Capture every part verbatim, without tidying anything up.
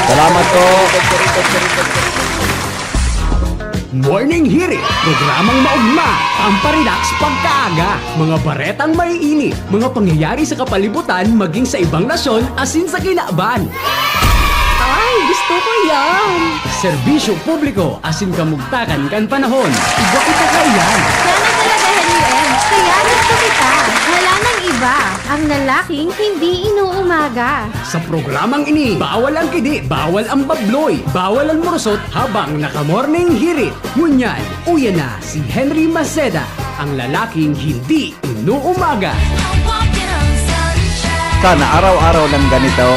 Salamat po. Morning Hirit, programang maugma, pamparelax pagkaaga. Mga baretang maiinit, mga pangyayari sa kapalibutan maging sa ibang nasyon asin sa kinaban. Ay, gusto ko yan! Serbisyo publiko asin kamugtakan kan panahon. Igwa ita kaiyan. Sana talaga, Henry M. Kaya gusto kita. Wala nang iba. Ang lalaking hindi inuumaga. Sa programang ini, bawal ang kidi, bawal ang babloy, bawal ang murusot habang naka-morning hirit. Ngunyan, uya na si Henry Maceda, ang lalaking hindi inuumaga. Sana araw-araw lang ganito.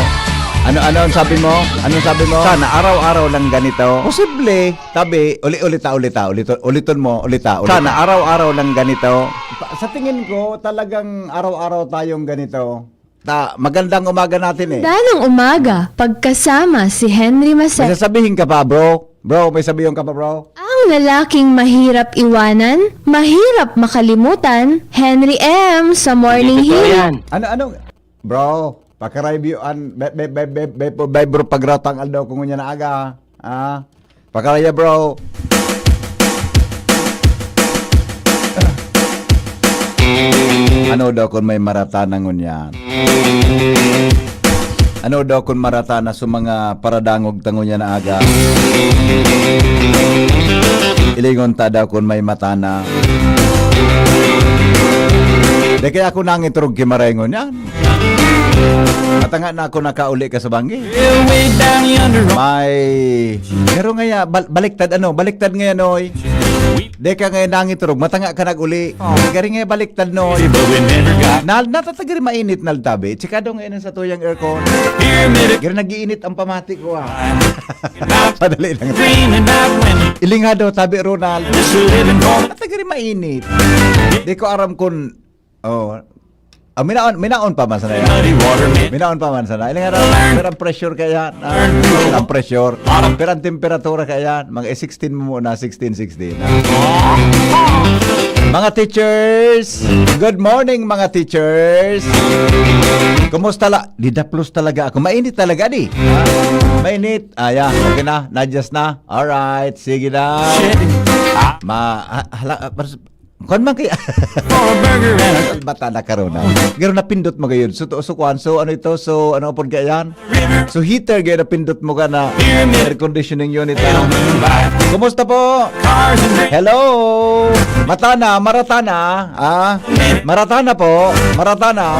Ano, ano ang sabi mo? Ano sabi mo? Sana araw-araw lang ganito. Posible. Tabi, uli, ulita, ulita, ulito, uliton mo, ulita, ulita. Sana araw-araw lang ganito. Pa- Sa tingin ko, talagang araw-araw tayong ganito. Ta, magandang umaga natin eh. Danang umaga, pagkasama si Henry May Maceda. sasabihin ka pa, bro? Bro, may sabihin ka pa, bro? Ang lalaking mahirap iwanan, mahirap makalimutan, Henry M sa Morning Totoo Hirit. Yan. Ano, ano? Bro, pakaraybiyoan, be, be, be, be, be, be, bro, pagratang aldaw ko ngunyan na aga. Ah, pakaraya, bro. Ano daw kung may marata na ngunyan? Ano daw kung marata na sa mga paradangog ta ngunyan na aga? Ilingon ta daw kung may mata na. Di kaya ako nangiturog ki Maray ngunyan. Matanga na ako nakauli ka sa banggi. May... Pero ngaya, bal- baliktad ano? Baliktad ngayon, oy. Di ka ngayon nangiturog, matanga ka nag-uli. Gari ngayon baliktad, no? Na, natatagari mainit na altabi. Chikado ngayon sa tuyang aircon. Gari nag-iinit ang pamati ko, ah. Padali lang. Ilingado, tabi, Ronald. Natatagari mainit. Di ko aram kung Oh. Ah, minaon, minaon pa man sana yan. Minaon pa man sana. Ilang araw, pero ang pressure kaya, ah, ang pressure. Pero ang temperatura kaya, mga sixteen mo muna, sixteen, sixteen. Mga teachers, good morning mga teachers. Kumusta la? Didaplos talaga ako. Mainit talaga di. Ha? Mainit. Ayan, okay na. Nadjust na. Alright, sige na. Ma, ha- hala, ah, pers- Kuan man kaya? Bata na karuna. Pero napindot mo gayud. So, to- so kuan. So, ano ito? So, ano po kaya yan? So, heater gayud napindot mo ka na air conditioning unit. Ah. Kumusta po? Hello? Matana, maratana. Ah? Maratana po. Maratana.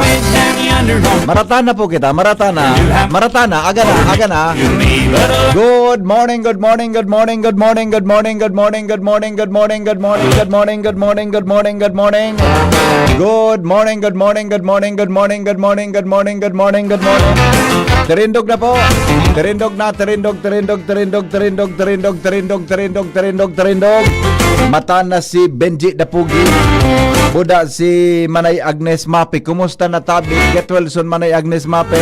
Maratana po kita. Maratana. Maratana. Agana. Agana. Good morning, good morning, good morning, good morning, good morning, good morning, good morning, good morning, good morning, good morning, good morning, good morning, good morning. Good morning, good morning, good morning, good morning, good morning, good morning, good morning, good morning. Tirindog na po. Tirindog na, tirindog, tirindog, tirindog, tirindog, tirindog, tirindog, tirindog, tirindog, tirindog. Mata na si Benji Dapugi. Buda si Manay Agnes Mapi. Kumusta na tabi? Get well soon, Manay Agnes Mapi.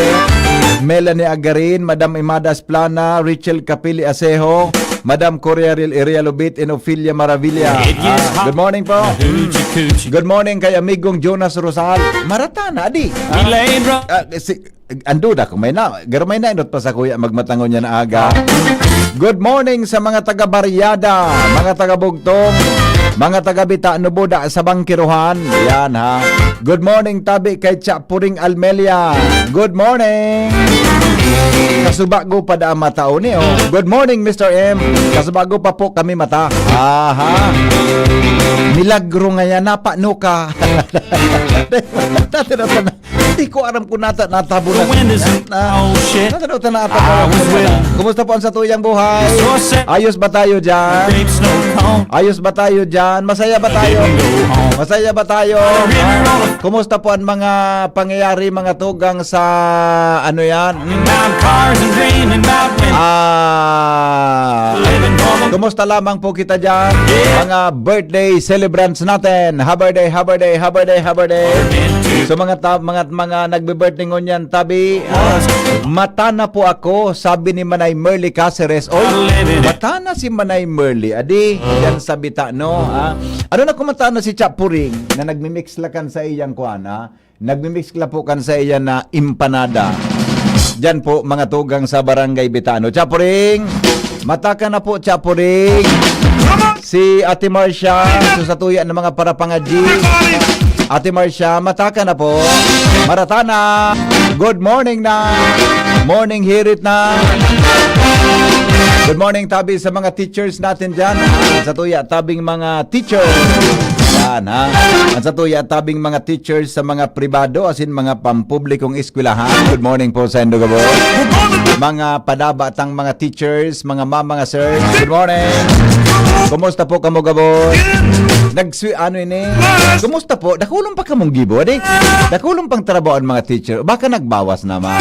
Melanie Agarin, Madam Imadas Plana, Rachel Kapili Asejo, Madam Coria Real Iria Lubit, and Ophelia Maravilla. Ah, good morning po. Good morning kay amigong Jonas Rosal. Maratana, di. Ah, si, ang duda ko, may na, garo may nainot pa sa kuya magmatangon niya na aga. Good morning sa mga taga Baryada, mga taga Bugtong, mga taga Bita Nubuda sa Bangkiruhan. Yan ha. Good morning tabi kay Cha Puring Almelia. Good morning. Kasubago pa da ang mata ni, oh. Good morning, Mister M. Kasubago pa po kami mata. Aha. Milagro nga yan, napano ka. Dati na sana. Hindi ko alam kung nata natabo na. Nata daw ta nata. Kumusta po ang sa tuyang buhay? Ayos ba tayo dyan? Ayos ba tayo dyan? Masaya ba tayo? Masaya ba tayo? Kumusta po ang mga pangyayari, mga tugang sa ano yan? Hmm? Ah, kumusta lamang po kita dyan? Mga birthday celebrants natin. Happy birthday, happy birthday, happy birthday, happy birthday. So mga ta- mga mga nagbe-birthday ngunyan tabi, ah, mata na po ako, sabi ni Manay Merly Caceres. Oy, mata na si Manay Merly. Adi, yan sa bita, no? Ah, ano na kumata na si Chapuring na nagmi-mix lakan sa iyang kuan, ah? Nagmi-mix la po kan sa iya na empanada. Diyan po, mga tugang sa Barangay Bitano. Chapuring! Mataka na po, Chapuring! Si Ate Marcia, so sa tuya ng mga parapangadji. Ate Marcia, mataka na po. Maratana, good morning na. Morning hirit na. Good morning, tabi sa mga teachers natin dyan. Sa tuya, tabing mga teachers. Yan, ha? Ang sa tuya, tabing mga teachers sa mga pribado, as in mga pampublikong eskwelahan. Good morning po sa indo gabos. Mga padaba tang mga teachers, mga mama, mga sir. Good morning. Kumusta po kamo gabos? Nagswi-, ano ini? Kumusta po? Dakulon pa kamong gibo, di? Dakulon pang trabaho ang mga teacher. Baka nagbawas naman.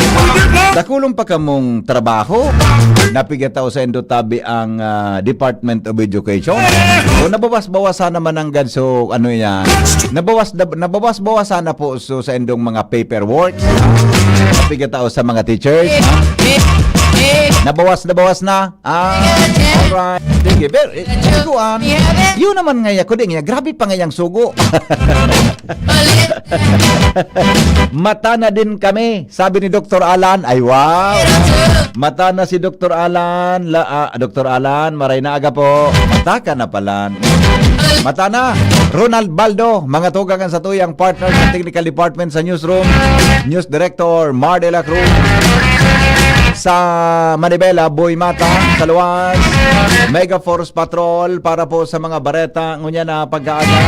Dakulon pa kamong trabaho. Napigataw sa indo tabi ang, ah, Department of Education. So, nabawas-bawasan naman ang gad. So, ano yan? Nabawas, nab-, nabawas-bawasan na po, so, sa indong mga paperwork. Pigataw sa mga teachers. Nabawas, nabawas na. Ah, alright. Sige, pero, eh, kuan. Yun naman nga, ako din nga. Grabe pa nga yung sugo. Mata na din kami, sabi ni Doktor Alan. Ay, wow. Mata na si Doktor Alan. La, ah, Doktor Alan, maray na aga po. Mata ka na pala. Mata na. Ronald Baldo, mga tugang sa tuyang partner sa technical department sa newsroom. News Director Mar de la Cruz. Sa Manibela, Boy Mata. Sa Luwas, Mega Force Patrol para po sa mga bareta. Ngunyan na pagkaaga.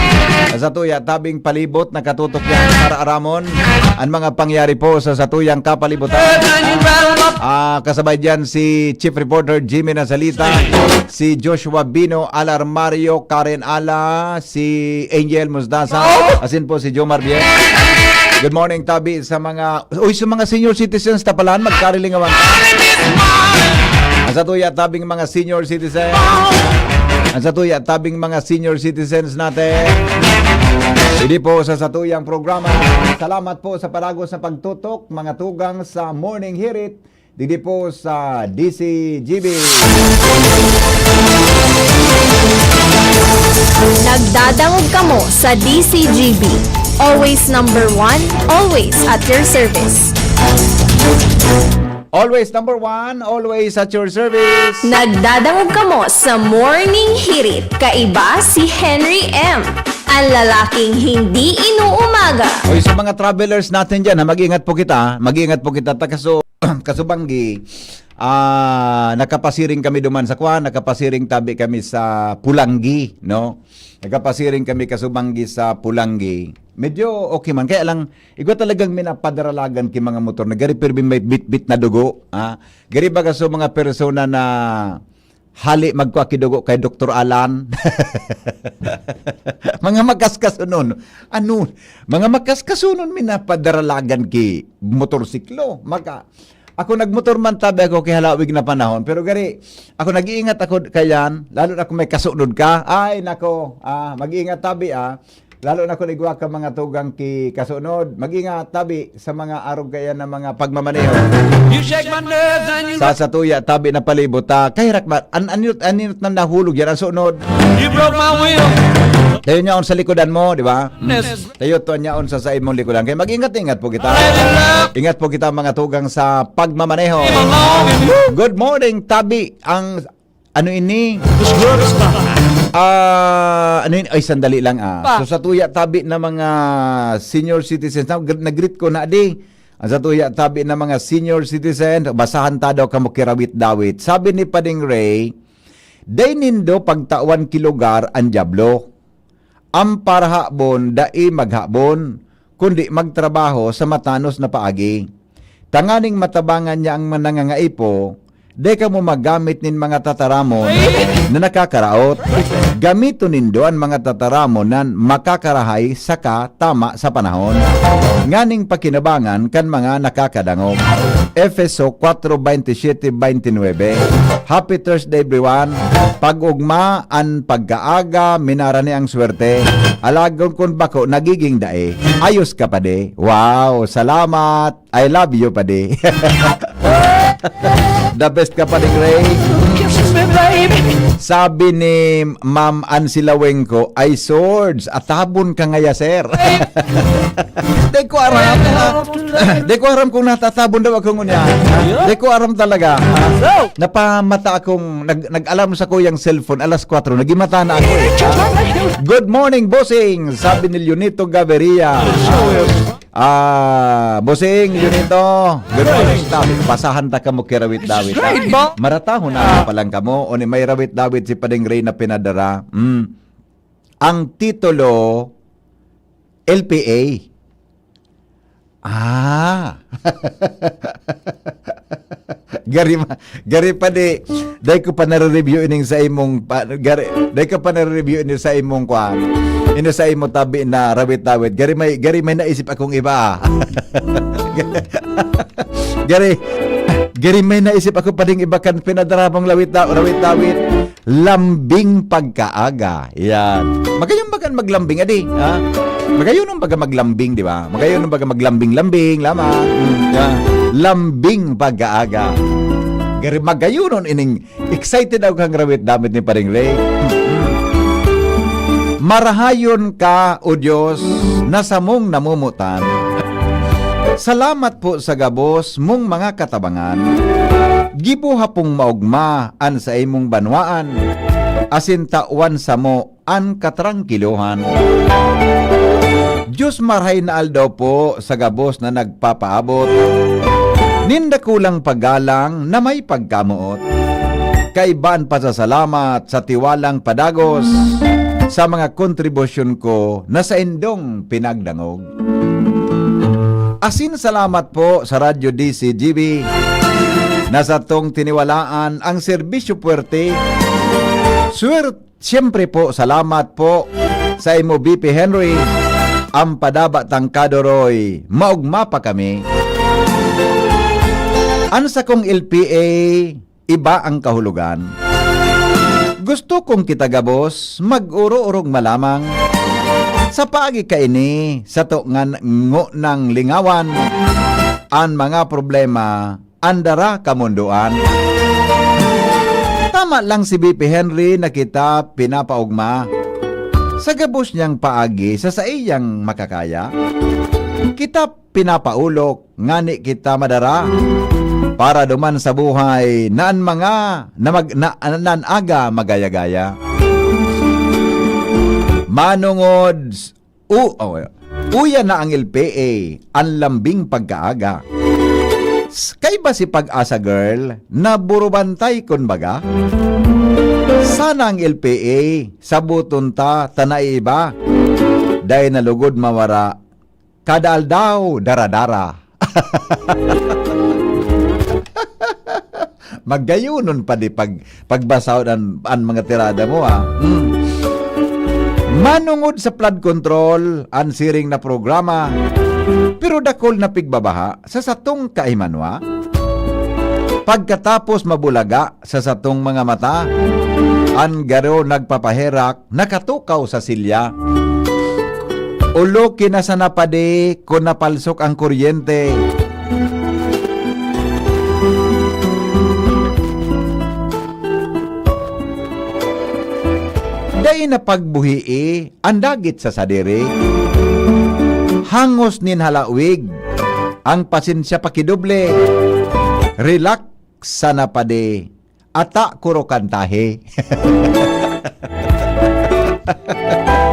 Sa tuya, tabing palibot, nakatutok yan para aramon ang mga pangyari po sa satuyang kapalibutan. Ah, kasabay dyan si Chief Reporter Jimmy Nazalita, si Joshua Bino, Alarmario, Karen Ala, si Angel Musdasa, asin po si Jomar Bien. Good morning, tabi sa mga, uy, sa mga senior citizens, tapalan, magkarilingawan. Ang sa tuya, tabing mga senior citizens. Ang sa tuya, tabing mga senior citizens natin. Hindi po sa satuyang programa. Salamat po sa paragos na pagtutok, mga tugang sa Morning Hirit. Didi po sa D C G B. Nagdadangog kamo sa D C G B. Always number one, always at your service. Always number one, always at your service. Nagdadangog kamo sa Morning Hirit. Kaiba si Henry M, ang lalaking hindi inuumaga. Oy, sa mga travelers natin dyan, ha, mag-ingat po kita, ha. Mag-ingat po kita. Ta kaso, kasubanggi, ah, nakapasiring kami duman sa kwan, nakapasiring tabi kami sa Pulanggi, no? Nakapasiring kami kasubanggi sa Pulanggi. Medyo okay man, kaya lang, igwa talagang minapadaralagan ki mga motor na gari, pero may bitbit na dugo, ha? Gari baga sa mga persona na hali magkua ki dugo kay Doktor Alan. Mga makaskasunon. Ano? Mga makaskasunon minapadaralagan ki motorsiklo. Maka-, ako nagmotor man tabi ako kay halawig na panahon. Pero gari, ako nag-iingat ako kayan, lalo na kung may kasunod ka. Ay, nako, ah, mag-iingat tabi, ah. Lalo na kung igwa ka mga tugang ki kasunod. Mag-ingat tabi sa mga arog kaya na mga pagmamaneho. You shake my nerves and you Sa satuya, tabi na palibot, ah, kahirak ba? An-, anot, anot na nahulog yan, ang sunod. You broke my will. Tayo niya on sa likodan mo, di ba? Yes. Tayo to niya on sa said mong likodan. Kaya mag-ingat-ingat po kita. Ingat po kita mga tugang sa pagmamaneho. Good morning, tabi. Ang ano ini? Ah, ano ini? Ay, sandali lang, ah. Pa. So, sa tuya tabi na mga senior citizens, na, nag-greet ko na, di. Ang sa tuya tabi na mga senior citizens, basahan ta daw kamo kirawit-dawit. Sabi ni Pading Ray, "Dai nindo pagtawan ki lugar an Diablo. An parahabon dai maghabon, kundi magtrabaho sa matanos na paagi. Tanganing matabangan niya ang mga nangangaipo, dai kamo maggamit nin mga tataramon na nakakaraot. Gamiton nindo an mga tataramon na makakarahay saka tama sa panahon, nganing pakinabangan kan mga nakakadangog." Efeso kwatro, baynte siyete, baynte nuebe. Happy Thursday, everyone. Pag-ugma, an pagkaaga, minarani ang swerte. Alagad kun bako, nagiging dai. Ayos ka, padi. Wow, salamat. I love you, padi. The best ka, Pading Ray. Sabi ni Ma'am Ansi Lawengco, "Ay, Swords, atabon ka ngaya, sir." Di ko aram. Di ko aram kung natatabon daw ako ngunyan. Di ko aram talaga. Napamata akong, nag, nag-alarm sa kuyang cellphone, alas kwatro, nagimata na ako eh. Good morning, bossing, sabi ni Leonito Gaviria. Ah, bossing, Leonito. Good morning, ta. Basahan ta kamo ki rawit-dawit, ta. Maratahon na pa lang kamo. O ni may rawit-dawit si Pading Ray na pinadara. Mm. Ang titulo, L P A. Ah. Gari ma-, gari pa di, dai ko pa nare-review ining sa imong pa, gari, dai ko pa nare-review ini sa imong kwan. Ini sa imo tabi na rawit-dawit. Gari may, gari may naisip akong iba. Gari, gari may naisip ako pa ding iba kan pinadara mong lawit daw, rawit-dawit. Lambing pagkaaga. Yan. Magayon baga maglambing, adi, ha? Magayon baga maglambing, di ba? Magayon baga maglambing-lambing, lamang. Mm, yan. Lambing pagkaaga. Gari magayonon ining excited ako kang rawit-dawit ni Paring Ray. Marahayon ka, O Diyos, na samong namumutan. Salamat po sa gabos mong mga katabangan. Gibuha pong maogma an saimong banwaan, asin tawan samo an katrangkilohan. Diyos, marahay na aldaw po sa gabos na nagpapaabot nin dakulang paggalang na may pagkamoot. Kaiba an pasasalamat sa tiwalang padagos sa mga kontribusyon ko na saindong pinagdangog. Asin salamat po sa Radyo D C G B na satong tiniwalaan ang serbisyo puwerte. Swerte, siyempre po, salamat po sa imo, B P Henry. Ang padaba tangkado, Roy, maogma pa kami. An sakong L P A, iba ang kahulogan. Gusto kong kita gabos, mag-oro-orog malamang. Sa paagi kaini, sato ngan ngunang lingawan an mga problema, an dara kamundoan. Tama lang si B P Henry na kita pinapaogma sa gabos niyang paagi sa saiyang makakaya. Kita pinapaolok ngani kita madara para duman sa buhay na an mga na mag-, na, na an aga magaya-gaya. Manongod s-, u-, oh, uya na ang L P A, an lambing pagkaaga. S-, kaiba si Pag-asa Girl na burubantay kun baga? Sana ang L P A, saboton ta, ta naiiba. Dai na lugod mawara. Kada aldaw, dara-dara. Magayonon pa di pag, pagbasahon an, an mga tirada mo, ha? Hmm. Manongod sa flood control, an siring na programa, pero dakul na pigbabaha sa satong kaimanwa. Pagkatapos mabulaga, sa satong mga mata. An garo nagpapaherak, nakatukaw sa silya. Oloki na sana padi kun napalsok ang kuryente. Dai na pagbuhii an dagit sa sadiri. Hangos nin halawig, ang pasensya pakidoble. Relax sana padi. Ata kuro kantahe.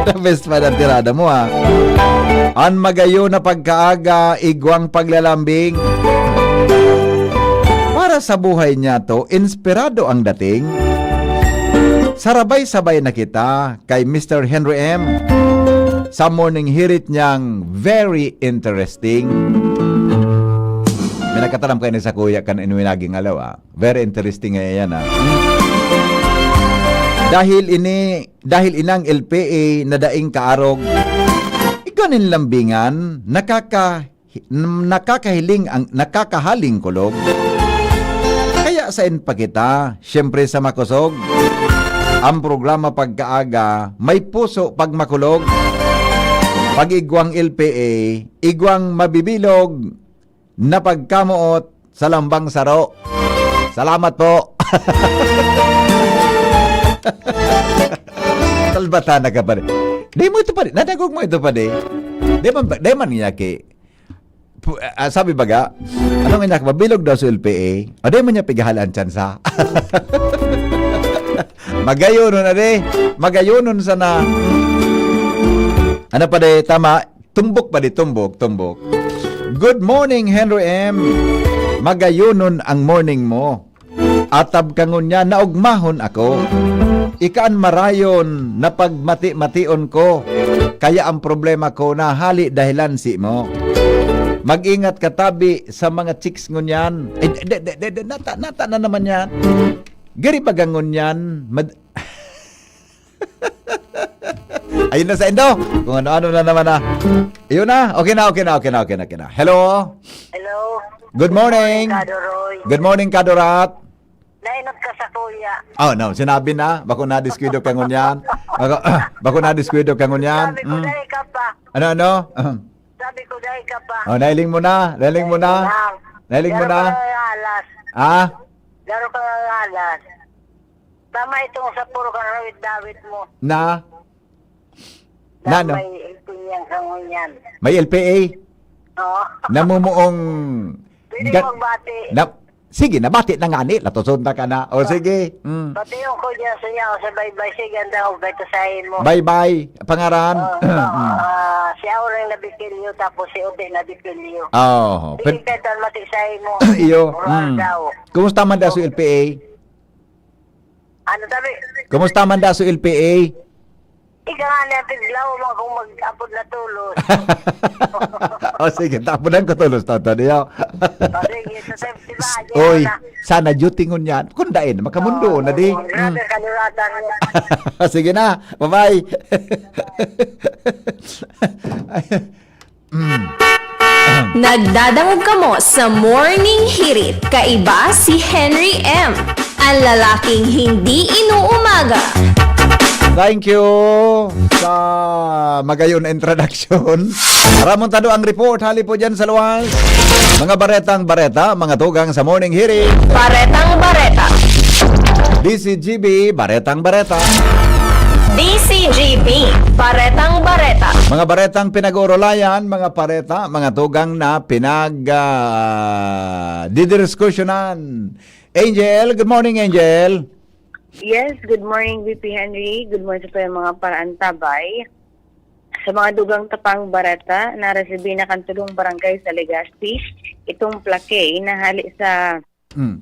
The best pa na tirada mo, ha? An magayon na pagkaaga, igwang paglalambing. Para sa buhay niya to, inspirado ang dating. Sarabay-sabay na kita kay Mister Henry M. Sa morning hirit niyang very interesting. May nakataram kayo na sa kuya kan inuwi naging alaw, ah. Very interesting nga yan, ah. Dahil ini, dahil inang L P A na daing kaarog, igwa nin lambingan, nakaka-, nakakahiling ang, nakakahaling kulog. Kaya sain pa kita, siyempre sa makosog. Ang programa pagkaaga, may puso pag makulog. Pag igwang L P A, igwang mabibilog, na pagkamoot sa lambang saro. Salamat po. Talbatan na ka, pare. Di mo ito, pare. Nadagog mo ito, pare. Di man, di man niya ki-, pu-, ah, sabi baga, ano nga niya, mabilog daw sa L P A. O, di man niya pigahalaan tsansa. Magayonon na, di. Magayonon sana. Ano pa, di? Tama. Tumbok pa, di? Tumbok, tumbok. Good morning, Henry M. Magayonon ang morning mo. Atab ka ngunyan, naogmahon ako. Ika an marayon na pagmati-mation ko. Kaya ang problema ko, nahali dahilan si mo. Mag-ingat ka tabi sa mga chicks ngunyan. Eh, de, de, de, de, nata, nata na naman yan. Gari baga ngunyan, mad-, Ayun na sa indo. Kung ano-ano na naman na. Ayun na. Okay na, okay na, okay na, okay na, okay na. Hello? Hello? Good morning. Kado Roy. Good morning, Kado Rat. Nainot ka sa kuya. Oh, no. Sinabi na. Bako na-diskwento ka ngunyan. Bako, bako na-diskwento ka ngunyan. Sabi ko, Mm. dahil ka pa. Ano, ano? Sabi ko, dahil ka pa. Oh, nailing mo na. Nailing mo na. Nailing mo Daro na. ka ng alas. Ah? Daro ka ng alas. Tama itong sa puro karawit-dawit mo. Na? Na, Na, no? may ipinyan ka ngunyan. May L P A? Oo. Namumuong Pwede ga-, magbati. na, sige, nabati na nga ni, latoson na ka na. O, Ah. sige. Mm. Pati yung ko dyan sa inyo, sa baybay, sige, ang daog, ito sa imo. Baybay, pangaran. Oo, oo, Mm. ah, si Aureng Nabikilyo, tapos si Ute Nabikilyo. Oo. Sige, Pwed-, kahit ang mati sa imo. Iyo. Oral Mm. daw. Kumusta man daw si L P A? Ano sabi? Kumusta man da sa L P A? Ika nga na piglaw mo kung mag-apod na tulos. O sige, tapunan ko tulos, Toto, niyo. O sige, sa time, di ba, S-, yan oy, na. Sana duty ngunyan. Kung dain, makamundo Oo, na di. oo, grabe, Mm. kanuratan niya. Sige na, bye-bye. Mm. Nagdadangog kamo sa Morning Hirit. Kaiba si Henry M, ang lalaking hindi inuumaga. Thank you sa magayon na introduction. Ramon Tado ang report, hali po dyan sa luwas. Mga baretang bareta, mga tugang sa Morning Hirit. Baretang bareta. D C G B, baretang bareta. D C G B, baretang bareta. Mga baretang pinag-uurulayan, mga pareta, mga tugang na pinag, ah, didiskusyonan. Angel, good morning, Angel. Yes, good morning, V P Henry. Good morning sa mga paraantabay. Sa mga dugang tapang bareta, naresibi na kan tulong barangay sa Legazpi itong plake na hali sa Mm.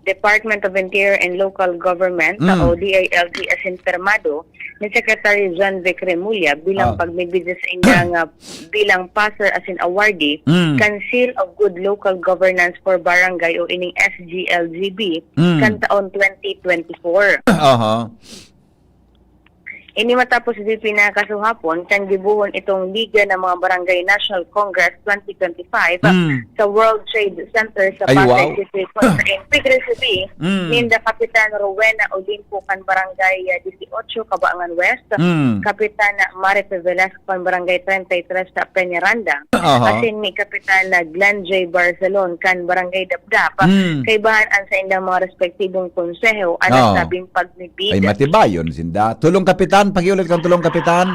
Department of Interior and Local Government, Mm. o D I L G, asin pirmado ni Secretary John Vic Remulla bilang Ah. pagbibidya sa indang, ah, bilang passer asin awardee Mm. kan Seal of Good Local Governance for Barangay o ining S G L G B Mm. kan taon twenty twenty-four. Aha. Ini matapos di pinakasuhapon kan gibohon itong Liga ng mga Barangay National Congress twenty twenty-five Mm. sa World Trade Center sa Ay, Pasay wow. City, kung saan pigresebi Mm. ninda Kapitan Rowena Olimpo kan Barangay, ah, dieciocho, Cabangan West, Mm. Kapitan Marife Velasco kan Barangay treinta y tres sa Peñaranda, Aha. asin ni Kapitan, ah, Glenn J Barcelon kan Barangay Dapdap, Mm. kaibahan an saindang mga respektibong konseho, an Oo. nasabing pagmibid. Ay, matibayon sinda. Tulong kapitan, pakiulit kang tulong kapitan.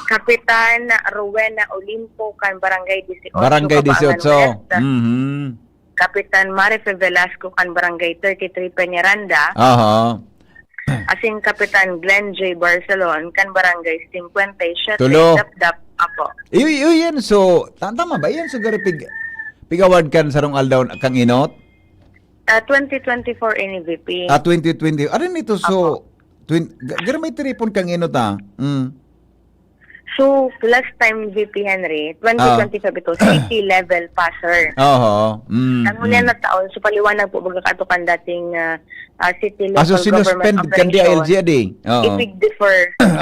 Kapitan Rowena Olimpo kan Barangay dieciocho, Barangay Cabangan dieciocho. West. Mhm. Kapitan Marife Velasco kan Barangay thirty-three Peñaranda. Aha. Asin Kapitan Glenn J Barcelon kan Barangay cincuenta y siete, Tulo. Dapdap. Apo. Iyo, iyo, yan. So, ta-, tama ba? Yan, so, gari pig-, pig-award kan sarong aldaw kang inot? Ah, twenty twenty-four ini, V P. Ah, twenty twenty. Arin ito, so, Apo. twin-, ga-, gari may tiripon kang inot, ah. Mm. So, last time, V P Henry, Ah. twenty twenty-five ito, city level passer. Oho. Mm, Ang huli mm. na taon, so paliwanag po, baga kato kan dating, ah, ah, city Ah, so level government sinuspend kan operation. D I L G adi? Oo. Ipig-defer.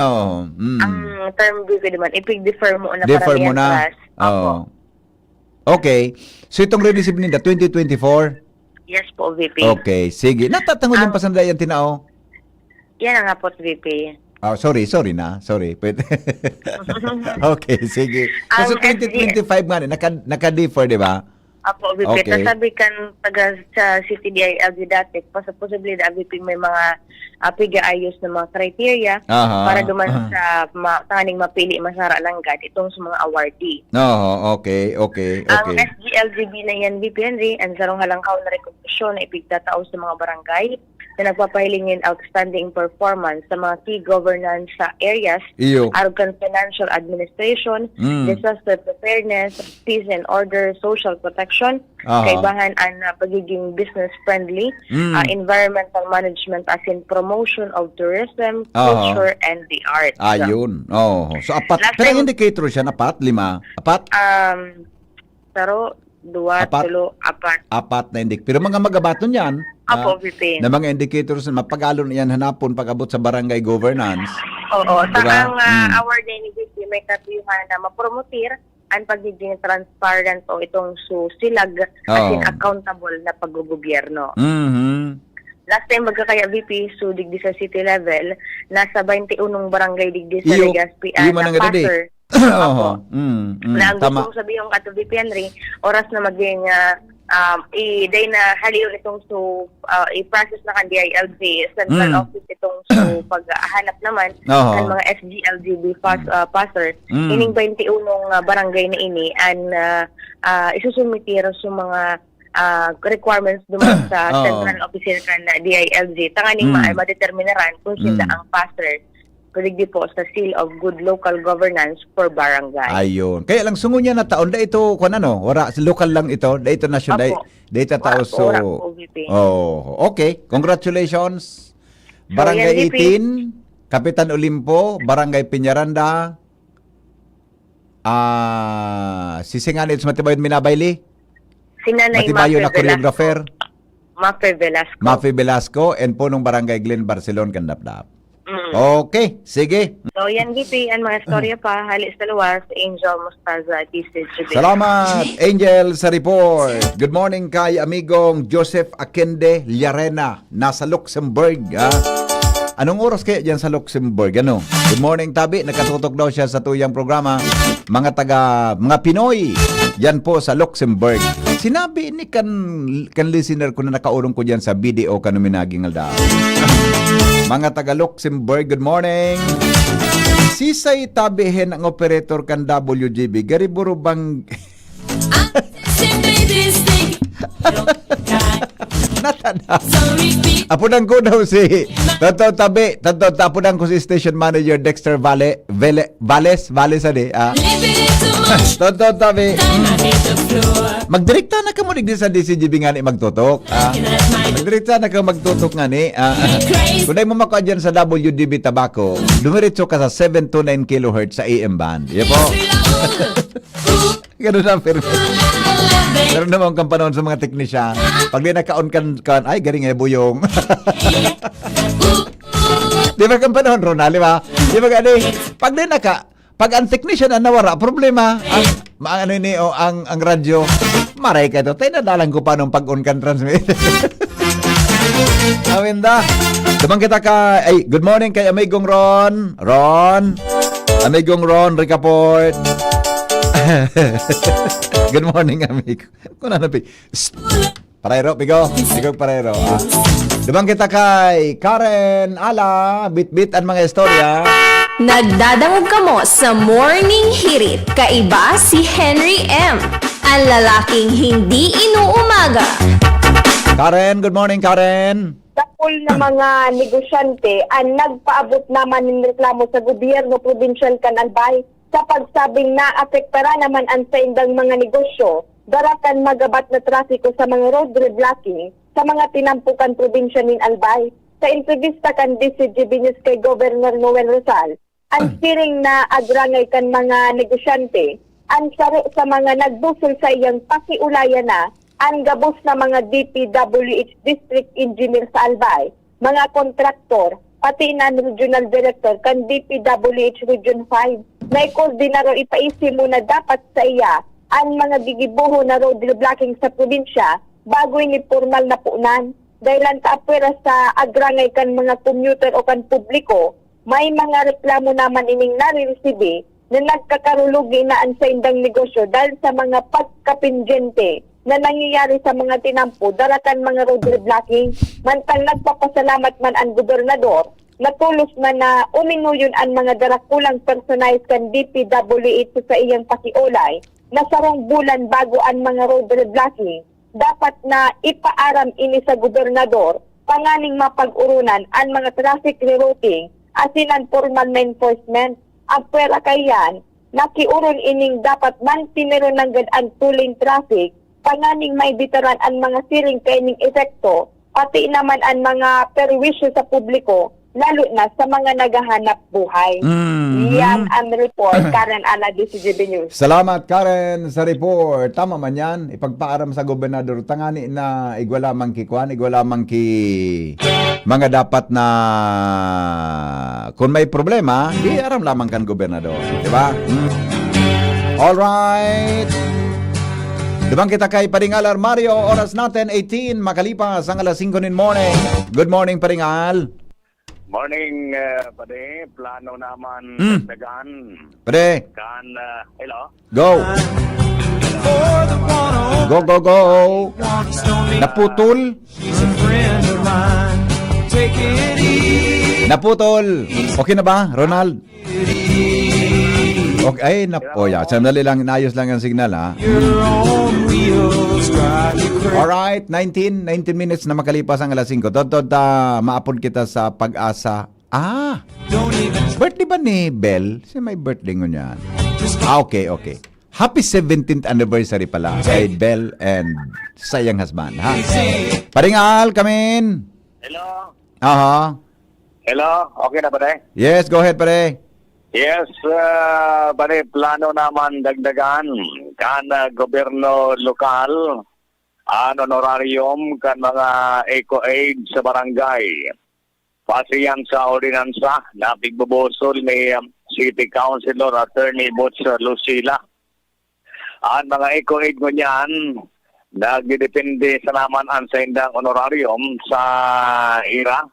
Oo. Mm. Ang term, V P naman, ipig-defer mo na Defer para mo na? miyentras. Opo. Oo. Okay. So, itong re-receive ninda, twenty twenty-four? Yes po, V P. Okay, sige. Natatangod yung Ang pasanda yan, tinao? Yan ang hapot, V P. Ah, sorry, sorry na. Sorry. Pwede. Okay, sige. Kasi Ang twenty twenty-five nga, naka-, naka-defer, di ba? Apo, V P. Okay. Kasabi kan taga sa City D I L G dati, pas-, posible na, V P, may mga, ah, pigaayos na mga criteria Aha. para duman Aha. sa ma-, tanganing mapili masara lang gad itong sa mga awardee. Oo, okay, okay, Ang okay. S G L G B na yan, V P Henry, ang sarong halangkaw na rekognasyon na ipigtatao sa mga barangay na nagpapahiling nin outstanding performance sa mga key governance sa areas Iyo. arog kan financial administration, Mm. disaster preparedness, peace and order, social protection, Aha. kaibahan an, ah, pagiging business-friendly, Mm. ah, environmental management, asin promotion of tourism, Aha. culture, and the arts. Ayun. Oo. So, apat. Last Pero time indicator siya, apat, lima? Apat? Um, saro, duwa, Apat? tulo, apat. Apat na indik-, pero mga magabaton yan, Apo, ah, V P. na mga indicators na mapagalon yan hanapon pag-abot sa barangay governance. Oo. Sa Diba? ang, ah, Mm. award na ini, V P, may katuyuhan na mapromotir ang pagiging transparent o itong susilag, as in Oo. accountable na paggogobyerno. Mhm. Last time baga kaya, V P, so digdi sa city level, nasa baynte unong barangay digdi sa Iyo, Legazpi, iyo ah, man ang ganda di. na-passer. Oho. Opo. Mm, mm, Na ang tama. gusto kong sabihin, Kato V P Henry, oras na maging, ah, um, i-, day na halion itong so, ah, i-process na kan D I L G Central Mm. Office itong so paghahanap naman Oho. kan mga S G L G B pass-, Mm. ah, passer. Mm. Ining baynte unong, ah, barangay na ini, an, ah, ah, isusumitir sa mga, ah, requirements duman sa Oo. Central Office kan D I L G. Tanganing Mm. ma-, madeterminaran kung sinda Mm. ang passer. Kundi po sa Seal of Good Local Governance for Barangay. Ayun. Kaya lang, sungon niya na taon, da ito, kung ano, wala, lokal lang ito, da ito nasyon, da, Apo. da ito Wala tao, po, so, wala po, V P. oh, okay. Congratulations. So, Barangay yan, V P. eighteen, Kapitan Olimpo, Barangay Peñaranda, ah, si Singanit sa Matibayon, Minabayli. Si Nanay Matibayo Mafe na choreographer. Velasco. Mafe Velasco. Mafe Velasco and punong Barangay Glenn Barcelon kan Dapdap. Mm. Okay, sige. So, yan, V P, ang mga istorya pa, hali sa luwas, Angel Mostaza, D C G B. Salamat, Angel, sa report. Good morning kay amigong Joseph Akende Llarena, nasa Luxembourg, ha? Anong oras kaya dyan sa Luxembourg? Ano? Good morning, Tabi. Nakatutok daw siya sa tuyang programa. Mga taga, mga Pinoy, yan po sa Luxembourg. Sinabi ni kan, kan listener ko na nakaurong ko dyan sa B D O kan minaging aldaw. Mga taga Luxembourg, good morning. Sisay tabihin ang operator kan W G B? Gari buro bang Ang sexy ladies think you're kind. Natanda. Sorry, be- Apo nang ko daw si Tonton Tabi, Tonton Ta-, apo nang ko si station manager Dexter Vale, Vele, Vales, Vales, ano eh, ah. Living too much. Tonton Tabi. Time I hit the floor. Magdirekta na ka mo digdi sa D C G B nga ni magtutok, ah. Looking at my Magdirekta na ka magtutok nga ni, ah. Crazy. Kung dahil mo makuha dyan sa W D B Tabaco, dumiretso ka sa seven two nine kilohertz sa A M band. Yan po. Ganun lang, pero meron naman kang panahon sa mga teknisyan. Pag di naka-on kan, kan, ay, garing eh, buyong. Di ba kang panahon, Ronald, di ba? Di ba gani? Pag di naka, pag ang teknisyan ang nawara, problema. Ang, ang ano ini, o, ang, ang radyo, maray ka ito. Tayo na dalang ko paano pag-on kan transmit. Awinda. Tumang kita ka, ay, good morning kay Amigong Ron. Ron. Amigong Ron Ricaport. Good morning, amigo. Kung ano, pi-, Pst. Parero, Pigo. Pigo, Parero. Ah. Dumang kita kay Karen Ala. Bitbit ang mga istorya. Nagdadangog kamo sa Morning Hirit. Kaiba si Henry M, ang lalaking hindi inuumaga. Karen, good morning, Karen. Dapol na mga negosyante ang nagpaabot naman nin reklamo sa gobyerno probinsyal kan Albay sa pagsabing naapektaran naman an saindang mga negosyo dara kan magabat na trapiko sa mga road reblocking sa mga tinampo kan probinsya nin Albay. Sa entrevista kan D C G B News kay Governor Noel Rosal, an siring na agrangay kan mga negosyante, an saro sa mga nagbusol sa iyang pakiulayan na an gabos na mga D P W H District Engineer sa Albay, mga kontraktor, pati na an Regional Director kan D P W H Region five. May koordinaro ipaisi muna dapat sa iya an mga gigibohon na road reblocking sa probinsya bago ini pormal na punan. Dahilan ta apwera sa agrangay kan mga commuter o kan publiko, may mga reklamo naman ining nariresibi na nagkakarulogi na an saindang negosyo dahil sa mga na nangyayari sa mga tinampo dara kan mga road reblocking. Mantang nagpapasalamat man an gobernador, natolos man na uminoyon an mga darakulang personahe kan D P W H sa saiyang pakiolay na sarong bulan bago an mga road reblocking, dapat na ipaaram ini sa gobernador tanganing mapag-oronan an mga traffic rerouting asin an pormal na enforcement. Apwera kaiyan, nakiorol ining dapat mantineron nanggad an two-lane traffic tanganing maibitaran an mga siring kaining epekto, pati naman an mga perwisyo sa publiko, lalo na sa mga naghahanap buhay. Mhm. Yan ang report, Karen Ala, D C G B News. Salamat, Karen, sa report. Tama man yan. Ipagpaaram sa gobernador, tangani na igwa lamang ki kwan, igwa lamang ki mga dapat na kung may problema, di aram lamang kan gobernador. Di ba? Hmm. Alright. Duman kita kay Paring Al Armario. Oras natin, eighteen, makalipas ang alas singko nin morning. Good morning, Paring Al. Morning, eh, pare. Plano naman Hmm. dagdagan. Pare. Kan, eh, hello? Go. Go, go, go. Naputol. Naputol. Okay na ba, Ronald? Okay, ay, nap-, oh, yeah. Sandali lang, inayos lang ang signal, ha? Alright, nineteen, nineteen minutes na makalipas ang alas singko. Totoo, ta, maapod kita sa Pag-asa. Ah! Birthday ba ni Bel? Siya may birthday ngunyan. Ah, okay, okay. Happy seventeenth anniversary pala kay Bel and sa iyang husband, ha? Paring Al, come in. Hello. Aha. Hello, okay na, pare? Yes, go ahead, pare. Yes, ah, pare, plano naman dagdagan kan, ah, gobyerno lokal an honorarium kan mga eco aid sa barangay. Base yan sa ordinansa na pigbubusol ni, um, City Councilor Attorney Butch Lucila. An mga eco aid ngunyan, nagdedepende sana man an saindang honorarium sa ira,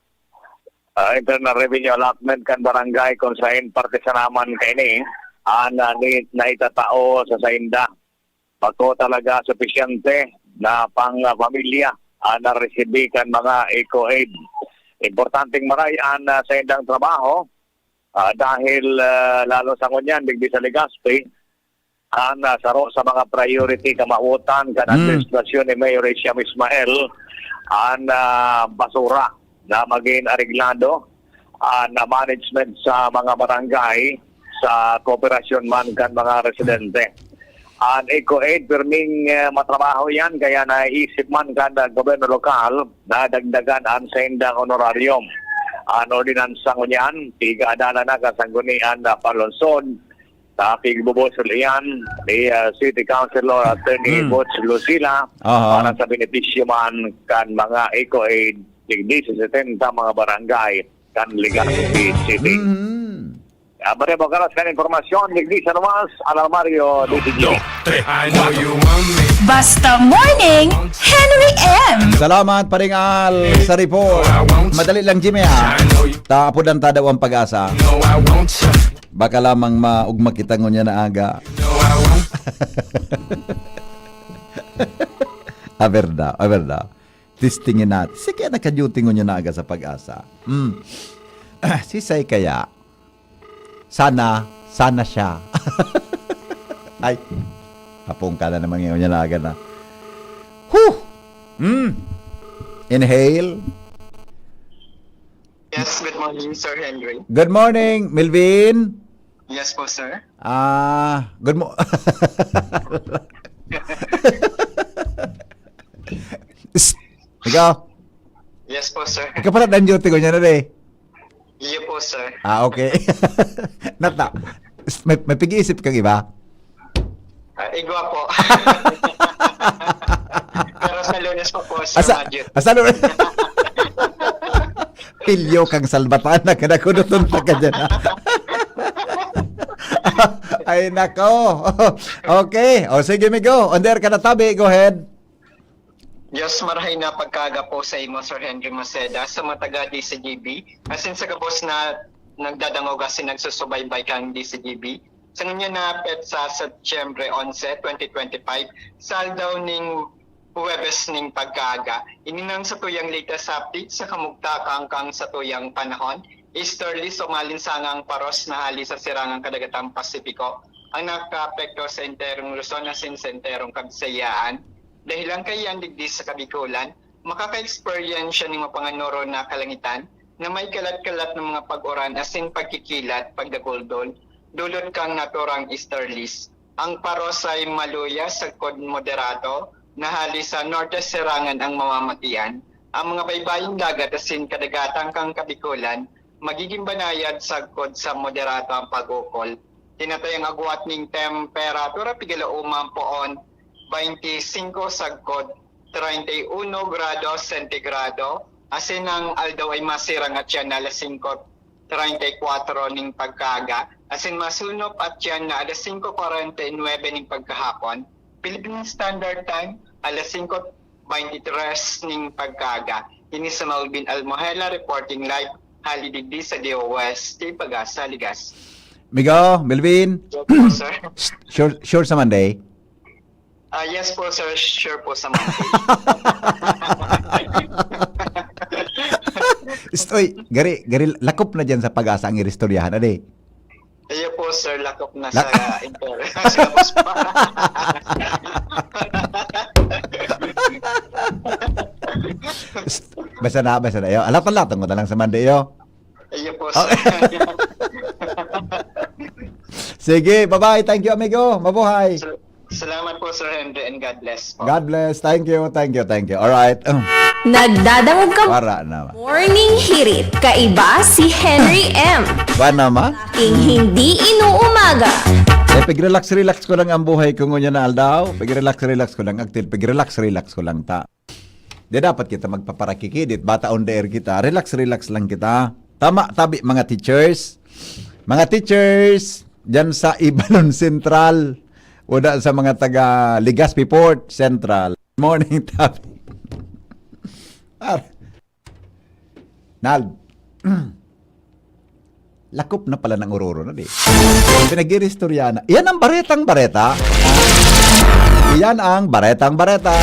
ah, internal revenue allotment kan barangay, kung sain parte sana man kaini an, ah, ni-, naitatao sa sainda. Bako talaga supisyente na pang, ah, pamilya an naresibi kan mga eco aid. Importanteng maray an, ah, saindang trabaho, ah, dahil, ah, lalo sa ngunyan, digdi sa Legazpi, an, ah, saro sa mga priority kamawotan kan Hmm. administrasyon ni Mayor Hisham Ismael, an, ah, basura na magin areglado, an, ah, management sa mga barangay, sa kooperasyon man kan mga residente. An eco aid, pirming, eh, matrabaho yan, kaya naisip man kan, ah, gobyerno lokal na dagdagan an saindang honorarium. An ordinansa ngunyan, pigaadalan na kan Sanggunian na Panlungsod, sa pigbubusol iyan ni, ah, City Councilor Attorney Hmm. Butch Lucila Aha. para sa benepisyo man kan mga eco aid digdi sa setenta mga barangay kan Legazpi City. Mhm. Ah, Maria Bocaras kan impormasyon, digdi sa Nuas, Alarmario, D T G. Basta Morning, Henry M. Salamat, Paring Al, sa report. Madali lang, Jimmy, ha? Taapod ang tadaw ang Pag-asa. Baka lamang maugma kita ngunyan na aga. A verdad, a verdad. Testingin natin. Si kaya naka-duty ngunyan na aga sa Pag-asa. Hmm. Si Sai kaya? Sana, sana siya. Ay, hapon ka na naman ngayon, yan na aga na. Whew! Mm. Inhale. Yes, good morning, Sir Henry. Good morning, Melvin. Yes po, sir. Ah, good mo-, Psst! Ikaw? Yes po, sir. Ikaw pala, dan duty ko niya na, eh. Iyo po, sir. Ah, okay. Nata, may, may pag-iisip kang iba? Ah, igwa po. Pero sa Lunes po po, sir, Asa, Majid. Asa Lunes? Pilyo kang salbatan na kanakunuton pa ka dyan, ah. Ay, nako. Okay. O, sige, Migo. On the air ka na, tabi. Go ahead. Diyos, marahay na pagkaaga po sa imo, Sir Henry Maceda, sa mga taga D C G B, asin sa gabos na nagdadangog asin nagsusubaybay kan D C G B. Sa ngunyan na petsa, Setyembre onse, twenty twenty-five, sa aldaw ning Huwebes ning pagkaaga. Ini nang satuyang latest update sa kamugtakan kan satuyang panahon. Easterlies o maalinsangang paros na hali sa sirangang kadagatang Pasipiko ang nakakaapekto sa enterong Luzon asin sa enterong Kabisayaan. Dahelan kaiyan digdi sa Kabikolan, makaka-eksperyensya nin mapanganoro na kalangitan na may kalat-kalat na mga pag-uran asin pagkikilat, pagdaguldol, dulot kan naturang easterlies. Ang paros ay maluya sagkod moderato na hali sa norte sirangan ang mamamatian. Ang mga baybayong dagat asin kadagatan kan Kabikolan magigin banayad sagkod sa moderato ang pag-ukol. Tinatayang agwat ning temperatura pigalaoman poon twenty-five sagkod treinta y uno grado sentigrado, asin ang aldaw ay masirang atyan na alas singko treinta y kuwatro ning pagkaaga, asin masunop atyan na alas singko kwarenta y nuwebe ning pagkahapon, Philippine Standard Time, alas singko veintitrés ning pagkaaga. Ini si Melvin Almohela reporting live hali digdi sa D O S T Pagasa, Ligas. Migo, Melvin, Yes po, sir. Sure, sure sa Monday? Ah, yes po, sir. Sure po sa Monday. Stoy, gari, gari, lakop na dyan sa Pagasa ang iristoryahan, adi? Iyo po, sir. Lakop na Lak- sa inter-, sa labas pa. Basta na, basta na. Yo, alat-alat mo na lang sa Monday, yo. Iyo po, sir. Okay. Sige, bye-bye. Thank you, amigo. Mabuhay. Sal-, salamat po, Sir Henry, and God bless po. God bless. Thank you, thank you, thank you. All right. Nagdadangog ka Para na. Morning Hirit, kaiba si Henry M. Ba naman? Aking hindi inuumaga. Eh, pag-relax-relax ko lang ang buhay ko ngunyan na aldaw. Pag-relax-relax ko lang, aktil. Pag-relax-relax ko lang ta. Di dapat kita magpaparakikidit. Bata on the air kita. Relax-relax lang kita. Tama, tabi, mga teachers. Mga teachers, dyan sa Ibalon Central. O da, sa mga taga Legazpi Port Central. Morning, tabi. Ar-, Nald. Lakop na pala ng ororo na, di. Pinag-iristorya na. Yan ang baretang bareta. Yan ang baretang bareta.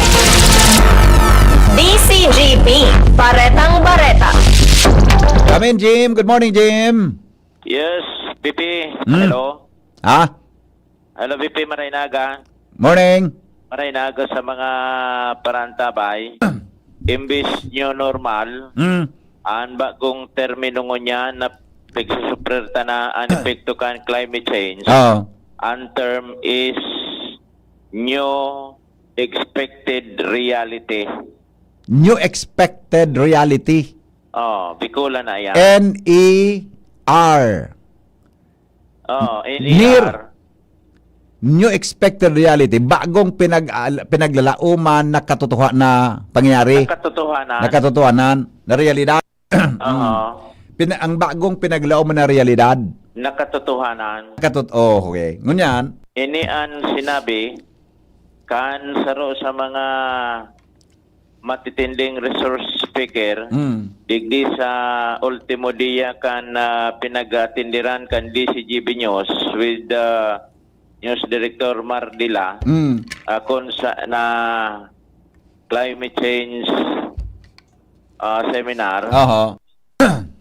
D C G B, baretang bareta. Come in, Jim. Good morning, Jim. Yes, B P. Hmm. Hello. Ha? Hello, B P, maray na aga. Morning. Maray na aga sa mga parantabay. Imbis new normal, Hmm. ang bagong termino ngunyan na pagsusuporta na an epekto kan climate change. Oo. Ang term is new expected reality. New expected reality. Oh, Bicola na yan. N E R. Oh, N E R. Near. New expected reality. Bagong pinag-, ah, pinaglalaoman na katotoha-, na pangyayari. Na katotohanan. Na katotohanan, na realidad. Oo. Mm. Pina-, ang bagong pinaglaoman na realidad. Na katotohanan. Katot-, oh, okay. Ngunyan. Ini an sinabi kan saro sa mga matitinding resource speaker, Mm. digdi sa ultimo dia kan, ah, pinag-atindiran kan D C G B News with, ah, News Director Mar Dila, Mm. ah, kun sa, na climate change, ah, seminar. Oho.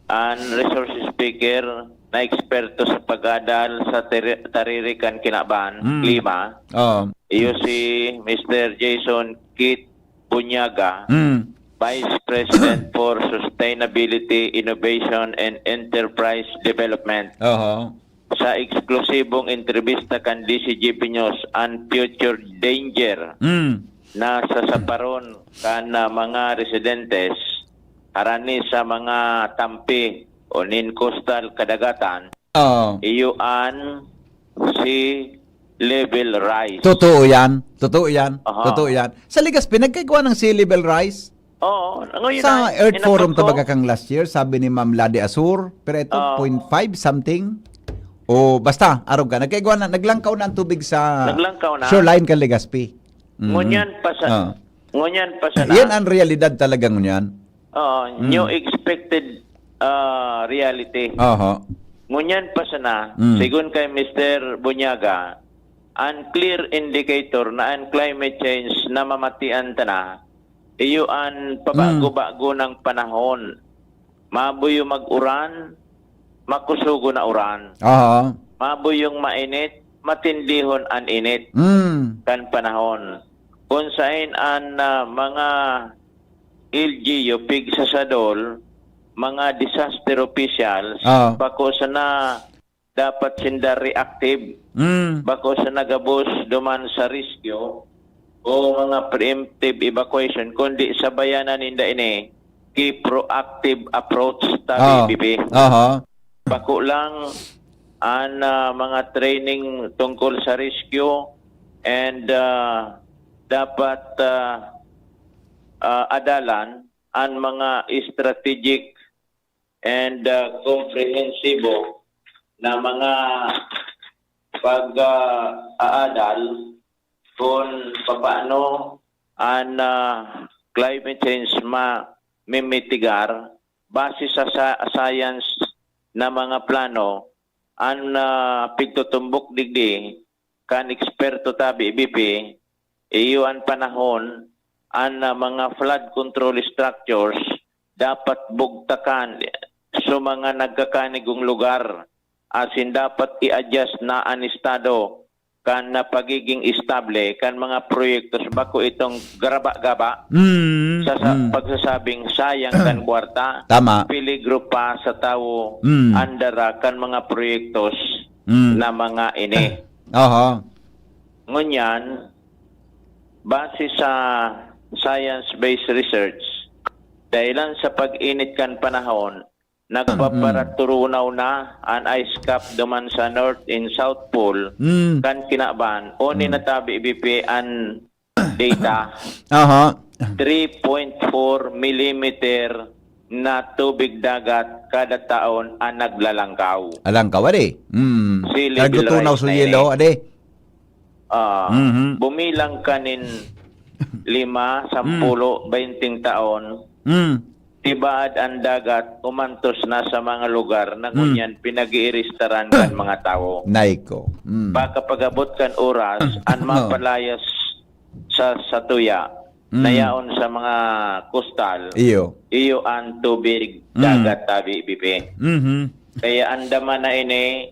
An resource speaker na eksperto sa pag-adal sa tiri-, tariri kan kinaban, Mm. klima. Oo. Iyo si Mister Jason Kit Bunyaga, Mm. Vice President for Sustainability, Innovation, and Enterprise Development. Oho. Sa eksklusibong entrebista kan D C G P News, an future danger Mm. na sasaparon kan, ah, mga residentes harani sa mga tampi o nin coastal kadagatan, Oo. iyo an sea level rise. Totoo yan. Totoo yan. Aha. Totoo yan. Sa Legazpi, nagkaigwa ng sea level rise? Oo. Ngayon Sa ay, Earth Forum, inatupag ko. tabaga kang last year, sabi ni Ma'am Lady Asur, pero ito, Oo. point five something. O basta, arog ka. Nagkaigwa na, naglangkaw na ang tubig sa Naglangkaw na. shoreline kan Legazpi. Mm. Ngunyan pa sa, Oo. ngunyan pa sana. Yan ang realidad talaga ngunyan. Oo, Mm. new expected, ah, reality. Oho. Ngunyan pa sana, Mm. sigon kay Mister Bunyaga, an clear indicator na an climate change namamatian ta na, iyo an pabago-bago ng panahon. Mabuyo mag-uran, makusugo na uran. Aha. Mabuyong mainit, matindihon an init Mm. kan panahon. Kung sain an ah, mga L G U, pigsasadol, mga disaster officials, Ah. bako sana dapat sinda reactive, Mm. bako sana gabos duman sa rescue o mga preemptive evacuation, kundi sabayanan ninda ini ki proactive approach, tabi Ah. B P. Aha. Bako lang an ah, mga training tungkol sa rescue and ah, dapat ah, ah, adalan an mga strategic and ah, komprehensibo na mga pag-aadal kung papaano an ah, climate change mamimitigar base sa, sa science na mga plano. An ah, pigtutumbok digdi kan eksperto, tabi B P, iyo an panahon an ah, mga flood control structures dapat bugtakan sa mga nagkakanigong lugar, asin dapat i-adjust na an estado kan na pagiging estable kan mga proyektos, bako itong garaba-gaba Mm. sa, sa Mm. pagsasabing sayang kan kwarta, Tama. peligro pa sa tawo Mm. an dara kan mga proyektos Mm. na mga ini. Aha. Ngunyan, base sa science-based research, dahilan sa pag-init kan panahon, nagpaparaturunaw na an ice cap duman sa North and South Pole Mm. kan kinaban. Oni na, tabi B P, an data, Aha. three point four millimeter na tubig dagat kada taon an naglalangkaw. Alangkaw, adi. Mm. Sea level Nagtutunaw rise sa na yelo, ini. adi. Ah, Mhm. bumilang ka nin lima, sampulo, baynting taon, Mm. tibaad an dagat, umantos na sa mga lugar na Mm. ngunyan pinag-iiristaran kan mga tawo. Nay ko. Mm. Pagkapag-abot kan oras, an No. mapalayas sa satuya Mm. na yaon sa mga kustal, Iyo. iyo an tubig Mm. dagat, tabi B P. Mhm. Kaya andaman na ini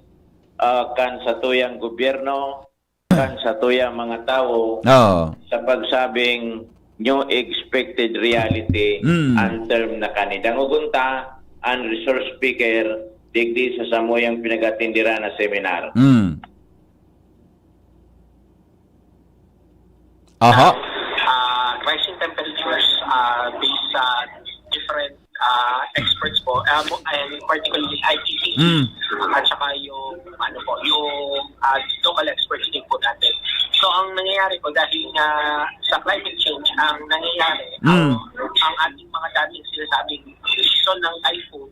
ah, kan satuyang gobyerno, kan satuyang mga tawo, Oo. sa pagsabing new expected reality Mm. an term na kani. Dangogon ta an resource speaker digdi sa samuyang pinag-atenderan na seminar. Mm. Aha. uh, rising temperatures uh, based sa different uh, experts po, uh, mo- and particularly I P C C, Mm. at saka yung, ano po, yung uh, local experts din po natin. So, ang nangyayari po, dahil nga sa climate change, ang nangyayari, Mm. ang, ang ating mga dating sinasabing season ng typhoon,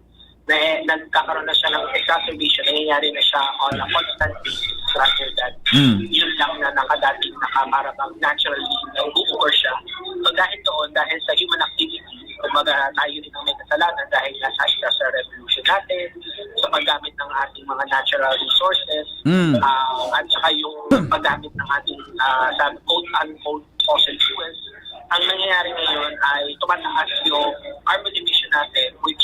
na eh, nagkakaroon na siya ng exacerbation, nangyayari na siya on a constant basis rather than Mm. yun lang na nakadating na ka-, para bang naturally nag-occur siya. So dahil doon, dahil sa human activity, kumbaga tayo rin ang may kasalanan dahil nasa industrial revolution natin, sa paggamit ng ating mga natural resources, Mm. ah, at saka yung paggamit ng ating ah, sa quote-unquote fossil fuels. Ang nangyayari ngayon ay tumataas yung carbon emission natin, which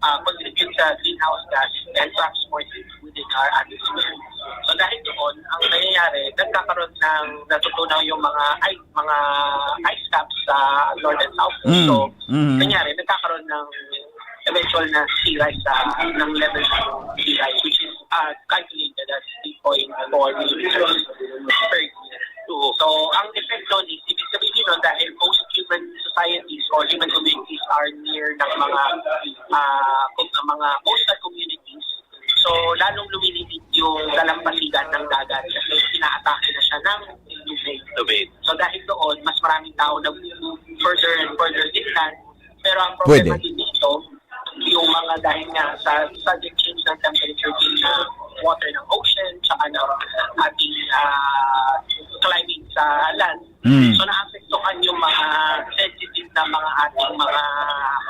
uh, contribute sa greenhouse gas and traps more heat within our atmosphere. So dahil doon, ang nangyayari, nagkakaroon ng natutunaw yung mga ice, mga ice caps sa North and South Pole. Mm. So, Mm. nangyari, nagkakaroon ng eventual na sea rise sa ng level ng sea rise, which is uh, calculated as three point four millimeters per year. So, ang effect nun is, ibig sabihin nun, dahil most human societies or human communities are near ng mga uh, ng mga coastal communities, so lalong lumilipit yung dalampasigan ng dagat kasi inaatake na siya ng tubig. Tubig. So dahil doon, mas maraming tao nag-move further and further inland. Pero ang problema Pwede. Din dito, yung mga dahil nga sa sudden change ng temperature din ng water ng ocean, tsaka ng ating ah, climate sa land. Mm. So naapektuhan yung mga sensitive na mga ating mga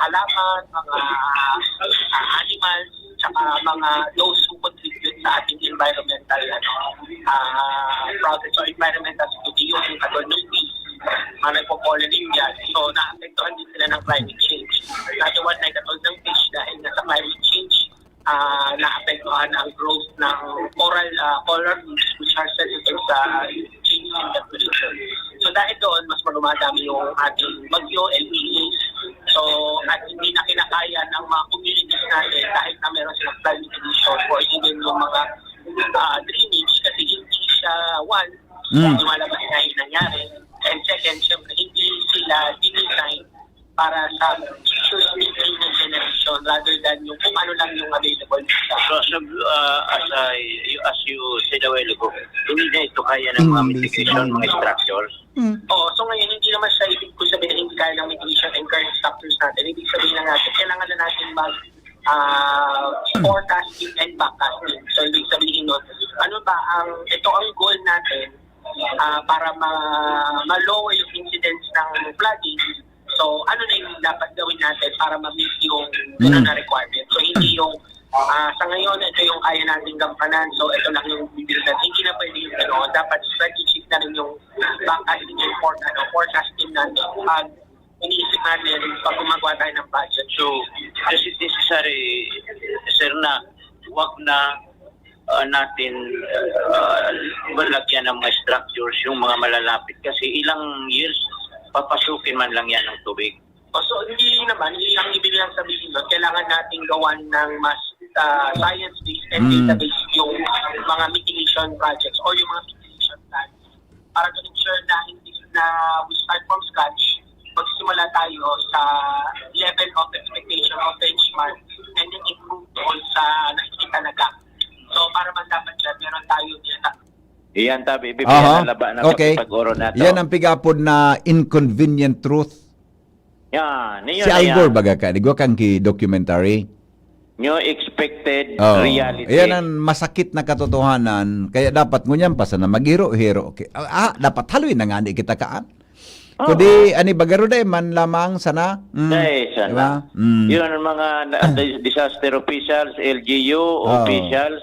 halaman, mga ah, animals, tsaka mga those who contribute sa ating environmental ano, ah, process o environmental studio, yung katol ng fish, mga nagpo-pollinate yan. So, naapektuhan din sila ng climate change. Natiwan na yung katol ng fish dahil nga sa climate change, ah, naapektuhan ang growth ng coral, ah, coral reefs, which are sensitive sa change in temperature. So, dahil doon, mas dumadami yung ating bagyo, L N Os. So, at hindi na kinakaya ng mga communities natin kahit na meron silang climate condition or even yung mga, ah, drainage kasi hindi siya, one, Mm. lumalabas na yung nangyari. And second, syempre, hindi sila dinisign para sa future meeting ng generation rather than yung kung ano lang yung available nila. So, as, uh, as, I, as you said a while ago, hindi na ito kaya ng mga English. mitigation, mga structures. Mm. Oo, so ngayon hindi naman siya ibig ko sabihin na hindi kaya ng mitigation and current structures natin. Ibig sabihin lang natin, kailangan na natin mag ah, forecasting and backcasting. So, ibig sabihin nun, ano ba ang, ito ang goal natin ah, para ma- ma-lower yung incidence ng flooding. So, ano na yung dapat gawin natin para ma-meet yung gano'n na requirement? So, hindi yung ah, sa ngayon, ito yung kaya natin gampanan. So, ito lang yung bibili natin. Hindi na pwede yung gano'n. Dapat strategic na rin yung backcasting and for, ano, forecasting natin pag iniisip natin pag gumagawa tayo ng budget. So, is it necessary, sir, na wag na uh, natin uh, lagyan ng mga structures yung mga malalapit kasi ilang years papasukin man lang yan ng tubig. O, so, hindi naman, hindi lang ibig lang sabihin nun, kailangan natin gawan ng mas ah, science-based and Mm. data-based yung mga mitigation projects or yung mga mitigation plans para to ensure na hindi na we start from scratch, magsimula tayo sa level of expectation of benchmark and then improve doon sa nakikita na gap. So, para man dapat dyan, meron tayo dinata- Iyan tabi, Aha. bibigyan na laba na Okay. pag-oro na to. Yan ang pigapod na inconvenient truth. Yan, yun Si na Al Gore yan. baga ka, di ba kang ki-documentary? New expected Oh, reality. Yan ang masakit na katotohanan. Kaya dapat ngunyan pa sana maghiro-hiro. Okay. Ah, ah, dapat haloy na nga ni kita kaan. Oo. Kundi, ani, bagaro dai man lamang sana. Mm. Dai sana. Di ba? Mm. Yun ang mga na- dis- disaster officials, L G U Oo. officials,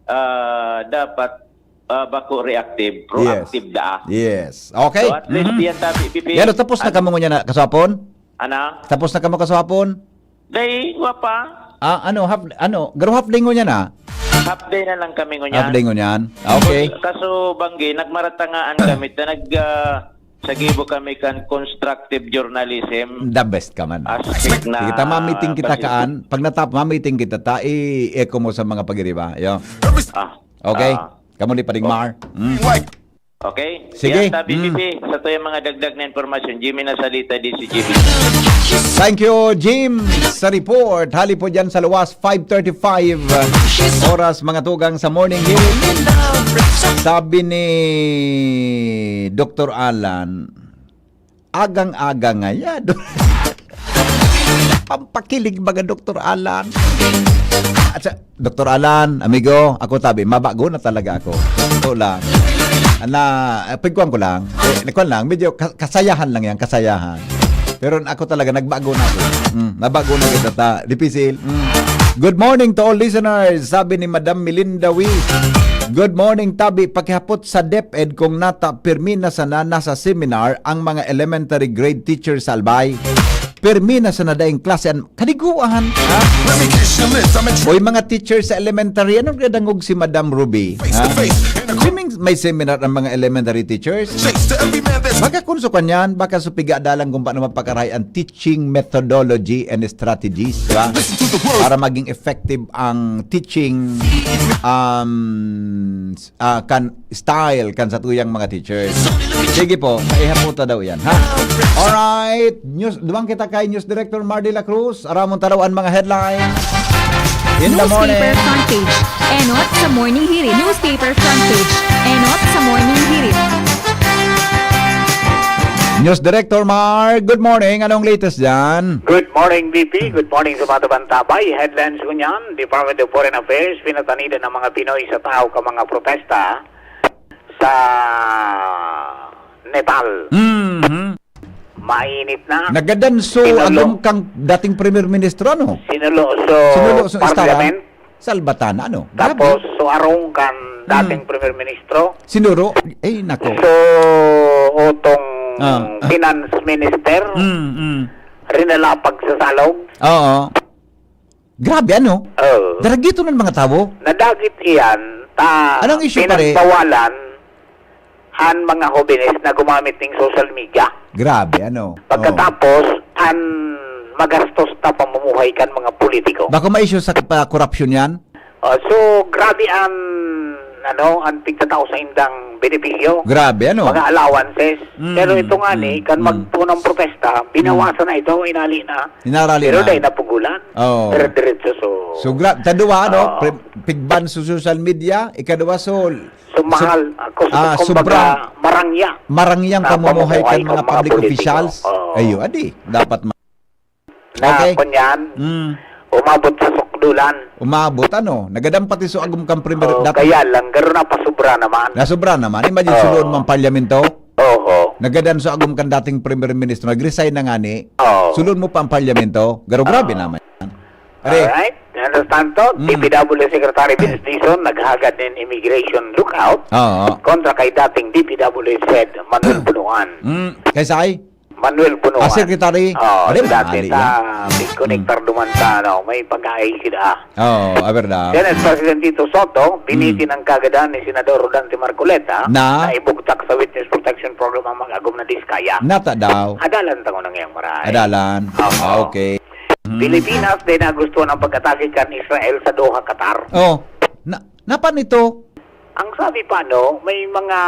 ah, dapat ah, bako reactive, proactive da. Yes. Okay. So at least Mhm. yan tabi, P P. Yan, tapos na Ano? kamo ngunyan na kaswapon? Ana? Tapos na kamo kaswapon? Day, wa pa. Ah, ano, half, ano, garo half day ngunyan na? Half day na lang kami ngunyan. Half day ngunyan. Okay. Kaso, Banggi, nagmaratangaan kami, ta nag, ah, sagibo kami kan constructive journalism. The best ka man. Aspect na Kita ma-meeting kita basis. Kaan. Pag natap, ma-meeting kita ta, i-echo mo sa mga pag-iriba. Yo. Ah, Okay? ah. Kamo ni Paring Mar. Mm. Okay? Sige. Yan, tabi, Mm. P P. Sa to yung mga dagdag na impormasyon, Jimmy Nasalita, D C G B. Thank you, Jim, sa report. Hali po dyan sa luwas, five thirty-five oras, mga tugang sa Morning Hill. Sabi ni Doktor Alan, agang-aga ngayado. Pampakilig baga, Doktor Alan. At sa, Doktor Alan, amigo, ako tabi, mabago na talaga ako. Ito lang. Na, eh, pigkuhan ko lang. Eh, kuwan lang, medyo ka- kasayahan lang yan, kasayahan. Pero ako talaga, nagbago na ako. Mm, nabago na kita ta. Dipisil. Mm. Good morning to all listeners, sabi ni Madam Melinda Wee. Good morning, tabi. Pakihapot sa DepEd kung nata pirmi na sana nasa seminar ang mga elementary grade teachers sa Albay. Pirmi na sana daing klase an kaliguan. Ha? Let me kiss your lips. I'm a Oy, mga teachers sa elementary, ano dangog si Madam Ruby? Ha? May, may seminar ang mga elementary teachers. Chase to every man that's Baka kung sa kanyan, baka supiga dalang kung paano mapakarahay ang teaching methodology and strategies, di ba? Listen to the words. Para maging effective ang teaching um, s- ah, kan style kan sa tuyang mga teachers. Sige po, maihaputa daw yan, ha? Alright, news, duwang kita kay News Director Mar de la Cruz. Aramon taraw ang mga headlines in the Newspaper morning. front page. Enot sa Morning Hirit. Newspaper front page. Enot sa Morning Hirit. News Director Mar, good morning. Anong latest dyan? Good morning, B P. Good morning sa mga tabantabay. Headlines ko niyan, Department of Foreign Affairs, pinatanidan ng mga Pinoy sa tao ka mga protesta sa Nepal. Mhm. Mainit na. Nagadanso Sinulo. agom kang dating Premier Ministro, ano? Sinulo so, Sinulo so parliament. Salbatana, ano? Grabe. Tapos so arong kan dating Premyer Ministro. Sinuro? Ay, nako. So, utong Ah, ah. Finance Minister, Mm, mm. rinalapag sa salog. Oo. Grabe, ano? Oo. Daragito ng mga tawo. Nadagit iyan, ta Anong issue, pare? pinagbawalan an mga hobenes na gumamit ning social media. Grabe, ano? Oo. Pagkatapos, an magastos na pamumuhay kan mga politiko. Baka ma-issue sa pa-, korupsyon yan? Oh, so, grabe an, ano, an pigtatao sa indang benepisyo. Grabe, ano? Mga allowances. Mm, Pero ito nga ni, mm, kan mm. magpunang protesta, binawasan Mm. na ito, inali na. Inarali Pero na. dahil napugulan, Oo. pero diretso so So, gra-, taduwa, no? Oo. Pre-, pigban sa social media, ikaduwa, so, So, mahal, so, ah, kumbaga, sobra, marangyang marangyang na pamumuhay pamumuhay kan kan mga mga public politiko. officials. Oo. Ayo, adi, dapat ma- Na Okay. kunyan, Mm. umabot sa sukdulan. Umabot, ano? Nagadan pati so agom kan primer-, Oh, dati. kaya lang, garo na pasubra naman. Nasubra naman. Imagine, Oo. sulon mo ang parliamento. Oo. Nagadan so agom kan dating Primer Ministro. Nag-resign na nga ni. Oo. Sulon mo pa ang parliamento. Garo, grabe Oo. naman. Are. Alright. Mientras tanto, Mm. D P W Secretary Vince Dizon naghagad nin immigration lookout Oo. kontra kay dating D P W head Manuel Bonoan. Mm. Kay Sai? Manuel Bonoan. Ah, Secretary. Oo, Are, dati mali ta, yan. big connector Mm. duman ta, ano, may pag-aay sila. Oo, ah, verdad. Then, as President Tito Soto, Mm. binitin ang kagadan ni Senador Rodante Marcoleta Na? na ibugtak sa Witness Protection Program ang mag-agom na diskaya. Nata daw. Adalan tango na ngayang maray. Adalan. Oo. Ah, okay. Mm. Pilipinas, dai nagustuhan ang pag-atake kan Israel sa Doha, Qatar. Oh, na, napan ito? Ang sabi pa, no, may mga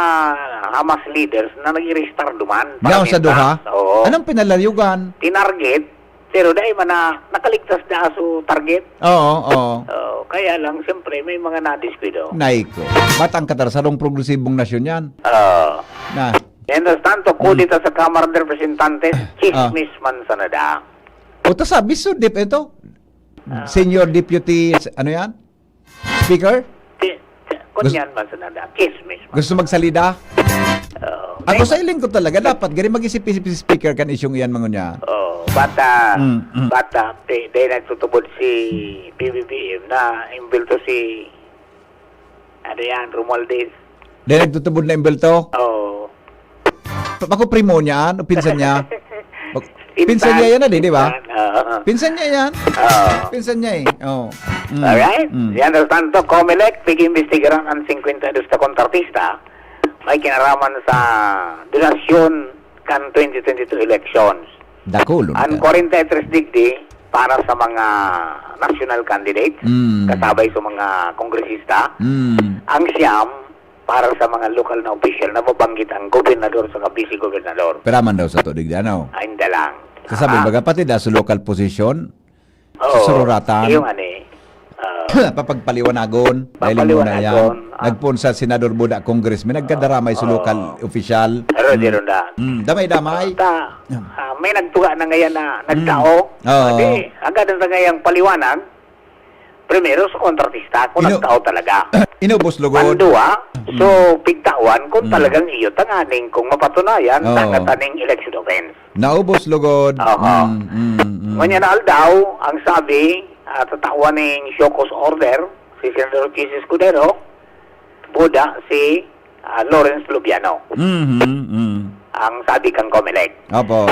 Hamas leaders na nag-iristar duman para Yaon sa mintas. Doha? Oo. Anong pinalayugan? Tinarget, pero dai man na nakaligtas na so target. Oo, oo. Oo, kaya lang, siyempre, may mga nadiskuido. Naiko. Ba't ang Qatar, sarong progresibong nasyon yan? Oo. Na. Mientras tanto, Hmm. kudeta sa Kamara de Representantes, Ah. chismis man sana da. O, ta sabi, so, dep-, ito? Ah. Senior Deputy, ano yan? Speaker? Ti-, ti-, Gus-, kunyan man sana da. Chismis man. gusto magsalida? Oo. Ako May sa iling ko talaga, dapat gani mag-isip-isip si speaker kan isyung iyan, mangunya. Oo, bata, Mm, mm. bata, ti-, dahil nagtutubod si B B B M na imbulto si, ano yan, Romualdez. Dahil nagtutubod na imbulto? Oo. Pa-, bako primo niya, ano, pinsan niya? Bak-, pinsan Pinsan. niya yan, adi, di ba? Pinsan, oo. Pinsan niya yan. Oo. Pinsan niya eh. Oh. Mm. Alright? Mm. Mientras tanto, Comelec, pig-imbestigaran ang singkwenta y dos na kontratista may kinaraman sa donasyon kan twenty twenty-two elections. Dakulon Ang ka. kwarenta y tres digdi para sa mga national candidates, Mm. kasabay sa mga kongresista. Mm. Ang siyam, para sa mga lokal na opisyal na mabanggit ang gobernador saka vice-gobernador. Pira man daw sa tudig di, ano? Ay, hindi lang. Kasabi, Ah. baga pati da sa local position, Oo. sa sururatan. Yung ano eh, ah, Papagpaliwanagon, dahil muna yan. Papaliwanagon, ah. Nagpoon sa senador, buda congressman, nagkadaramay sa Oo. local opisyal. Pero di Mm. ron daan. Mm, damay-damay. Ta, Mm. ah, may nagtuga na ngayon na Mm. nagtao. Oo. Di, agad ang ngayang paliwanag. Primero, sa kontratista, kung Ino-, nagtao talaga. inubos lugod. Pandua, Mm. so, pigtawan kung Mm. talagang iyo tanganing kung mapatunayan, Oo. tangataning election offense. Naubos lugod. Oho. Mm, mm, mm. Ngunyan na aldaw, ang sabi, ah, tatawan ning show cause order, si Senador Chiz Escudero, buda si, ah, Lawrence Lubiano. Mhm, mm. Ang sabi kang Comelec. Opo.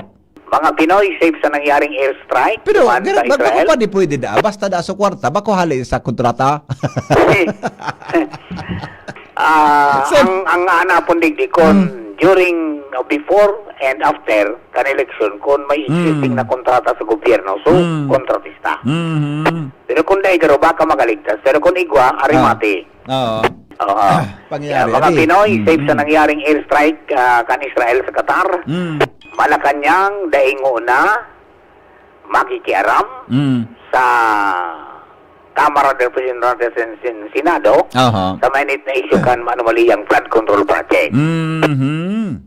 Mga Pinoy safe sa nangyaring airstrike Pero, duman pero sa bako Israel. pa di pwede da, basta da sa kwarta, bako hali sa kontrata. Ah, So ang, ang hanapon digdi kon Mm. during, uh, before and after kan eleksyon, kon may Mm. existing na kontrata sa gobyerno, so, Mm. kontratista. Mhm. Pero kung dai garo, baka makaligtas. Pero kung igwa, ari Ah. mati. Oo. Oo. Pangyayari, Kaya mga adi. Pinoy, Mm, safe sa mm. nangyaring airstrike, ah, kan Israel sa Qatar. Mm. Malacañang, dai ngona makikiaram Mm. sa Kamara de Representantes and Sen-, Senado Aha. sa mainit na isyu kan manumaliyang flood control project. Mhm.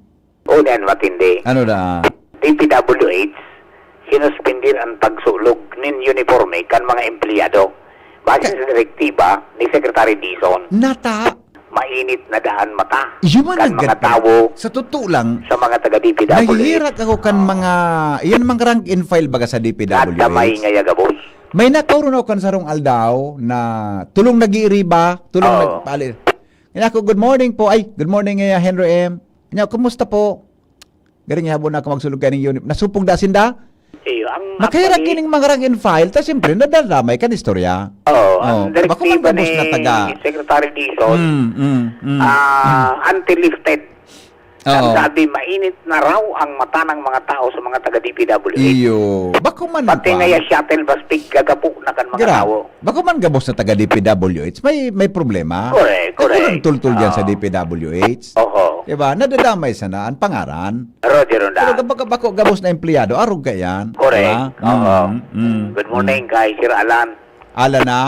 O, yan, matindi. Ano na? D P W H, sinuspindir ang pagsulog nin uniforme kan mga empleyado. Base Ka- sa direktiba ni Secretary Dizon, Nata. mainit na daan mata Yung mga kan mga naggat-, tawo sa totoo lang, sa mga taga D P W H. nahihirak ako kan Oo. mga, yan, mga rank and file baga sa D P W H. Nadamay ngaya gabos. May nakaurun ako kan sarong aldaw na tulong nag-iiriba, tulong Oo. nagpali-, Kaya ako, "Good morning po." "Ay, good morning, eh, Henry M." Kanya, "Kumusta po?" Garing ihabo na ako magsulog kaning unit. Nasupog na sinda? Iyo, ang Makahirak actually, ining mga rank and file, ta siyempre, nadadamay kan istorya. Oo, Oh, ang bako man direktiba gabos ni na taga- Secretary Dizon, Mm, mm, mm, ah, mm. until lifted. Ang Oo. sabi, mainit na raw ang mata ng mga tao sa mga taga D P W H. Iyo. Bako man Pati pa. nga ya shuttle bus, piggagapo na kan mga Gira. tawo. Bako man gabos na taga D P W H, may, may problema. Correct, correct. Nagkulong-tultol dyan sa Oo. D P W H. Oho. Diba? Nadadamay sana ang pangaran. Roger, Pero Ronda. kapag bako gabos na empleyado, arog ka yan. Correct. Diba? Oo. Mm, mm, Good morning mm. kay Sir Alan. Alan na?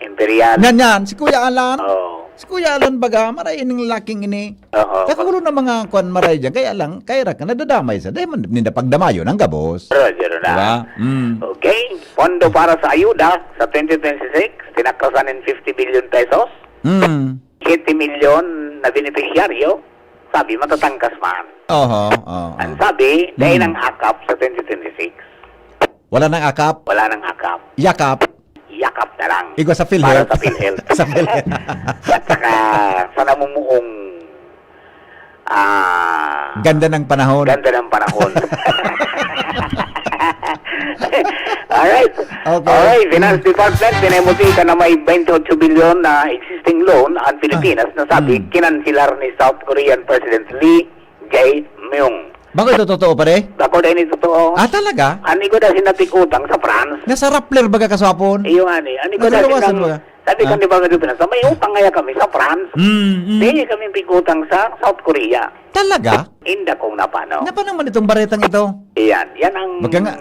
Imperial. Yan, yan. Si Kuya Alan. Oo. Si Kuya Alan baga, maray ining laking ini. Oo. Kakulo na mga kwan maray dyan. Kaya lang, kaya ra ka, nadadamay sa. Dahil man, ninda pagdamayon ang gabos. Roger na. Diba? Mm. Okay. Pondo para sa ayuda sa twenty twenty-six, tinakasan in fifty billion pesos. Mm. Siyete milyon na benepisyaryo, sabi, matatangkas man. Oho, oo. Ang sabi, dahil Mm. ang akap sa twenty twenty-six. Wala nang akap? Wala nang akap. Yakap? Yakap na lang. Igwa sa PhilHealth? Para sa PhilHealth. Sa PhilHealth. At saka, sa namumuong, ah, Ganda ng panahon. ganda ng panahon. Alright. Okay. Alright, Finance Mm. Department, pinahimuti ka na may twenty-eight billion na existing loan ang Pilipinas na sabi, Mm. kinansilar ni South Korean President Lee Jae-myung. Bako ito totoo, pare? Bako dahil ito totoo. Ah, talaga? Ani ko dahil sinapik utang sa France. Nasa Rappler baga kaswapon? Iyo nga ni. Ani ko dahil Nalalawasan sinang, baga? sabi Ah. kan di ba nga doon, may utang ngaya kami sa France. Mm, mm. Dahil kami pigutang sa South Korea. Talaga? Inda kong napano. Napano man itong baretang ito? Iyan. Yan ang, Baga nga.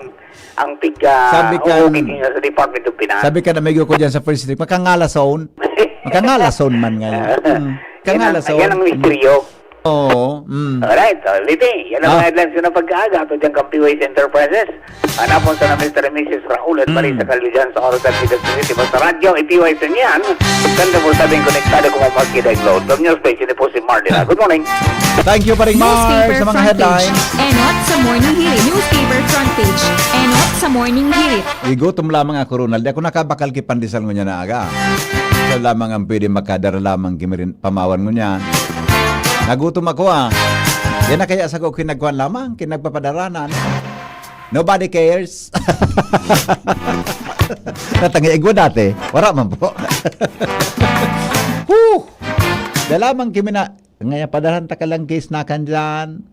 ang pig, ah, Sabi kan, uukit niya sa Department of Finance. sabi kan amigo ko dyan sa First District, makangalason. Makangalason man ngayon. Ah. Mm. Yan ang, Kangalason. yan ang misteryo. Oo, mm. Alright, so, Liti, yan ang Ah. mga headlines ko na pagkaaga. Ato dyan kang P Y S Enterprises. Hanapon sa na Mister and Missus Raul at Mm. Marisa Calvillo dyan sa Oras at Pidas City. Basta radyo, i-P Y S niyan. Ganda mo sabing konektado kung mapaskid ang load. From News Page, ini po si Marlena. Ah. Good morning. Thank you, Paring Mar, Newspaper sa mga front page. headlines. Enot sa Morning Hirit. Newspaper front page. Enot sa Morning Hirit. Igutom lamang ako, Ronald. Di ako nakabakal ki pandesal ngunyan na aga. Ikaw lamang ang pwede makadara lamang kimirin pamawan ngunyan. Nagutom ako, ah. Yan na kaya sa ko kinagkuhan lamang, kinagpapadaranan. Nobody cares. Natangay igwa dati. Wala man po. Huh! Da lamang kimi na, ngayon padarahan ta ka lang case na kan dyan.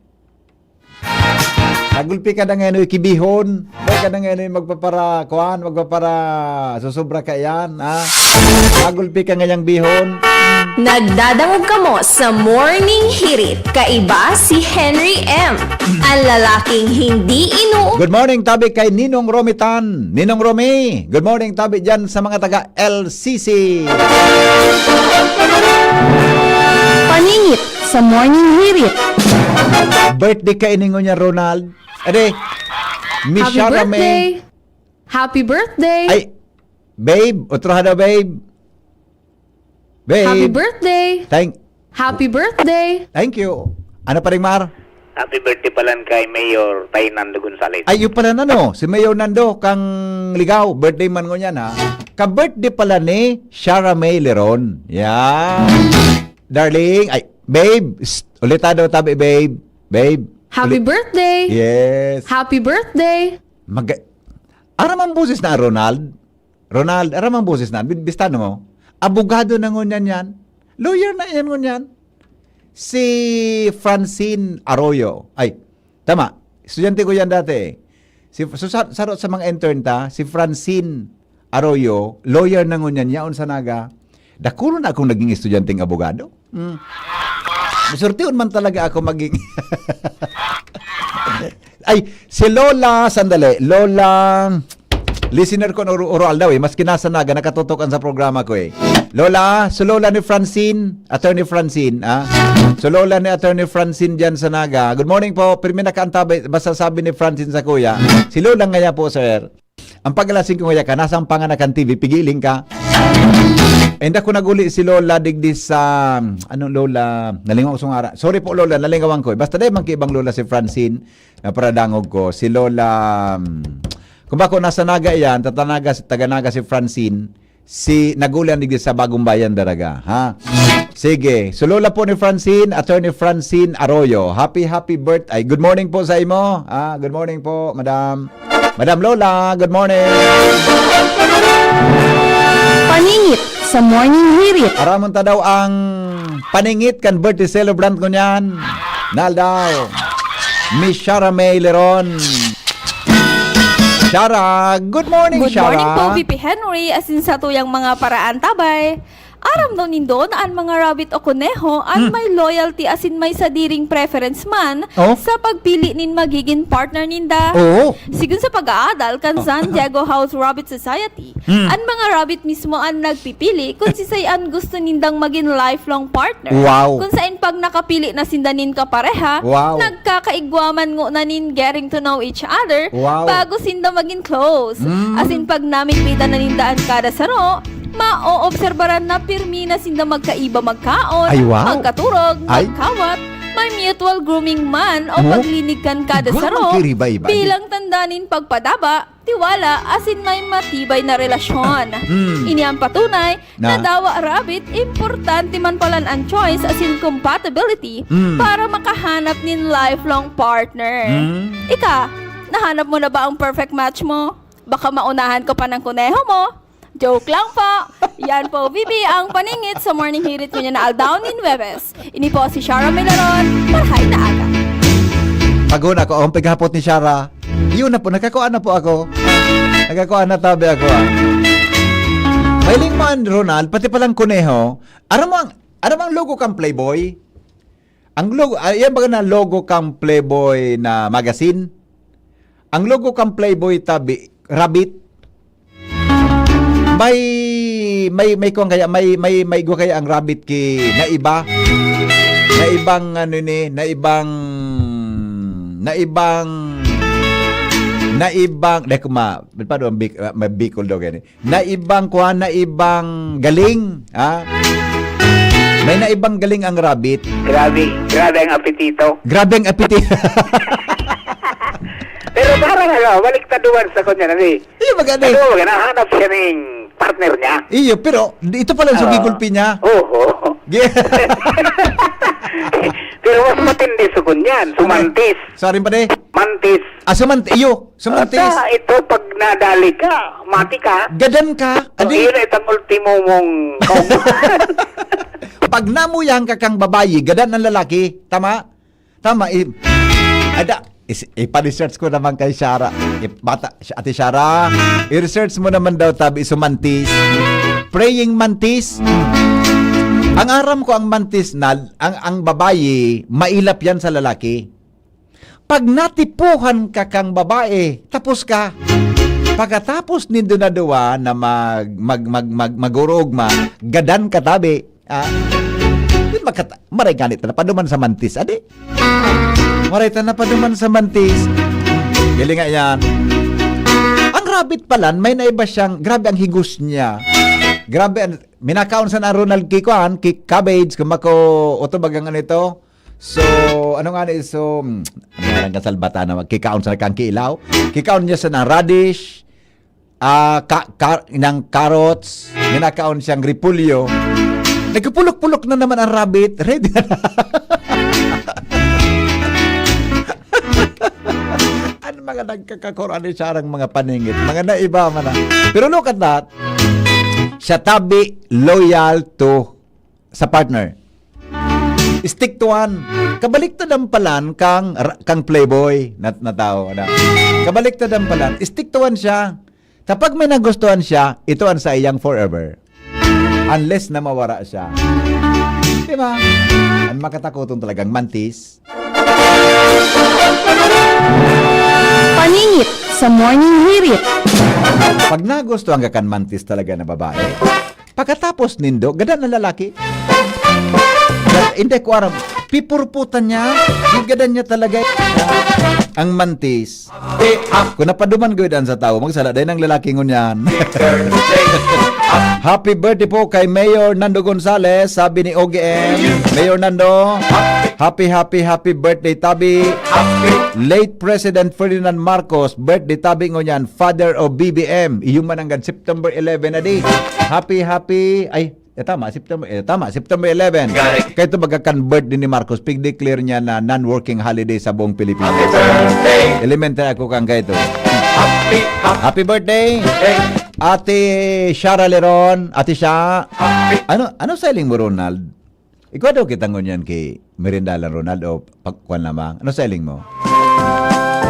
Nagulpi ka na ngayon, uy, kibihon. Dahil ka na ngayon, uy, magpapara, kuan, magpapara, susubra ka yan, ha? Nagulpi ka ngayang bihon. Nagdadangog kamo sa Morning Hirit. Kaiba si Henry M. Ang lalaking hindi inu- Good morning, tabi kay Ninong Romy Tan. Ninong Romy, good morning, tabi dyan sa mga taga L C C. Paningit sa Morning Hirit. Birthday ka ini ngunyan, Ronald. Ade, Miss Happy Shara May. birthday! Happy birthday! Ay, babe, otro ha daw, babe. Babe. Happy birthday! Thank, Happy birthday! thank you. Ano pa rin, Mar? Happy birthday pala kay Mayor Tay Nando Gonzales. Ay, yun pala na, no? Si Mayor Nando, kang Ligaw, birthday man ngunyan, ha? Ka-birthday pala ni Shara May Leron. Yan. Darling, ay, babe, shh, ulita daw tabi, babe. Babe. Happy uli- birthday! Yes. Happy birthday! Mag-, aram ang boses na, Ronald? Ronald, aram ang boses na? Bi-, bistano mo? Abogado na ngunyan yan. Lawyer na yan ngunyan. Si Francine Arroyo. Ay, tama. Estudyante ko yan dati eh. Si, so, sa, sarot sa mga intern ta, si Francine Arroyo, lawyer na ngunyan, yaon sa Naga. Dakulo na akong naging estudyanteng abogado. Hmm. Masurtihon man talaga ako maging Ay, si Lola, sandali. Lola, listener ko na oro-, oral daw eh. Maski nasa Naga, nakatutok ang sa programa ko eh. Lola, so Lola ni Francine, Attorney Francine, ah. So Lola ni Attorney Francine dyan sa Naga. Good morning po. Pirmi na kaantabay, basta sabi ni Francine sa kuya. Si Lola nga yan po, sir. Ang pag-alasing ko ngaya ka, nasang panganakan T V, pigiling ka. And ako naguli si Lola digdi sa, ano, Lola, nalingaw ko sa ngara. Sorry po, Lola, nalingawan ko eh. Basta dahil man kaibang Lola si Francine, na paradangog ko, si Lola, mm, kung bako nasa Naga yan, tatanaga, taga Naga si Francine, si nagulan digdi sa Bagong Bayan, Daraga, ha? Sige. So, Lola po ni Francine, Attorney Francine Arroyo. Happy, happy birth-, ay, good morning po sa imo. Ah, good morning po, Madam. Madam Lola, good morning. Paningit sa Morning Hirit. Aramon ta daw ang paningit kan birthday celebrant ko niyan. Naldaw. Miss Shara May Leron. Shara, good morning, Good Shara. morning po, V P Henry. Asin sa tuyang mga paraan, tabay. Aram daw nindo na an mga rabbit o koneho an Hmm. may loyalty asin may sadiring preference man Oh? sa pagpili nin magigin partner ninda. Oo. Sigon sa pag-aadal kan Oh. San Diego House Rabbit Society, Hmm. an mga rabbit mismo an nagpipili kun sisay an gusto nindang magin lifelong partner. Wow. Kun saen pag nakapili na sinda nin kapareha, Wow. nagkakaigwa man ngona nin getting to know each other Wow. bago sinda magin close. Hmm. Asin pag namigpitan na ninda an kada saro, maoobserbaran na pirmi na sinda magkaiba magkaon, Ay, wow. magkaturog, Ay. magkawat, may mutual grooming man o Oh? paglinig kan kada Grooming saro kiriba-iba. bilang tanda nin pagpadaba, tiwala, asin may matibay na relasyon. Hmm. Ini ang patunay na Na? dawa rabbit, importante man palan an choice asin compatibility Hmm. para makahanap nin lifelong partner. Hmm. Ika, nahanap mo na ba ang perfect match mo? Baka maunahan ka pa ng kuneho mo? Joke lang po. Yan po, V P, ang paningit sa Morning Hirit ngunyan na aldaw nin Huwebes. Ini po si Shara Milaron. Marhay na aga. Paguna ko, ang paghapot ni Shara, yun na po, nagkakuan na po ako. Nagkakuan na tabi ako, ah. Mahiling man, Ronald, pati palang kuneho, aram mo ang, aram mo ang logo kang Playboy? Ang logo, ah, yan baga na logo kang Playboy na magazine? Ang logo kang Playboy tabi, rabbit. May, may, may kuwan kaya, may, may, may igwa kaya ang rabbit ki na iba? Na ibang ano ni, na ibang, na ibang, na ibang, dahil kuma, paano ang Bic-, ah, may Bicol daw gani? Na ibang kuwan, na ibang galing, ha? May na ibang galing ang rabbit. Grabe, grabe ang apetito. Grabe ang apetito. Pero parang ano, baliktad duman sa kanya na ni. Iyo, baga ni. Ano, baga, nahanap siya ning partner niya. Iyo, pero di-, ito pala ang Oo. sugigulpi niya. Oo. Gi- Pero mas matindi sa kunyan, Ano? sumantis. Sorry pa, de. Mantis. Ah, sumanti-, iyo, sumantis. Ata, ito, pag nadali ka, mati ka. Gadan ka. So, Adi, yun itong ultimo mong kaumahan. Pag namuyahan ka kang babayi, gadan ang lalaki. Tama? Tama, i-, ada, is-, ipa-research ko naman kay Shara. I-, bata, Ate Shara, i-research mo naman daw, tabi, sumantis. Praying mantis. Ang aram ko, ang mantis na, ang, ang babayi, mailap yan sa lalaki. Pag natipuhan ka kang babae, tapos ka. Pagkatapos nindo na duwa na mag-, mag-, mag-, mag-, mag-urugma, gadan ka tabi. Ah, yun, makat-, maray ganit na paduman sa mantis, adi? Maray ta na paduman sa mantis. Galing nga yan. Ang rabbit palan, may naiba siyang, grabe ang higos niya. Grabe ang, minakaon sa na Ronald Kikuan, ki cabbage, kumako, oto bagang ano ito? So, ano nga ni, so, mm, ano nga lang kasalbata na magkikaon sa kang kilaw? Kikaon niya sa na radish, ah, ka-, ka-, ng carrots, minakaon siyang repolyo. Nagpupulok-pulok na naman ang rabbit. Ready na. Ano mga nagkakakuran ni Sarang mga paningit? Mga naiba man na. Pero look at that. Siya tabi loyal to sa partner. Stick to one. Kabaliktad ang palan kang ra-, kang playboy na, na tao, ano? Kabaliktad ang palan. Stick to one siya. Kapag may nagustuhan siya, ito ang sa iyang forever. Unless na mawara siya. Di ba? Ang makatakuton talagang mantis. Paningit sa Morning Hirit. Pag nagustuhan ka kan mantis talaga na babae, pagkatapos nindo, gadan ang lalaki. Gad-, hindi ko aram. Pipurputan niya. Yung gadan niya talaga. Ang mantis. Kung napaduman gud an sa tawo, magsala dai nang lalaki ngunyan. Happy birthday po kay Mayor Nando Gonzales, sabi ni O G M. Mayor Nando, happy, happy, happy birthday, tabi. Late President Ferdinand Marcos, birthday tabi ngunyan, father of B B M. Iyo man nanggad September eleven na di. Happy, happy, ay, Eh, tama, September, eh, tama, September eleven. Got it. Kaito baga kan birthday ni Marcos, pig-declare niya na non-working holiday sa buong Pilipinas. Happy birthday! Elementary ako kan kaito. Happy, happy Happy birthday! Hey! Ate Shara Leron, Ate Sha. Happy Ano, ano selling mo, Ronald? Ikaw daw kita ngunyan ki merindalan, Ronald, o pagkuan lamang? Ano selling mo?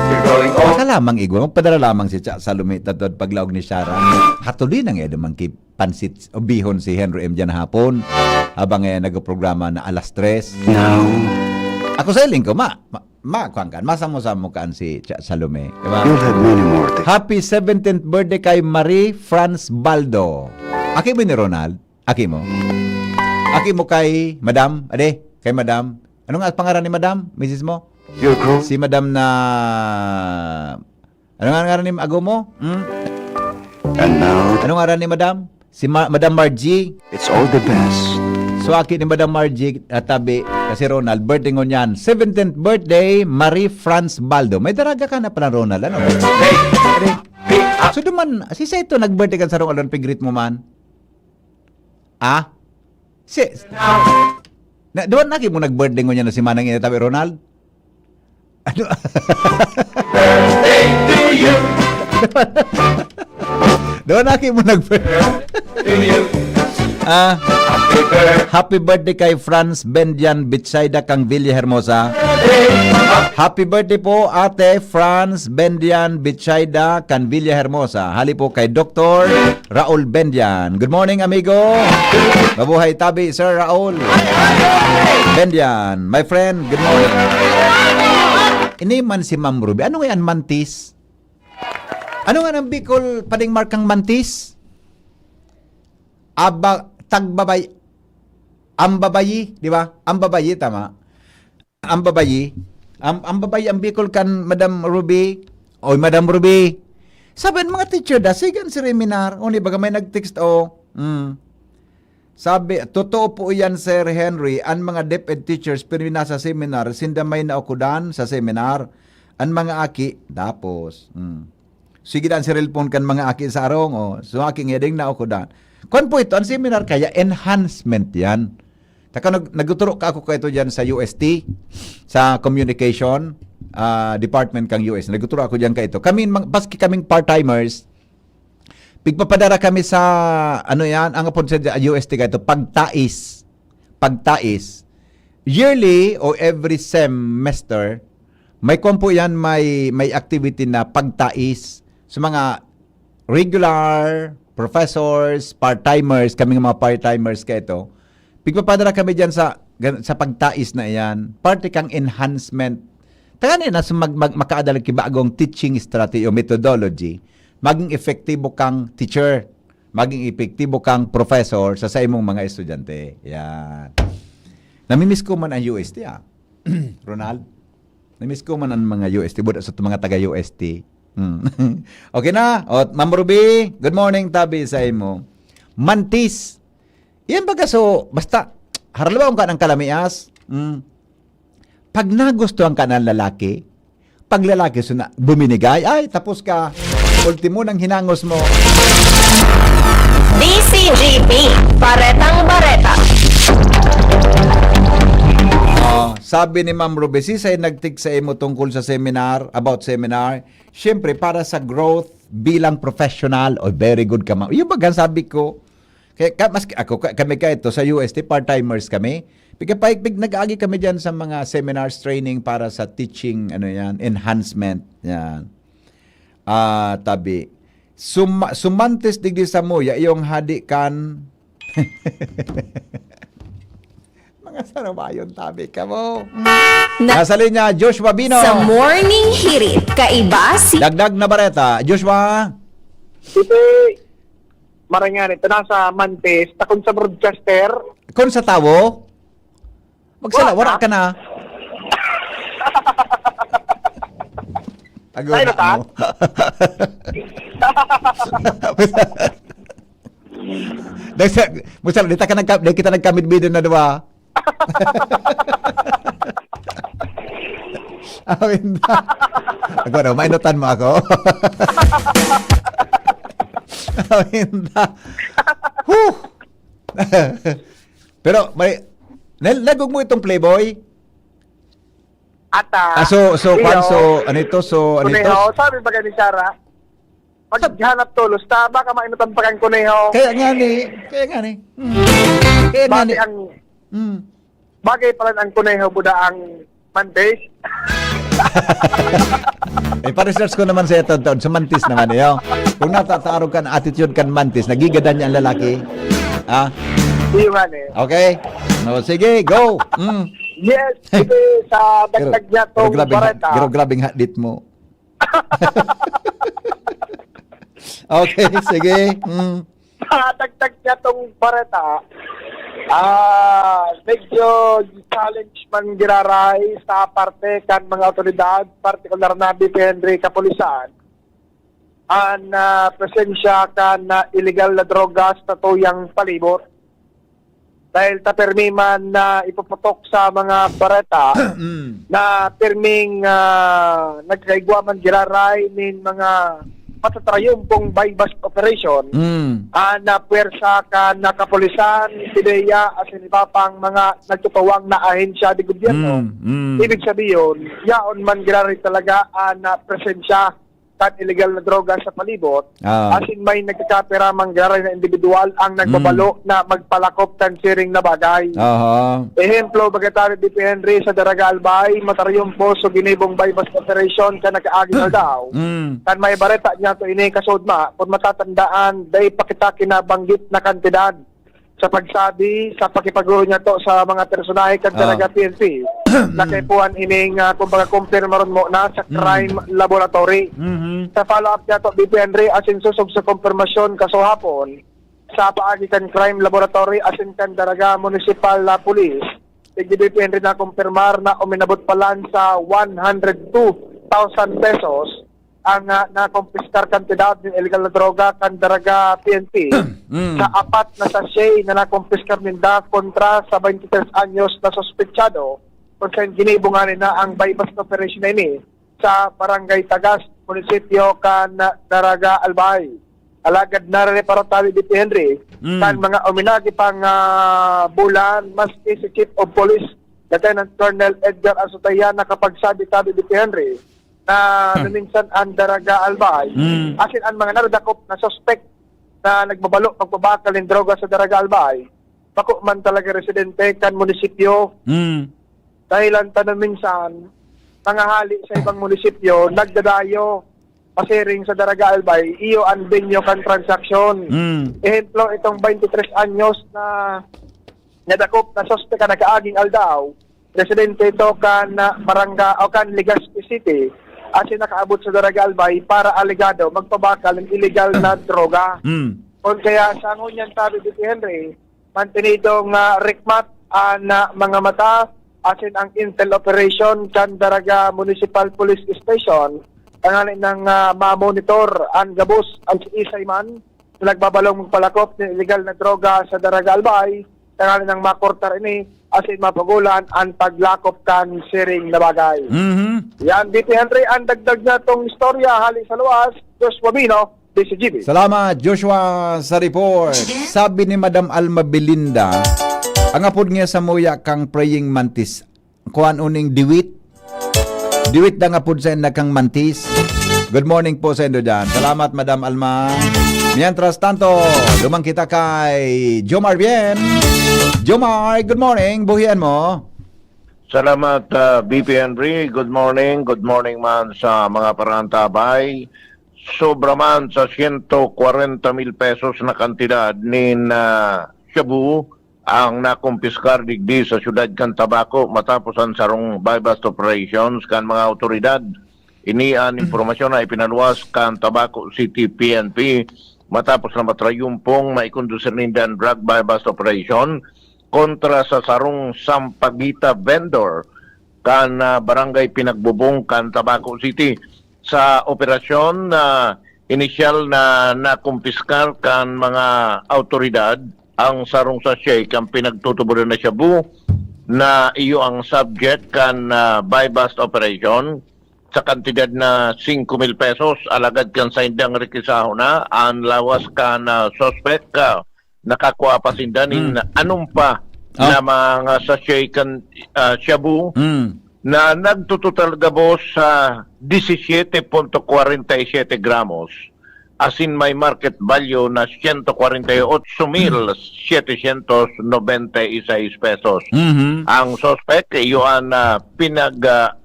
You're going on. Baka lamang igwa, magpadara lamang si Cha Salome, tatod paglaog ni Shara. Hatuli na nga naman ki pansit o bihon si Henry M diyan hapon. Habang, eh, nagprograma na alas tres. No. Ako selling ko, ma, ma, ma, kuwan ka, masamo-samo kaan si Cha Salome. Diba? You'll have many more things. Happy seventeenth birthday kay Marie Franz Baldo. Aki mo ni Ronald? Aki mo? Aki mo kay Madam? Ade, kay Madam? Ano nga pangaran ni Madam? Misis mo? You're grown. Si Madam na... Ano nga ngaran ni ago mo? Hmm? And now, Ano ngaran ni Madam? Si Ma-, Madam Margie. It's all the best. So, aki ni Madam Margie, at tabi, kasi Ronald, birthday ngunyan. Seventeenth birthday, Marie Franz Baldo. May daraga ka na pala, Ronald. Ano? Hey, so, duman, si Seto, nag-birthday kan sarong alon, pig-greet mo man? Ah? Si, na, duman aki mo nag-birthday ngunyan na si Manang Ina tabi, Ronald? Ano? Birthday to you. Doon aki mo nag-birthday. To you. Ah, Happy birthday. Happy birthday kay Franz Bendian Bitsaida kang Villa Hermosa. Happy birthday po, Ate Franz Bendian Bitsaida kan Villa Hermosa. Hali po kay Doktor Raul Bendian. Good morning, amigo. Mabuhay tabi, Sir Raul. Bendian, my friend, good morning. Ini man si Ma'am Ruby. Ano nga yan, mantis? Ano nga ng Bicol, pading markang mantis? Aba, tagbabay, ambabayi, di ba? Ambabayi, tama. Ambabayi. Am-, ambabayi, ang Bicol kan Madam Ruby. Oy, Madam Ruby. Sabi, ang mga teacher da, sigan si seminar. O, di ba, may nag-text, o. Mm. Sabi, "Totoo po iyan, Sir Henry. An mga DepEd teachers, pirmi nasa seminar, sinda may naukodan sa seminar. An mga aki, dapos." Hmm. Sige, dan si cellphone kan mga aki sa arong, oh. So, aki nga ding naukodan. Kwan po ito, ang seminar kaya, enhancement yan. Taka nag-, nagtuturo ka ako kaito dyan sa U S T, sa communication, ah, department kang U S. Nagtuturo ako dyan kaito. Kami, mang-, baski kaming part-timers, pigpapadara kami sa, ano yan, ang apod sa U S T kaito, pagtais. Pagtais. Yearly o every semester, may kwan po yan, may, may activity na pagtais sa mga regular, professors, part-timers, kaming mga part-timers kaito. Pigpapadara kami dyan sa, sa pagtais na iyan. Parte kang enhancement. Tanganing na sa mag-, mag-, makaadal ki bagong teaching strategy o methodology, maging epektibo kang teacher, maging epektibo kang professor sa, sa imong mga estudyante. Yan. Namimiss ko man ang U S T, ah. Ronald, namimiss ko man ang mga U S T, buda sa mga taga-U S T. Hmm. Okay na? O, Ma'am Ruby, good morning, tabi sa imo. Mantis. Yan baga, so, basta, haralabaon ka ng kalamias. Hmm. Pag nagustuhan ka ng lalaki, pag lalaki, so na, buminigay, ay, tapos ka. Ultimo nang hinangos mo. D C G P, Baretang Bareta. Oh, sabi ni Ma'am Ruby, sisay nagtig sa imo tungkol sa seminar, about seminar, siyempre, para sa growth bilang professional. Oh, very good ka, ma'am. Yung baga, sabi ko, kaya, ka, mas, ako, ka, kami ka ito, sa U S T, part-timers kami. Pigkapahigpig, nag-agi kami dyan sa mga seminars, training para sa teaching, ano yan, enhancement. Yan. Ah, tabi. Suma-, sumantes digdi sa muya, iyong hadi kan... Mga sarabayon, tabi ka mo. Na- Nasa linya, Joshua Bino. Sa Morning Hirit, kaiba si... Dagdag na bareta, Joshua. Ito, marangan ito, nasa Mantis, takon sa broadcaster. Kung sa tawo, magsala, wala ka na. Tago Ay, na nata? mo. Dahil sa, magsala, di ta ka nagka-, di kita nagkamid-bidan na duwa. Awin na. Ako na, mainutan mo ako. Awin na. Huh! Pero may, nal-, nagugmo itong Playboy? Ata. Ah, so, so, Iyo. kwan, so, ano ito? So, ano ito? Kuneho, sabi ba ni Sarah? Maghanap tolos ta, baka mainutan pa kang kuneho. Kaya nga ni, kaya nga ni. Hmm. Kaya nga ni. Bati ang, Hmm. bagay pala ang kuneho, buda ang mantis. Eh, pa-research ko naman sa taon-taon, sa mantis naman, eh, oh. Kung natatarog kan attitude kan mantis, nagigadan niya ang lalaki. Ah, Iyo nga ni. Okay? No, sige, go. Mm. Yes, sige, sa dagdag niya pero tong grabing, bareta. Pero grabing hadit mo. Okay, sige. Mm. Sa dagdag niya tong bareta, ah, medyo challenge man giraray sa parte kan mga otoridad, partikular na B P Henry Kapulisan, an ah, presensya kan ah, illegal na droga sa tuyang palibot. Dahil ta permi man na ipuputok sa mga bareta Mm. na perming ah, nagkaigwa man giraray nin mga matatrayumpong buy-bust operation Mm. ah, na puwersa kan kapulisan, pideya, asin iba pang mga nagtutuwang na ahensya de gobyerno. Mm. Mm. Ibig sabihin, yaon man giraray talaga an ah, presensya kan illegal na droga sa palibot. Ah. Asin may nagkakapera man giraray na individual ang nagbabalo na magpalakop kan siring na bagay. Aha. Ehemplo, baga tabi, B P Henry, sa Daraga Albay, matrayumpo so ginibong buy-bust operation kan nakaaging aldaw. Mm. Kan may bareta niya to ini kasudma, kung matatandaan, dai pa kita kinabanggit na kantidad sa pagsabi, sa pakipag-uro niya to sa mga personahe kan Ah. Daraga P N P, na kaipuhan ining, ah, kumbaga, kumpirmaron mo na sa Mm. crime laboratory. Mhm. Sa follow-up niya to, B P Henry, asin sosog sa kumpirmasyon kaso hapon, sa paagi kan crime laboratory asin kan Daraga Municipal ah, Police, digdi B P Henry nakumpirmar na uminabot pa lang sa one hundred two thousand pesos ang ah, nakumpiskar kantidad nin illegal na droga kan Daraga P N P Mm. sa apat na sachet na nakumpiskar ninda kontra sa twenty-three anyos na suspetsado, kung saan ginibo nga nina ang buy-bust operation na ini sa Barangay Tagas, munisipyo kan Daraga Albay. Alagad narereparo tabi, B P Henry, Mm. kan mga uminagi pang ah, bulan, maski si Chief of Police, Lieutenant Colonel Edgar Asutaya, nakapagsabi tabi, B P Henry, na Hmm. naminsan ang Daraga Albay, Mm. asin ang mga naradakop na suspect na nagbabalo pagpabakal nin droga sa Daraga Albay, bako man talaga residente kan munisipyo. Mm. Dahilan tanan minsan, mga hali sa ibang munisipyo, nagdadayo, pasiring sa Daraga Albay, iyo ang venue kan transaksyon. Mm. Ehemplo, itong twenty-three anyos na nadakop na suspek na nakaaging aldaw, residente ito kan ah, barangay o kan Legazpi City, asin nakaabot sa Daraga Albay para alegado magpabakal ng illegal na droga. Mm. Kung kaya sa ngunyan tabi, B P Henry, mantinido nga rikmat an ah, mga mata asin ang intel operation kan Daraga Municipal Police Station, tanganing nang ah, mamonitor an gabos an siisay man na nagbabalong magpalakop nin illegal na droga sa Daraga Albay, tanganing nang makortar ini asin mapagulan an paglakop kan siring na bagay. Mhm. Yan, B P Henry, ang dagdag niya tong istorya hali sa luwas, Joshua Bino, D C G B. Salamat, Joshua, sa report. Sabi ni Madam Alma Belinda, ang apod niya sa muya kang praying mantis, kuan uning diwit. Diwit dang apod sa inda kang mantis. Good morning po sa indo dyan. Salamat, Madam Alma. Mientras tanto, duman kita kay Jomar Bien. Jomar, good morning. Buhian mo. Salamat, ah, B P Henry. Good morning. Good morning man sa mga parantabay. Sobra man sa siyento kwarenta mil pesos na kantidad nin ah, shabu ang nakumpiskar digdi sa siyudad kan Tabaco matapos ang sarong buy-bust operations kan mga awtoridad. Ini an impormasyon na ipinaluwas kan Tabaco City P N P matapos na matrayumpong maikondusir ninda an drug buy-bust operation kontra sa sarong sampagita vendor kan ah, Barangay Pinagbubong kan Tabaco City. Sa operasyon na inisyal na nakumpiskar kan mga awtoridad ang sarong sachet kan pinagtutuboran na shabu na iyo ang subject kan ah, buy-bust operation sa kantidad na singko mil pesos, alagad kan saindang rekisahon na an lawas kan ah, suspect ah, nakakua pa sinda nin Mm. anumpa Oh. na mga sachet kan, ah, shabu Mm. na nagtutotal gabos sa disisyete punto kwarenta y siyete gramos, asin may market value na siyento kwarenta y otso mil setecientos nobenta y seis pesos. Mhm. Ang suspek, iyo an, ah, pinag, ah,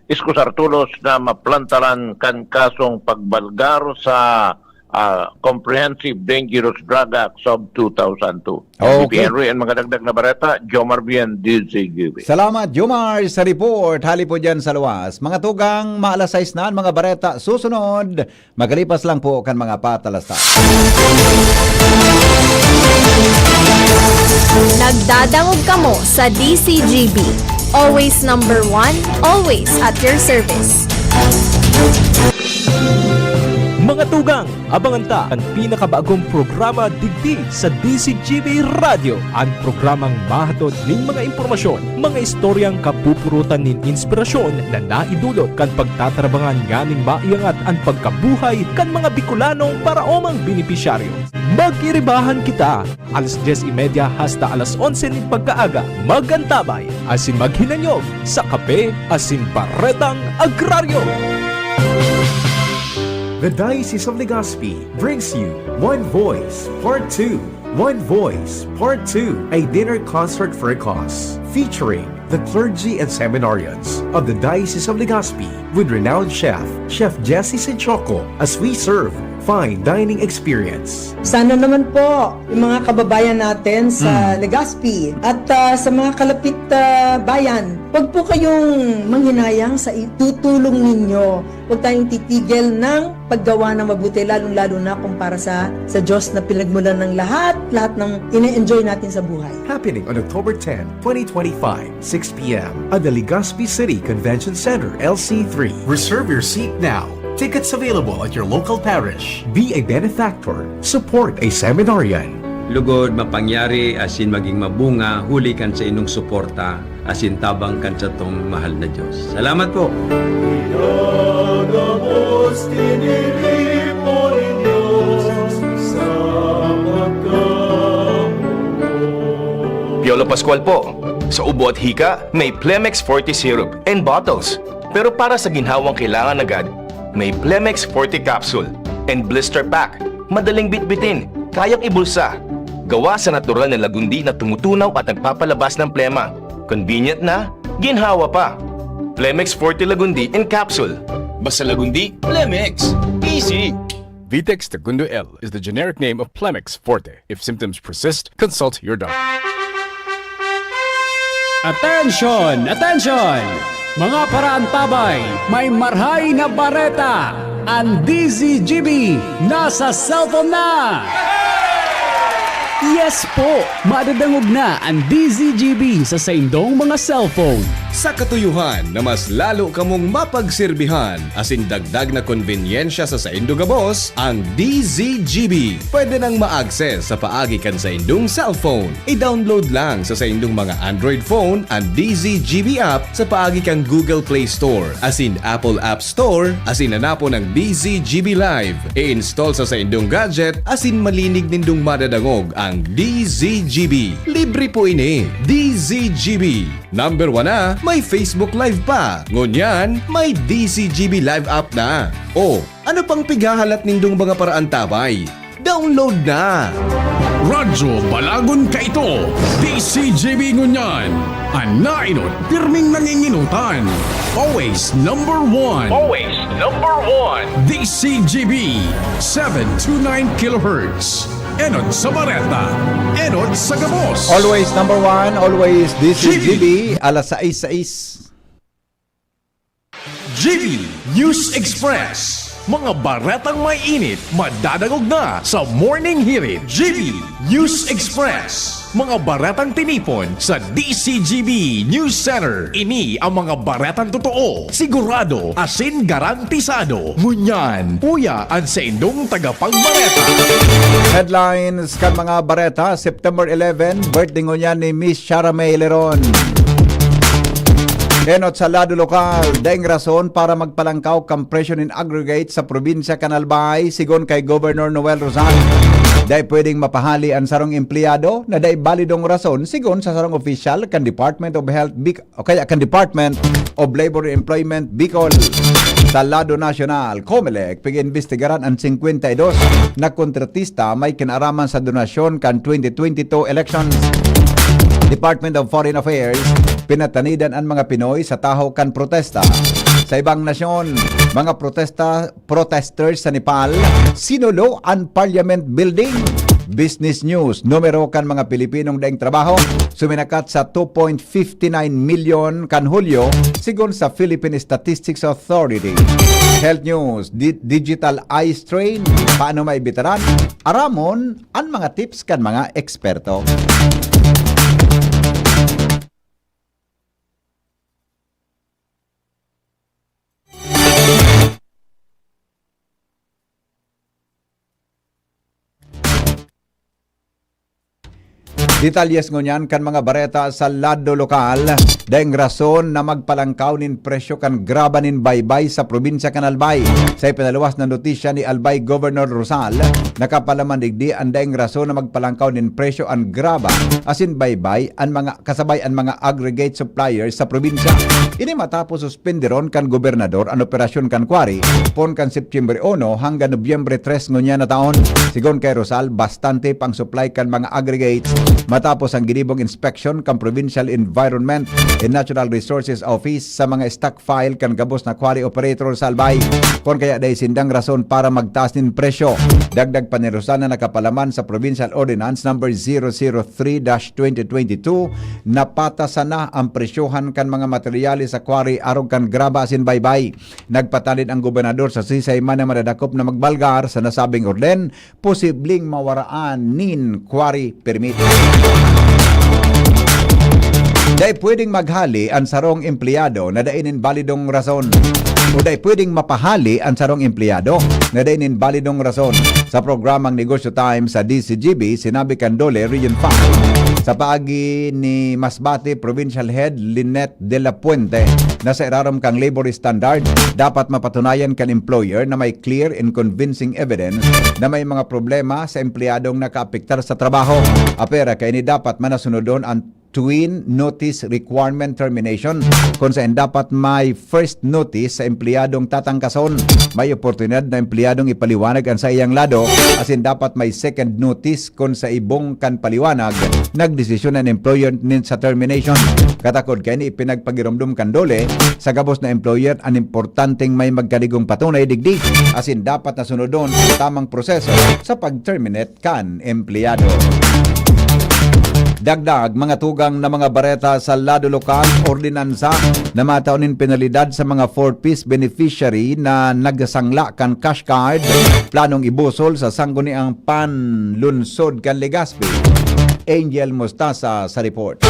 iskusar tolos na maplantaran kan kasong pagbalgar sa, ah, Comprehensive Dangerous Drug Act of two thousand two. Okay. N D P Henry, ang mga dagdag na bareta, Jomar Bien, D Z G B. Salamat, Jomar, sa report. Hali po dyan sa luwas. Mga tugang, maalas sais na ang mga bareta. Susunod, magalipas lang po kan mga patalasta. Nagdadangog kamo sa D C G B. Always number one, always at your service. Mga tugang, abangan ta an pinakabagong programa digdi sa D C G B Radyo, an programang mahatod nin mga impormasyon, mga istoryang kapupurutan nin inspirasyon na naidulot kan pagtatarabangan nganing maiangat an pagkabuhay kan mga Bicolanong paraomang benepisyaryo. Magkiribahan kita, alas dyes y media hasta alas onse nin pagkaaga, mag-antabay asin maghinanyog sa Kape asin Baretang Agraryo. The Diocese of Legazpi brings you One Voice Part two. One Voice Part two, a dinner concert for a cause, featuring the clergy and seminarians of the Diocese of Legazpi with renowned chef, Chef Jesse Sinchoco, as we serve fine dining experience. Sana naman po, yung mga kababayan natin sa Mm. Legazpi at, ah, sa mga kalapit, ah, bayan, wag po kayong manghinayang sa itutulong ninyo. Huwag tayong titigil ng paggawa ng mabuti, lalong-lalo na kung para sa, sa Diyos na pinagmulan ng lahat, lahat ng ine-enjoy natin sa buhay. Happening on October ten, twenty twenty-five, six p m at the Legazpi City Convention Center, L C three. Reserve your seat now. Tickets available at your local parish. Be a benefactor. Support a seminarian. Lugod, mapangyari asin maging mabunga huli kan saindong suporta asin tabang kan satong mahal na Diyos. Salamat po! Pinagabos, tiniripo nin Diyos sa pagkamugot. Piolo Pascual po. Sa ubo at hika, may Plemex Forte Syrup and bottles. Pero para sa ginhawang kailangan agad, may Plemex Forte Capsule and Blister Pack. Madaling bitbitin, kayang ibulsa. Gawa sa natural na lagundi na tumutunaw at nagpapalabas ng plema. Convenient na, ginhawa pa. Plemex Forte Lagundi in Capsule. Basta Lagundi, Plemex. Easy! Vitex Segundo L is the generic name of Plemex Forte. If symptoms persist, consult your doctor. Attention! Attention! Mga paraantabay, may marhay na bareta! An D Z G B nasa cellphone na! Yes po! Madadangog na an D Z G B sa saindong mga cellphone. Sa katuyohan na mas lalo kamong mapagserbihan asin dagdag na konbenyensya sa saindo gabos, ang D Z G B pwede nang ma-access sa paagi kan saindong cellphone. I-download lang sa saindong mga Android phone an D Z G B app sa paagi kan Google Play Store asin Apple App Store asin hanapon ang D Z G B Live. I-install sa saindong gadget asin malinig nindong madadangog ang D Z G B. Libre po ini. D Z G B. Number one na, may Facebook Live pa. Ngunyan, may D Z G B Live app na. O, ano pang pighahalat nindong mga paraantabay? Download na! Radyo Balagon kaito, D Z G B ngunyan. An nainot, pirming nanginginutan. Always number one. Always number one. D Z G B, seven two nine kilohertz. Enot sa bareta, enot sa gabos. Always number one, always D Z G B, alas sais sais. G B News Express. Mga baretang may init, madadangog na sa Morning Hirit. G B News Express. Mga baretang tinipon sa D Z G B News Center. Ini ang mga baretang totoo, sigurado, asin garantisado. Ngunyan, uya an saindong tagapagbareta. Headlines kan mga bareta, September eleven, birthday ngunyan ni Miss Shara May Leron. Enot sa lado lokal, daing rason para magpalangkaw kan presyo nin aggregate sa probinsya kan Albay, sigon kay Governor Noel Rosal. Dai pwedeng mapahali an sarong empleyado na dai balidong rason, sigon sa sarong opisyal kan Department of Health Bic-, o kaya kan Department of Labor and Employment Bicol. Sa lado nasyonal, Comelec, pag-iimbestigaran an singkwenta y dos na kontratista may kinaaraman sa donasyon kan twenty twenty-two elections. Department of Foreign Affairs, pinatanidan an mga Pinoy sa tahaw kan protesta. Sa ibang nasyon, mga protesta, protesters sa Nepal, sinulo an Parliament Building. Business News, numero kan mga Pilipinong daing trabaho, suminakat sa two point fifty nine milyon kan Hulyo, sigon sa Philippine Statistics Authority. Health News, di- digital eye strain, paano maibitaran? Aramon an mga tips kan mga eksperto. Detalyes ngunyan kan mga bareta sa lado lokal. Daing rason na magpalangkaw nin presyo kan graba nin baybay sa probinsya kan Albay. Sa ipinaluwas na notisya ni Albay Governor Rosal, nakapalaman digdi an daing rason na magpalangkaw nin presyo an graba asin baybay an mga kasabay an mga aggregate suppliers sa probinsya. Ini matapos suspenderon kan gobernador an operasyon kan quarry, poon kan September uno hanggang Nobyembre tres ngunyan na taon. Sigon kay Rosal, bastante pang supply kan mga aggregates matapos ang ginibong inspeksyon kan Provincial Environment and Natural Resources Office sa mga stockpile kan gabos na quarry operator sa Albay. Kun kaya dai sindang rason para magtaas nin presyo. Dagdag pa ni Rosal na nakapalaman sa Provincial Ordinance Number zero zero three dash twenty twenty-two, napatasan na ang presyohan kan mga materyales sa quarry arog kan graba asin baybay. Nagpatanid ang gobernador sa sisay man na madadakop na magbalgar sa nasabing orden, posibleng mawaraan nin quarry permit. Dai pwedeng maghali an sarong empleyado na dai nin balidong rason, o dai pwedeng mapahali an sarong empleyado na dai nin balidong rason. Sa programang Negosyo Time sa D Z G B, sinabi kan DOLE Region five, sa paagi ni Masbate Provincial Head Lynette de la Puente, na sa irarom kan labor standard, dapat mapatunayan kan employer na may clear and convincing evidence na may mga problema sa empleyadong nakaapektar sa trabaho. Apwera kaini, dapat man na sunodon an twin notice requirement termination, kun saen dapat may first notice sa empleyadong tatangkason. May oportunidad na empleyadong ipaliwanag an saiyang lado, asin dapat may second notice kun sa ibong kan paliwanag, nagdesisyon an employer nin sa termination. Katakod kaini, ipinagpagiromdom kan DOLE sa gabos na employer an importanteng may magkadigong patunay digdi, asin dapat na sunodon an tamang proseso sa pag-terminate kan empleyado. Dagdag, mga tugang na mga bareta sa lado lokal, ordinansa na matao nin penalidad sa mga four Ps beneficiary na nagsasangla kan cash card, planong ibusol sa Sangguniang Panlunsod kan Legazpi. Angel Mostasa sa report.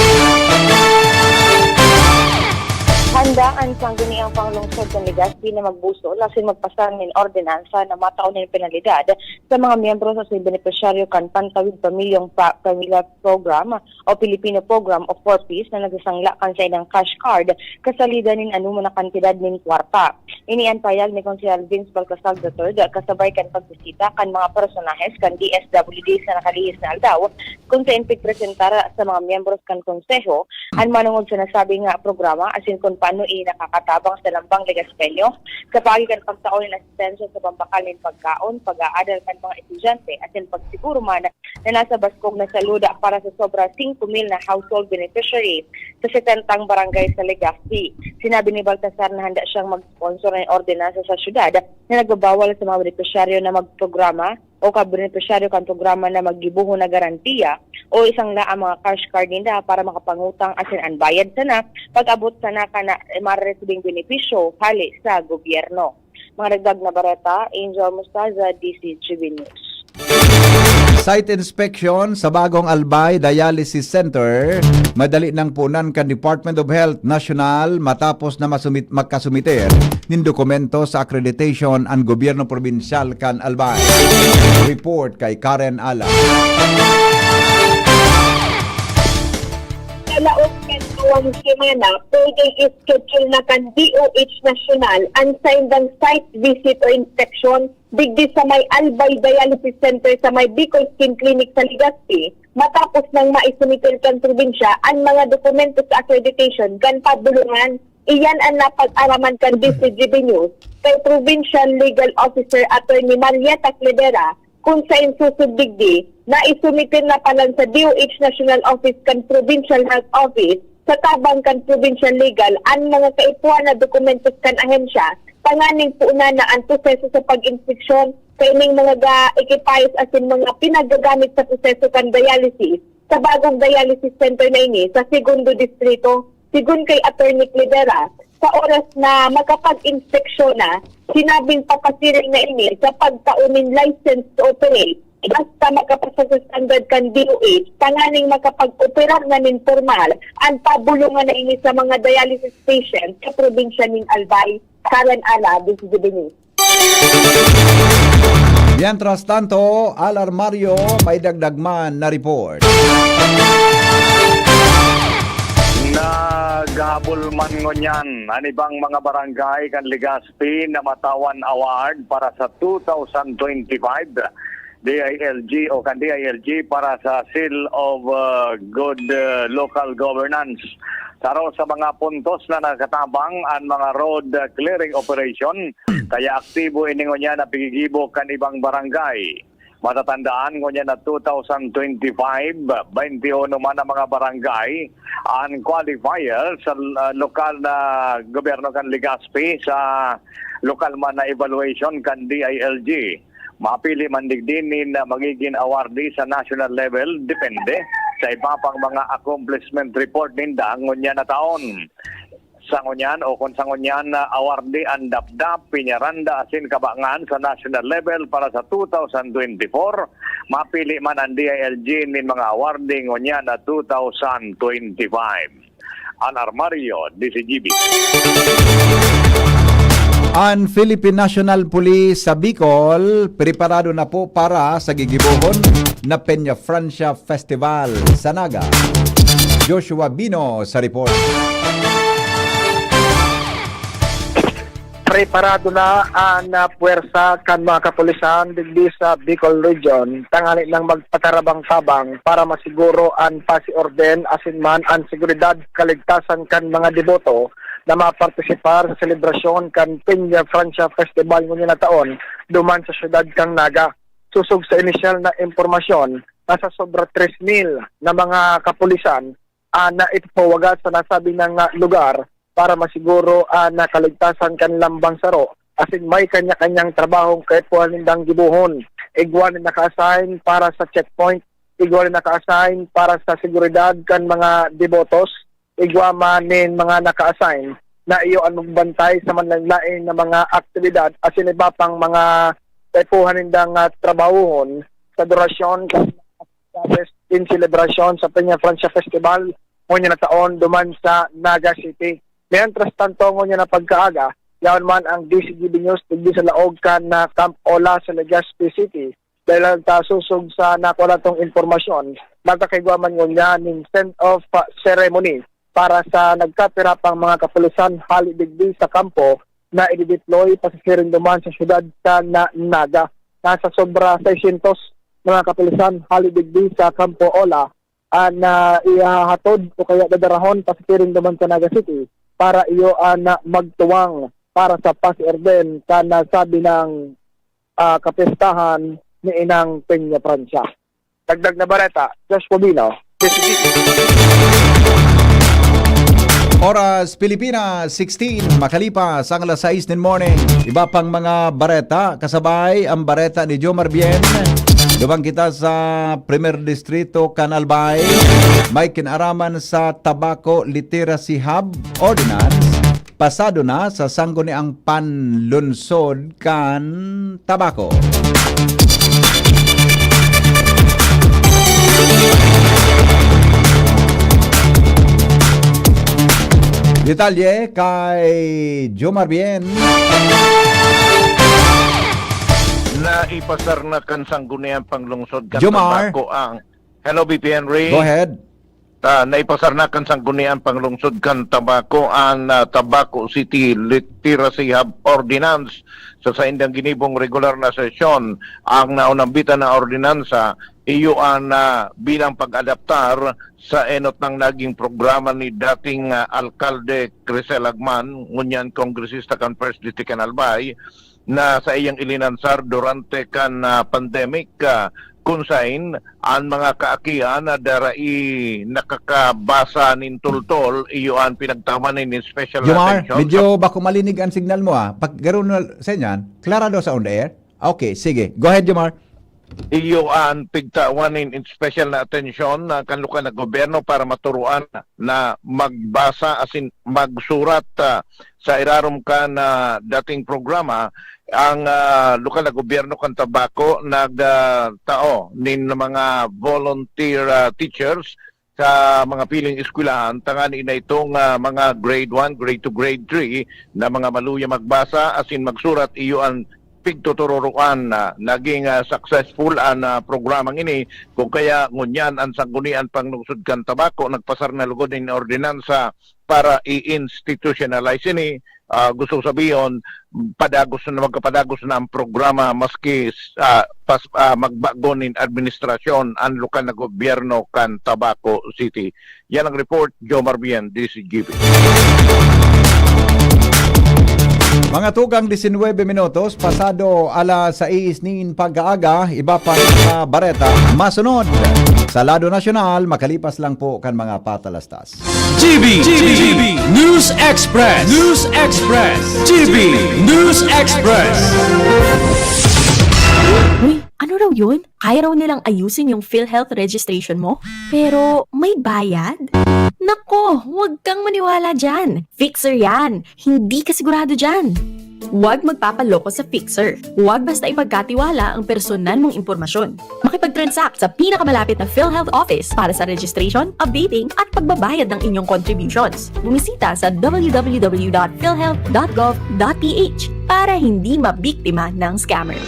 Handa an Sangguniang Panlungsod kan Legazpi na magbusol asin magpasang nin ordinansa na matao nin penalidad sa mga miyembro sa benepisyaryo kan Pantawid Pamilyang Pa-, Pamilya Program o Filipino Program o four Ps na nagsasangla kan saindang cash card kasalida nin anoman na kantidad nin kwarta. Ini an pahayag ni Konsehal Vince Baltasar the third kasabay kan pagbisita kan mga personahes kan D S W D sa nakalihis na aldaw, kun saen pigpresentar sa mga miyembros kan Konseho an manongod sa nasabi nga programa asin kun paano ini nakakatabang sa lambang Legazpeño sa paagi kan pagtao nin asistensya sa pambakal nin pagkaon, pag-aadal kan mga estudyante, asin pagsiguro man na nasa baskog na saluda para sa sobra singko mil na household beneficiary sa setentang barangay sa Legazpi. Sinabi ni Baltasar na handa siyang mag-sponsor nin ordinansa sa syudad na nagbabawal sa mga benepisyaryo na magprograma o ka benepisyaryo kan programa na maggibohon na garantiya o isangla an mga cash card ninda para makapangutang asin an bayad sana pag-abot sana kan mareresibing benepisyo hale sa gobyerno. Mga dagdag na bareta, Angel Mostaza, D Z G B News. Site inspection sa bagong Albay Dialysis Center, madali nang punan kan Department of Health National matapos na masumit-, makasumiter nin dokumento sa accreditation an gobyerno probinsyal kan Albay. Report kay Karen Ala. Sa laog kan duwang semana, pwedeng i-schedule na kan D O H National an saindang site visit o inspeksyon digdi sa may Albay Dialysis Center sa may Bicol Skin Clinic sa Legazpi, matapos nang maisumiter kan probinsya an mga dokumento sa accreditation kan pabulongan. Iyan an napag-araman kan D C G B News kay Provincial Legal Officer Attorney Marietta Clevera, kun saen susog digdi, naisumiter na palan sa D O H National Office kan Provincial Health Office sa tabang kan Provincial Legal an mga kaipuhan na dokumentos kan ahensya tanganing poonana an proseso sa pag-inspeksyon kaining mga ga-, ekipahes asin mga pinagagamit sa proseso kan dialysis sa bagong dialysis center na ini sa Segundo Distrito. Sigon kay Attorney Clevera, sa oras na makapag-inspeksyon na, sinabing papasiring na ini sa pagtao nin license to operate basta makapasa sa standard kan D O H tanganing makapag-operar na nin pormal an pabulongan na ini sa mga dialysis patient sa probinsya nin Albay. Karen Ala, D C G B News. Mientras tanto, Al Armario, may dagdag man na report. Naghabol man ngunyan an ibang mga barangay kan Legazpi na matawan award para sa two thousand twenty-five D I L G o kan D I L G para sa Seal of uh, Good uh, Local Governance. Saro sa mga puntos na nakatabang an mga road clearing operation, kaya aktibo ini ngunyan na pigigibo kan ibang barangay. Matatandaan ngunyan na two thousand twenty-five, twenty-one man ang mga barangay an qualifier sa uh, lokal na gobyerno kan Legazpi sa lokal man na evaluation kan D I L G. Mapili man digdi nin magigin awardee sa national level, depende sa iba pang mga accomplishment report ninda ngunyan na taon. Sa ngunyan o kung sa ngunyan na awardee an Dapdap, Peñaranda asin Cabangan sa national level para sa two thousand twenty-four, mapili man an D I L G nin mga awardee ngunyan na two thousand twenty-five. Al Armario, D C G B. An Philippine National Police sa Bicol preparado na po para sa gigibohon na Peña Francia Festival sa Naga. Joshua Bino sa report. Preparado na an ah, puwersa kan mga kapulisan digdi sa Bicol Region tanganing magpatarabang-tabang para masiguro an pasiorden asin man an seguridad kaligtasan kan mga deboto na mapartisipar sa selebrasyon kan Peña Francia Festival ngunyan na taon duman sa siyudad kan Naga. Sosog sa inisyal na impormasyon, nasa sobra tres mil na mga kapulisan an ah, ipapawagas sa nasabing ah, lugar para masiguro an ah, kaligtasan kan lambang saro asin may kanya-kanyang trabahong kaipuhan nindang gibohon. Igwa nin naka-assign para sa checkpoint, igwa nin naka-assign para sa seguridad kan mga debotos, igwa man nin mga naka-assign na iyo an magbantay sa manlaen-laen na mga aktibidad asin iba pang mga kaipuhan nindang ah, trabahohon sa durasyon kan in selebrasyon sa Peña Francia Festival ngunyan na taon duman sa Naga City. Mientras tanto, ngunyan na pagkaaga, yaon man ang D C G B News digdi sa laog kan na Camp Ola sa Legazpi City. Dahil ang tasosog sa nakuha natong impormasyon, magkakaigwa man ngunyan ning send-off ceremony para sa nagkapira pang mga kapulisan hali digdi sa kampo na idideploy pasiring duman sa siyudad kan Naga. Nasa sobra seiscientos mga kapulisan hali digdi sa Kampo Ola an ah, ihahatod o kaya dadarahon pasiring duman sa Naga City para iyo an ah, magtuwang para sa pasiorden kan nasabi ng ah, kapistahan ni Inang Peña Francia. Dagdag na bareta, Josh Pobino, D C T V. Oras Pilipinas, sixteen, makalipas ang alas sais nin morning. Iba pang mga bareta, kasabay ang bareta ni Jomar Bien. Duman kita sa Primer Distrito, kan Albay. May kinaraman sa Tabaco Literacy Hub Ordinance. Pasado na sa Sangguniang Panlunsod kan Tabaco. Detalye kay Jomar Bien. Naipasar na kan Sangguniang Panglungsod kan Jomar. Tabaco ang... Hello, B P N Ray. Go ahead. ah, naipasar na kan Sangguniang Panglungsod kan Tabaco an, ah, Tabaco City Literacy Hub Ordinance sa saindang ginibong regular na sesyon. Ang naunambitan na ordinansa, iyo an, ah, bilang pag-adaptar sa enot nang naging programa ni dating, ah, Alkalde Crisel Agman, ngunyan kongresista kan First District kan Albay, na saiyang ilinansar durante kan, ah, pandemic, ah, kun sain an mga kaakian na darai nakakabasa nin tultol, iyo an pinagtaman nin special na Jomar, atensyon medyo sa bako malinig an signal mo, ah. Pag garo na sa inyan, klara daw sa on the air? Okay, sige. Go ahead, Jomar. Iyo an pigtawan nin special na atensyon na kan lokal na gobyerno para maturuan na magbasa asin magsurat, ah, sa irarom kan, ah, dating programa. Ang, ah, lokal na gobyerno kan Tabaco nag, ah, tao nin mga volunteer, ah, teachers sa mga piling eskwelahan, tanganing na itong, ah, mga grade one, grade two, grade three na mga maluya magbasa asin magsurat, iyo an pigtutururoan na naging, ah, successful an, ah, programang ini. Kung kaya, ngunyan an Sangguniang Panglungsod kan Tabaco nagpasar na lugod nin ordinansa para i-institutionalize ini. Ah, gusto ko sabihon, padagos na, magkapadagos na ang programa maski, ah, pas-, ah, magbago nin administrasyon ang lokal na gobyerno kan Tabaco City. Yan ang report, Jomar Bien, D C G B. Mga tugang, disinwebe minutos pasado alas sais nin pag-aaga, iba pa mga bareta masunod sa lado nasyonal, makalipas lang po kan mga patalastas. G B, G B, News Express, News Express, G B News Express. Uy, ano raw yun? Kaya raw nilang ayusin yung PhilHealth registration mo? Pero may bayad? Nako, huwag kang maniwala dyan. Fixer yan. Hindi ka sigurado dyan. Huwag magpapaloko sa Fixer. Huwag basta ipagkatiwala ang personal mong impormasyon. Makipag-transact sa pinakamalapit na PhilHealth office para sa registration, updating, at pagbabayad ng inyong contributions. Bumisita sa w w w dot philhealth dot gov dot p h para hindi mabiktima ng scammer.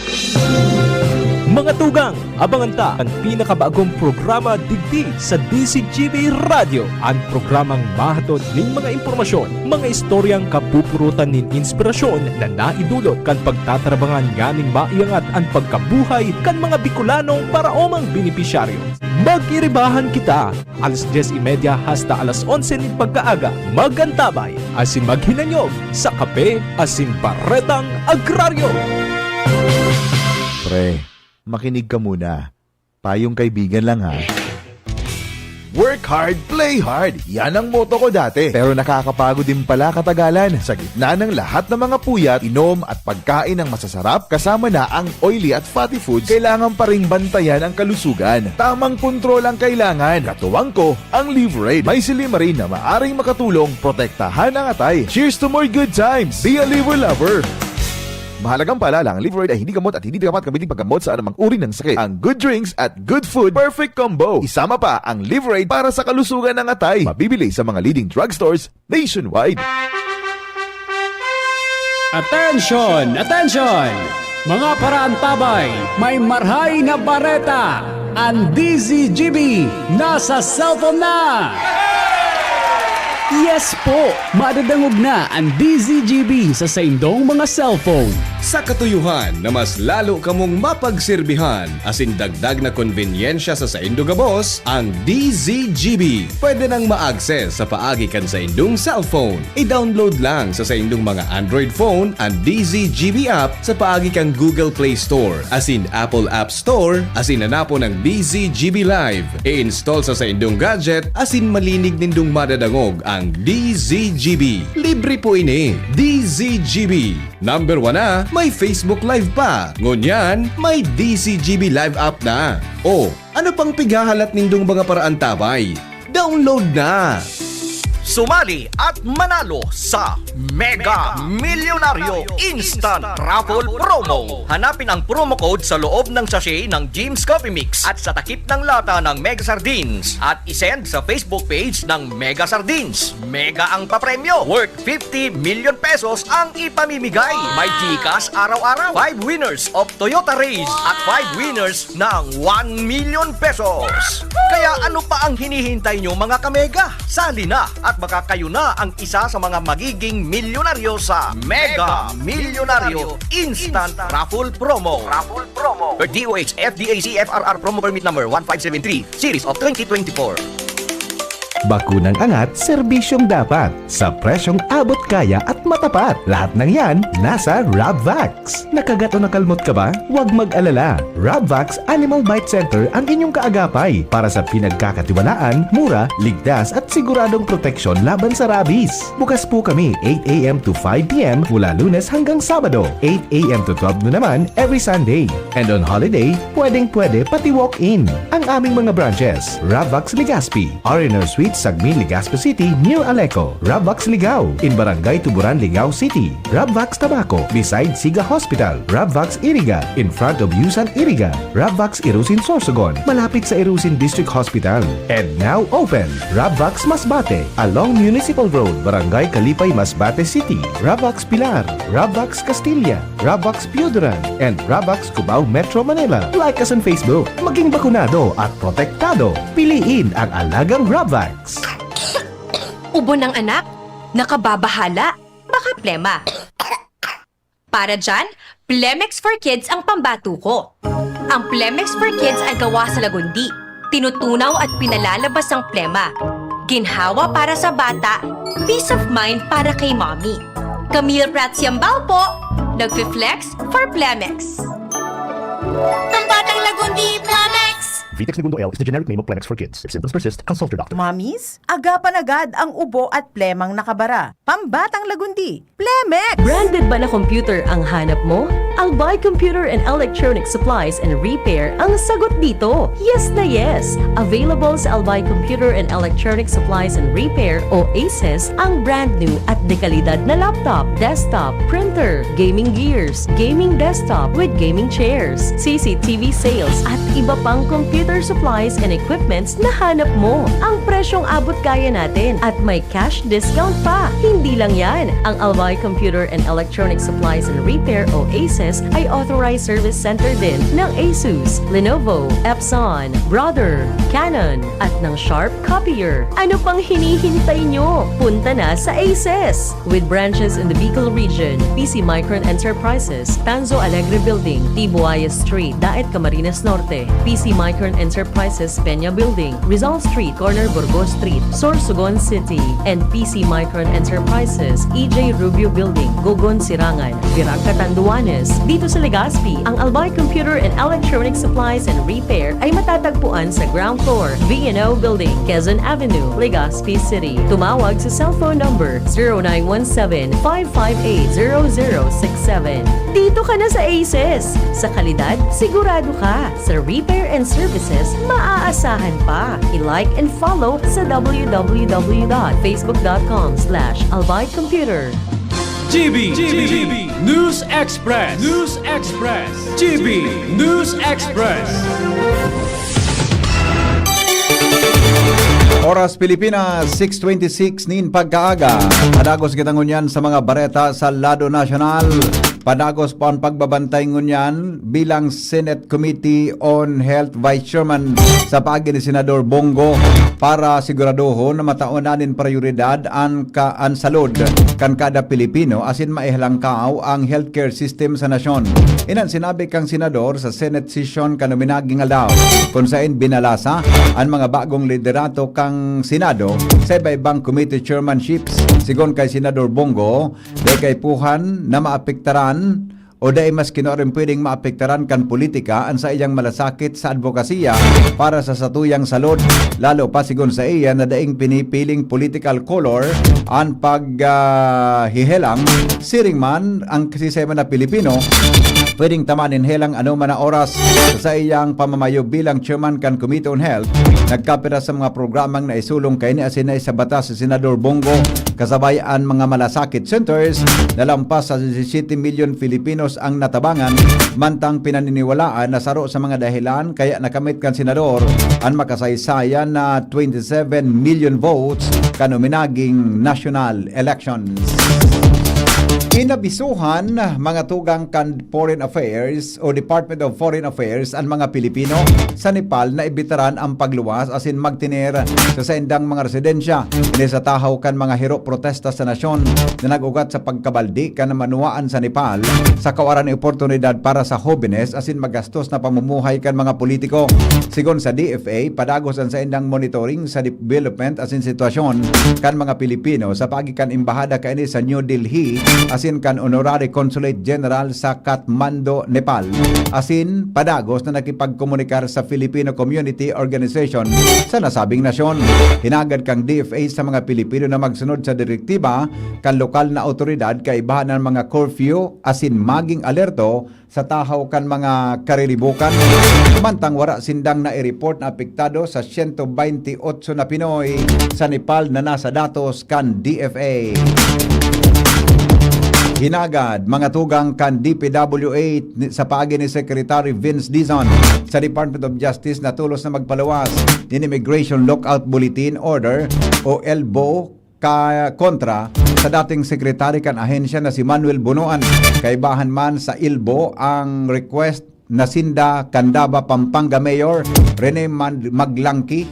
Mga tugang, abangan ta an pinakabagong programa digdi sa D C G B Radyo, an programang mahatod nin mga impormasyon, mga istoryang kapupurutan nin inspirasyon na naidulot kan pagtatarabangan nganing maiangat an pagkabuhay kan mga Bicolanong paraomang benepisyaryo. Mag-iribahan kita, alas dyes y media hasta alas onse nin pagkaaga. Mag-antabay asin maghinanyog sa Kape asin Baretang Agraryo. Pre, makinig ka muna. Payong kaibigan lang, ha. Work hard, play hard. Yan ang motto ko dati. Pero nakakapagod din pala katagalan. Sa gitna ng lahat ng mga puyat, inom at pagkain ng masasarap, kasama na ang oily at fatty foods, kailangan pa ring bantayan ang kalusugan. Tamang kontrol ang kailangan. Katuwang ko, ang Liverade. May silymarin na maaring makatulong protektahan ang atay. Cheers to more good times! Be a Liver Lover! Mahalagang paalala, ang Liverade ay hindi gamot at hindi dapat gamitin paggamot sa anumang uri ng sakit. Ang good drinks at good food, perfect combo. Isama pa ang Liverade para sa kalusugan ng atay. Mabibili sa mga leading drugstores nationwide. Attention! Attention! Mga paraantabay, may marhay na bareta! An D Z G B nasa cellphone na! Yes po! Madadangog na an D Z G B sa saindong mga cellphone. Sa katuyohan na mas lalo kamong mapagserbihan asin dagdag na konbenyensya sa saindo gabos, ang D Z G B pwede nang ma-access sa paagi kan saindong cellphone. I-download lang sa saindong mga Android phone an D Z G B app sa paagi kan Google Play Store asin Apple App Store asin hanapon ang D Z G B Live. I-install sa saindong gadget asin malinig nindong madadangog ang D Z G B. Libre po ini. D Z G B. Number one na, may Facebook Live pa. Ngunyan, may D Z G B Live app na. O, ano pang pighahalat nindong mga paraantabay? Download na! Sumali at manalo sa Mega Milyonaryo Instant Raffle Promo. Hanapin ang promo code sa loob ng sachet ng Jim's Coffee Mix at sa takip ng lata ng Mega Sardines at isend sa Facebook page ng Mega Sardines. Mega ang papremyo, worth fifty million pesos ang ipamimigay. May GCash araw-araw, five winners of Toyota Raize at five winners ng one million pesos. Kaya ano pa ang hinihintay nyo, mga kamega? Sali na at baka kayo na ang isa sa mga magiging milyonaryo sa Mega Milyonaryo Instant Raffle Promo. Raffle Promo. Per D O H F D A C F R R Promo Permit Number one five seven three, Series of twenty twenty-four. Bakunang angat, serbisyong dapat, sa presyong abot kaya at matapat. Lahat ng yan, nasa Rabvax. Nakagat o nakalmot ka ba? Huwag mag-alala. Rabvax Animal Bite Center ang inyong kaagapay para sa pinagkakatiwalaan, mura, ligtas at siguradong proteksyon laban sa rabies. Bukas po kami eight a m to five p m mula Lunes hanggang Sabado, eight a m to twelve noon naman every Sunday. And on holiday, pwedeng-pwede pati walk-in. Ang aming mga branches, Rabvax Legazpi, R and R Suite, Sagmin, Legazpi City, near Aleco, Rabvax Ligao, in Barangay Tuburan, Ligao City, Rabvax Tabaco, beside Siga Hospital, Rabvax Iriga, in front of Yusan Iriga, Rabvax Irusin Sorsogon, malapit sa Irusin District Hospital. And now open, Rabvax Masbate, along Municipal Road, Barangay Kalipay, Masbate City, Rabvax Pilar, Rabvax Castilla, Rabvax Pioduran, and Rabvax Cubao, Metro Manila. Like us on Facebook. Maging bakunado at protektado. Piliin ang alagang Rabvax. Ubo ng anak? Nakababahala? Baka plema. Para dyan, Plemex for Kids ang pambato ko. Ang Plemex for Kids ay gawa sa lagundi. Tinutunaw at pinalalabas ang plema. Ginhawa para sa bata, peace of mind para kay mommy. Camille Prats Yambao po, nagfi-flex for Plemex. Ang batang lagundi, Plemex! Vitex Negundo L is the generic name of Plemex for kids. If symptoms persist, consult your doctor. Mommies, agapan agad ang ubo at plemang nakabara. Pambatang lagundi, Plemex! Branded ba na computer ang hanap mo? Albay Computer and Electronic Supplies and Repair ang sagot dito. Yes na yes! Available sa Albay Computer and Electronic Supplies and Repair o ACES ang brand new at dekalidad na laptop, desktop, printer, gaming gears, gaming desktop with gaming chairs, C C T V sales at iba pang computer supplies and equipments na hanap mo. Ang presyong abot kaya natin at may cash discount pa. Hindi lang yan, ang Albay Computer and Electronic Supplies and Repair o ACES ay authorized service center din ng Asus, Lenovo, Epson, Brother, Canon, at ng Sharp Copier. Ano pang hinihintay nyo? Punta na sa ACES! With branches in the Bicol region, P C Micron Enterprises, Tanzo Alegre Building, Tibuaya Street, Daet, Camarines Norte, P C Micron Enterprises, Peña Building, Rizal Street, corner Burgos Street, Sorsogon City, and P C Micron Enterprises, E J Rubio Building, Gogon, Sirangan, Virac, Catanduanes. Dito sa Legazpi, ang Albay Computer and Electronic Supplies and Repair ay matatagpuan sa ground floor, V and O Building, Quezon Avenue, Legazpi City. Tumawag sa cellphone number zero nine one seven, five five eight, zero zero six seven. Dito ka na sa ACES! Sa kalidad, sigurado ka. Sa repair and services, maaasahan pa. I-like and follow sa w w w dot facebook dot com slash albay computer. G B, G B, News Express, News Express, G B News Express. Oras Pilipinas, six twenty-six nin pagkaaga. Padagos kita ngunyan sa mga bareta sa lado nasyonal. Padagos pa ang pagbabantay ngunyan bilang Senate Committee on Health Vice Chairman sa paagi ni Senador Bong Go para siguradohon na mataon na nin prioridad an ka-, an salud kan kada Pilipino asin maihalangkaw ang healthcare system sa nasyon. Iyan an sinabi kan senador sa Senate session kan uminaging aldaw, kun saen binalasa an mga bagong liderato kan Senado sa iba-ibang committee chairmanships. Sigon kay Senador Bong Go, dai kaipuhan na maapektaran o dai maski nuarin pwedeng maapektaran kan politika an saiyang malasakit sa adbokasiya para sa satuyang salud, lalo pa sigon saiya na daing pinipiling political color an pag, ah, hihelang. Siring man, ang sisay man na Pilipino pwedeng tamaan nin helang anoman na oras. Sa saiyang pamamayo bilang chairman kan Committee on Health, nagkapira sa mga programang naisulong kaini asin naisabatas si Senador Bong Go, kasabay an mga malasakit centers. Nalampas sa sisiyete milyon Filipinos ang natabangan, mantang pinaniniwalaan na saro sa mga dahilan kaya nakamit kan senador an makasaysayan na twenty-seven million votes kan uminaging national elections. Inabisuhan, mga tugang kan Foreign Affairs o Department of Foreign Affairs, an mga Pilipino sa Nepal na ibitaran ang pagluwas asin magtener sa saindang mga residensya. Ini sa tahaw kan mga hero protesta sa nasyon na nag-ugat sa pagkabaldi kan manuwaan sa Nepal sa kawaran nin oportunidad para sa hobenes asin magastos na pamumuhay kan mga politiko. Sigon sa D F A, padagos an saindang monitoring sa development asin sitwasyon kan mga Pilipino sa paagi kan embahada kaini sa New Delhi asin kan Honorary Consulate General sa Kathmandu, Nepal, asin padagos na nakipagkomunikar sa Filipino Community Organization sa nasabing nasyon. Hinagad kan D F A sa mga Pilipino na magsunod sa direktiba kan lokal na awtoridad kaibahan an mga curfew asin maging alerto sa tahaw kan mga kariribokan. Mantang wara sindang nai-report na apektado sa siyento baynte otso na Pinoy sa Nepal na nasa datos kan D F A. Hinagad, mga tugang kan D P W H ni, sa paagi ni Secretary Vince Dizon sa Department of Justice na tolos na magpaluwas nin Immigration Lookout Bulletin Order o ELBO ka kontra sa dating sekretary kan ahensya na si Manuel Bonoan. Kaibahan man sa ELBO ang request na sinda kan Daba, Pampanga Mayor Rene Man-, Maglangki,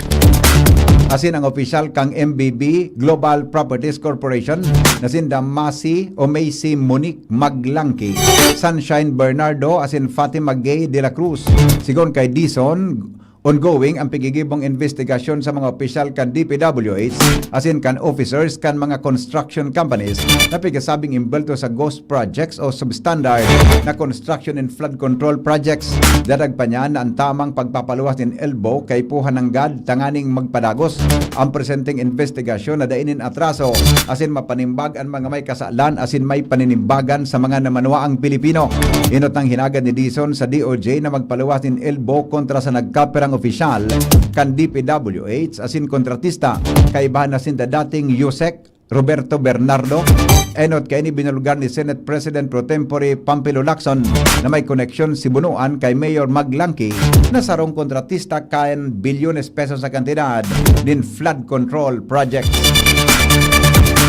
asin ang opisyal kan M B B Global Properties Corporation na sinda Masi o Macy Monique Maglangki, Sunshine Bernardo asin Fatima Gay de la Cruz. Sigon kay Dizon, ongoing ang pigigibong investigasyon sa mga opisyal kan D P W H asin kan officers kan mga construction companies na pigasabing imbwelto sa ghost projects o substandard na construction and flood control projects. Dadag pa niya na an tamang pagpapaluwas nin ELBO kaipuhan nanggad tanganing magpadagos ang presenteng investigasyon na dai nin atraso asin mapanimbag an mga may kasalan asin may paninimbagan sa mga namanuaang Pilipino. Enot nang hinagad ni Dizon sa D O J na magpaluwas nin ELBO kontra sa nagkapirang opisyal kan D P W H asin kontratista, kaibahan na sinda dating USEC Roberto Bernardo. Enot kaini binulgar ni Senate President pro tempore Panfilo Lacson na may koneksyon si Bonoan kay Mayor Maglangki na sarong kontratista kan bilyones pesos sa kantidad nin flood control projects.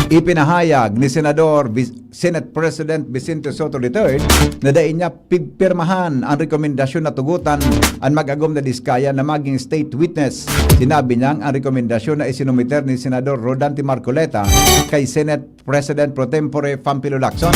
Ipinahayag ni Senador Vic-, Senate President Vicente Sotto the third na dai niya pigpirmahan ang rekomendasyon na tugotan an mag-agom na Diskaya na magin state witness. Sinabi niyang ang rekomendasyon na isinumiter ni Senador Rodante Marcoleta kay Senate President pro tempore Panfilo Lacson,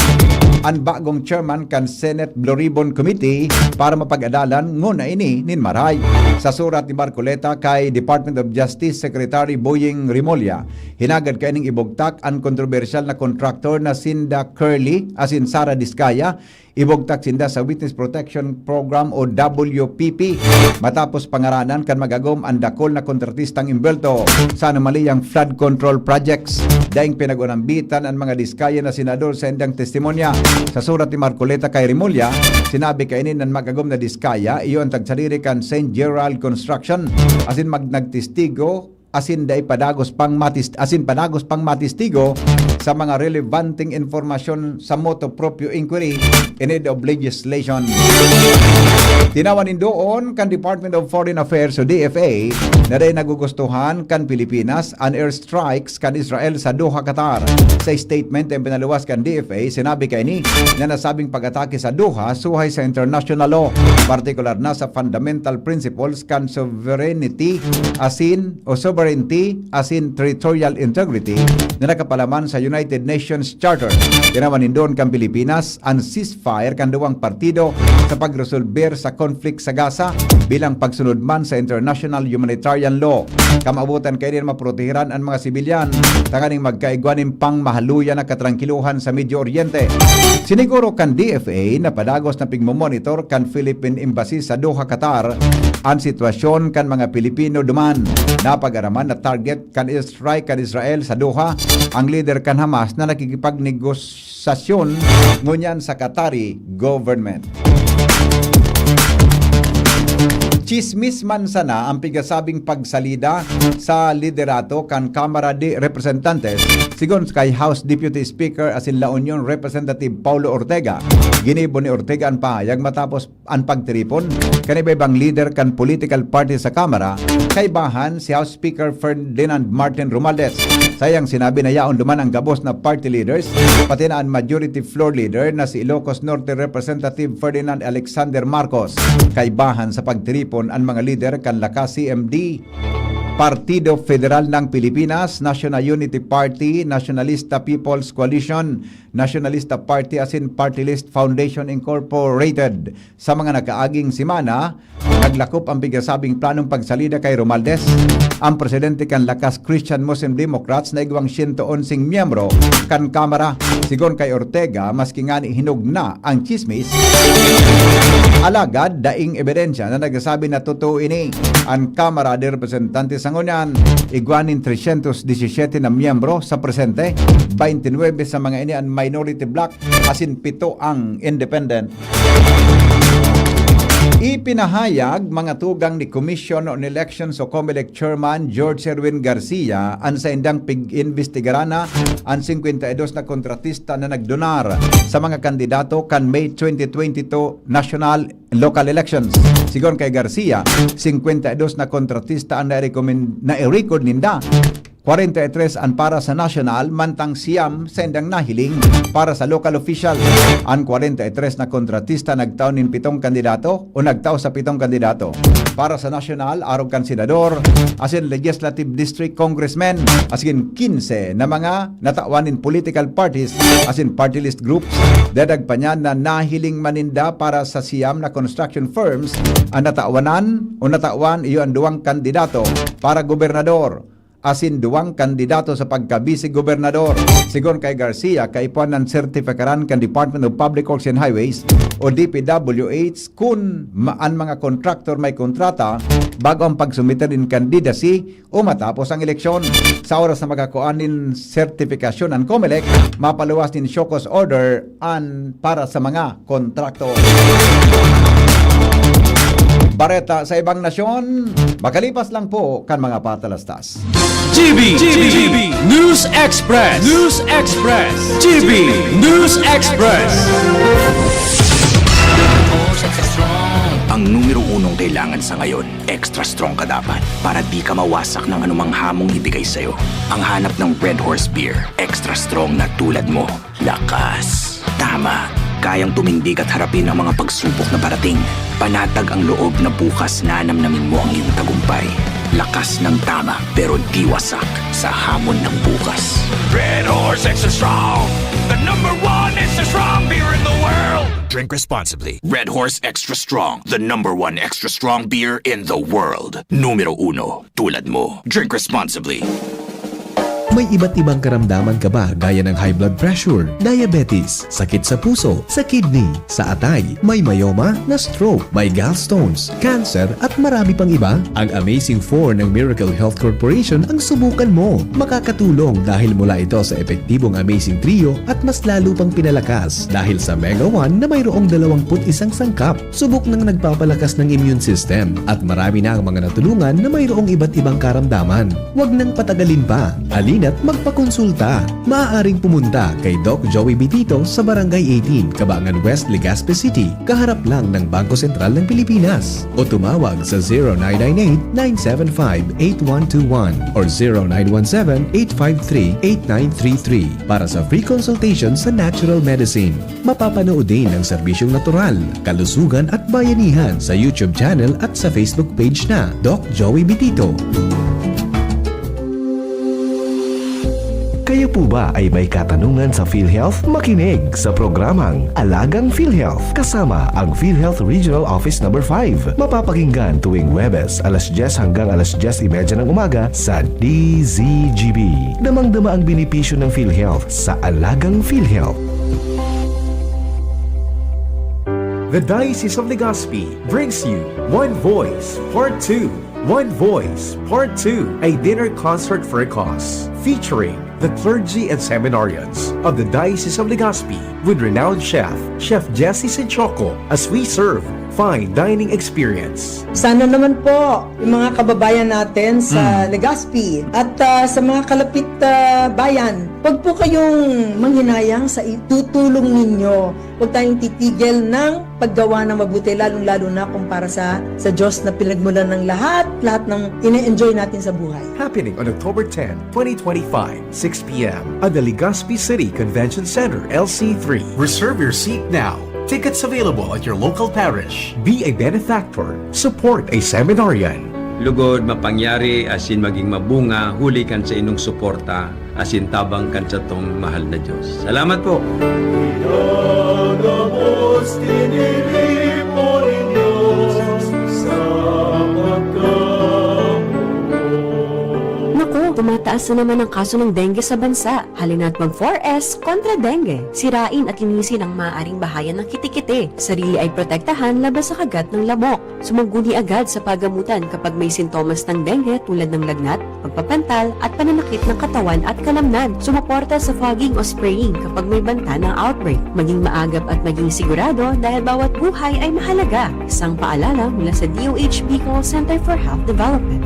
an bagong chairman kan Senate Blue Ribbon Committee, para mapag-adalan nguna ini nin marahay. Sa surat ni Marcoleta kay Department of Justice Secretary Boying Remulla, hinagad kaining ibugtak an kontrobersyal na kontraktor na sinda Curly asin Sara Diskaya. Ibugtak sinda sa Witness Protection Program o W P P matapos pangaranan kan mag-agom an dakul na kontratistang imbwelto sa anomaliyang flood control projects. Daing pinag-unambitan an mga Diskaya na senador sa indang testimonya. Sa surat ni Marcoleta kay Remulla, sinabi kaini na an mag-agom na Diskaya, iyo an tagsadiri kan Saint Gerald Construction, asin mag-, nagtestigo asin dai padagos pang matis-, asin padagos pang matistigo sa mga relevanteng impormasyon sa motu proprio inquiry in aid of legislation. Tinawan nin duon kan Department of Foreign Affairs o D F A na dai nagugustuhan kan Pilipinas an airstrikes kan Israel sa Doha, Qatar. Sa statement na ipinaluwas kan D F A, sinabi kaini na nasabing pag-atake sa Doha suhay sa international law, partikular na sa fundamental principles kan sovereignty asin o sovereignty asin territorial integrity na nakapalaman sa United Nations Charter. Tinawan nin duon kan Pilipinas an ceasefire kan duwang partido sa pagresolber sa conflict sa Gaza bilang pagsunod man sa international humanitarian law. Kamaabotan kaini na maprotehiran an mga sibilyan tanganing magkaigwa nin pangmahaluyan na katrangkilohan sa Medio Oriente. Siniguro kan D F A na padagos na pigmomonitor kan Philippine Embassy sa Doha, Qatar, an sitwasyon kan mga Pilipino duman. Napag-araman na target kan strike kan Israel sa Doha ang lider kan Hamas na nakikipagnegosasyon ngunyan sa Qatari government. Chismis man sana ang pigasabing pagsalida sa liderato kan Kamara de Representantes, sigon kay House Deputy Speaker asin La Union Representative Paulo Ortega. Ginibo ni Ortega an pahayag matapos an pagtiripon kan iba-ibang lider kan political party sa Kamara, kaibahan si House Speaker Ferdinand Martin Romualdez. Sa iyang sinabi na yaon duman ang gabos na party leaders, pati na an majority floor leader na si Ilocos Norte Representative Ferdinand Alexander Marcos, kaibahan sa pagtiripon an mga lider kan Lakas C M D, Partido Federal ng Pilipinas, National Unity Party, Nationalista People's Coalition, Nationalista Party asin Party List Foundation Incorporated. Sa mga nakaaging semana, naglakop ang pigasabing planong pagsalida kay Romualdez, ang presidente kan Lakas Christian Muslim Democrats na igwang siyento onseng miyembro kan Kamara. Sigon kay Ortega, maski ngani hinog na ang chismis, alagad daing ebidensya na nagsasabi na totoo ini. An Kamara de Representantes sa ngunyan, igwa nin tresyentos disisiyete na miyembro sa presente, baynte nuebe sa mga ini an minority bloc, asin pito ang independent. Ipinahayag mga tugang ni Commission on Elections o COMELEC Chairman George Erwin Garcia an saindang pig-imbestigaran na an singkwenta y dos na kontratista na nagdonar sa mga kandidato kan May twenty twenty-two national local elections. Sigon kay Garcia, singkwenta y dos na kontratista an nairekomen-, nairecord ninda. Kwarenta y tres an para sa national, mantang siyam saindang nahiling para sa local official. An kwarenta y tres na kontratista nagtao nin pitong kandidato o nagtao sa pitong kandidato para sa national, arog kan senador, asin legislative district congressmen, asin kinse na mga natawan nin political parties asin party list groups. Dadag pa niya na nahiling man ninda para sa siyam na construction firms an natawanan o natawan iyo an duwang kandidato para gobernador asin duwang kandidato sa pagka-vice-gobernador. Sigon kay Garcia, kaipuhan na sertipikaran kan Department of Public Works and Highways o D P W H kun ma-, an mga kontraktor may kontrata bago ang pagsumiter nin candidacy o matapos ang eleksyon. Sa oras na makakua nin sertifikasyon an COMELEC, mapaluwas nin show cause order an para sa mga kontrakto. Bareta sa ibang nasyon, makalipas lang po kan mga patalastas. G B, G B, News Express, News Express, G B News Express. Ang numero unong kailangan sa ngayon, extra strong ka dapat para di ka mawasak ng anumang hamong ibigay sa'yo. Ang hanap ng Red Horse Beer, extra strong na tulad mo. Lakas. Tama. Kayang tumindig at harapin ang mga pagsubok na parating. Panatag ang loob na bukas nanamnamin mo ang iyong tagumpay. Lakas ng tama, pero di wasak sa hamon ng bukas. Red Horse Extra Strong, the number one extra strong beer in the world. Drink responsibly. Red Horse Extra Strong, the number one extra strong beer in the world. Numero uno, tulad mo. Drink responsibly. May iba't ibang karamdaman ka ba, gaya ng high blood pressure, diabetes, sakit sa puso, sa kidney, sa atay, may myoma, na-stroke, may gallstones, cancer, at marami pang iba? Ang Amazing Four ng Miracle Health Corporation ang subukan mo. Makakatulong dahil mula ito sa epektibong Amazing Trio at mas lalo pang pinalakas dahil sa Mega One na mayroong dalawampu't isang sangkap. Subok nang nagpapalakas ng immune system at marami na ang mga natulungan na mayroong iba't ibang karamdaman. Huwag nang patagalin pa. Halina't magpakonsulta. Maaaring pumunta kay Doc Joey Bitito sa Barangay eighteen, Cabangan West, Legazpi City, kaharap lang ng Bangko Sentral ng Pilipinas. O tumawag sa zero nine nine eight, nine seven five, eight one two one or zero nine one seven, eight five three, eight nine three three para sa free consultation sa natural medicine. Mapapanood din ang serbisyong natural, kalusugan at bayanihan sa YouTube channel at sa Facebook page na Doc Joey Bitito. Kayo po ba ay may katanungan sa PhilHealth? Makinig sa programang Alagang PhilHealth kasama ang PhilHealth Regional Office Number five. Mapapakinggan tuwing Huwebes, alas dyes hanggang alas dyes y media ng umaga sa D Z G B. Damang-dama ang benepisyo ng PhilHealth sa Alagang PhilHealth. The Diocese of Legazpi brings you One Voice Part two. One Voice Part two, a dinner concert for a cause, featuring the clergy and seminarians of the Diocese of Legazpi with renowned chef, Chef Jesse Senchoco, as we serve fine dining experience. Sana naman po, yung mga kababayan natin sa Hmm. Legazpi at, ah, sa mga kalapit, ah, bayan, wag po kayong manghinayang sa itutulong ninyo. Wag tayong titigil ng paggawa ng mabuti, lalong-lalo na kung para sa, sa Diyos na pinagmulan ng lahat, lahat ng ine-enjoy natin sa buhay. Happening on October ten, twenty twenty-five, six p m at the Legazpi City Convention Center, L C three. Reserve your seat now. Tickets available at your local parish. Be a benefactor. Support a seminarian. Lugod, mapangyari, asin maging mabunga, huli kan sa inong suporta, asin tabang kan satong mahal na Diyos. Salamat po. Pinagabos, tiniripo nin Diyos sa pagkamuot. Naku, tumataas na naman ang kaso ng dengue sa bansa. Halina't mag four S kontra dengue. Sirain at linisin ang maaaring bahayan ng kitikiti. Sarili ay protektahan laban sa kagat ng lamok. Sumangguni agad sa pagamutan kapag may sintomas ng dengue tulad ng lagnat, pagpapantal, at pananakit ng katawan at kalamnan. Sumuporta sa fogging o spraying kapag may banta ng outbreak. Maging maagap at maging sigurado dahil bawat buhay ay mahalaga. Isang paalala mula sa D O H Bicol Center for Health Development.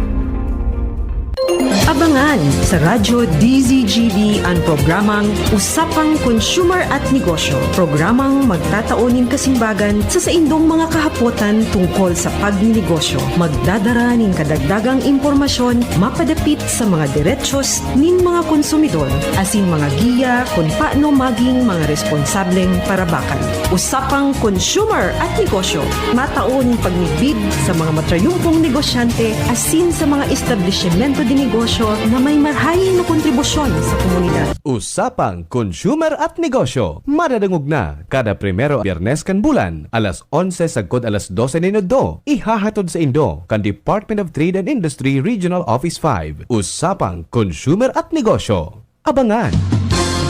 Abangan sa Radyo D Z G B an programang Usapang Consumer at Negosyo, programang magtatao nin kasimbagan sa saindong mga kahapotan tungkol sa pagninegosyo. Magdadara nin kadagdagang impormasyon mapadapit sa mga derechos nin mga konsumidor, asin mga giya kun paano maging mga responsableng parabakan. Usapang Consumer at Negosyo, matao nin pagmidbid sa mga matrayumpong negosyante asin sa mga establisimento de negosyo na may marhay na kontribusyon sa komunidad. Usapang Consumer at Negosyo, madadangog na kada primero Biyernes kan bulan, alas onse sagkod alas dose nin udto. Ihahatod saindo kan Department of Trade and Industry Regional Office five. Usapang Consumer at Negosyo. Abangan.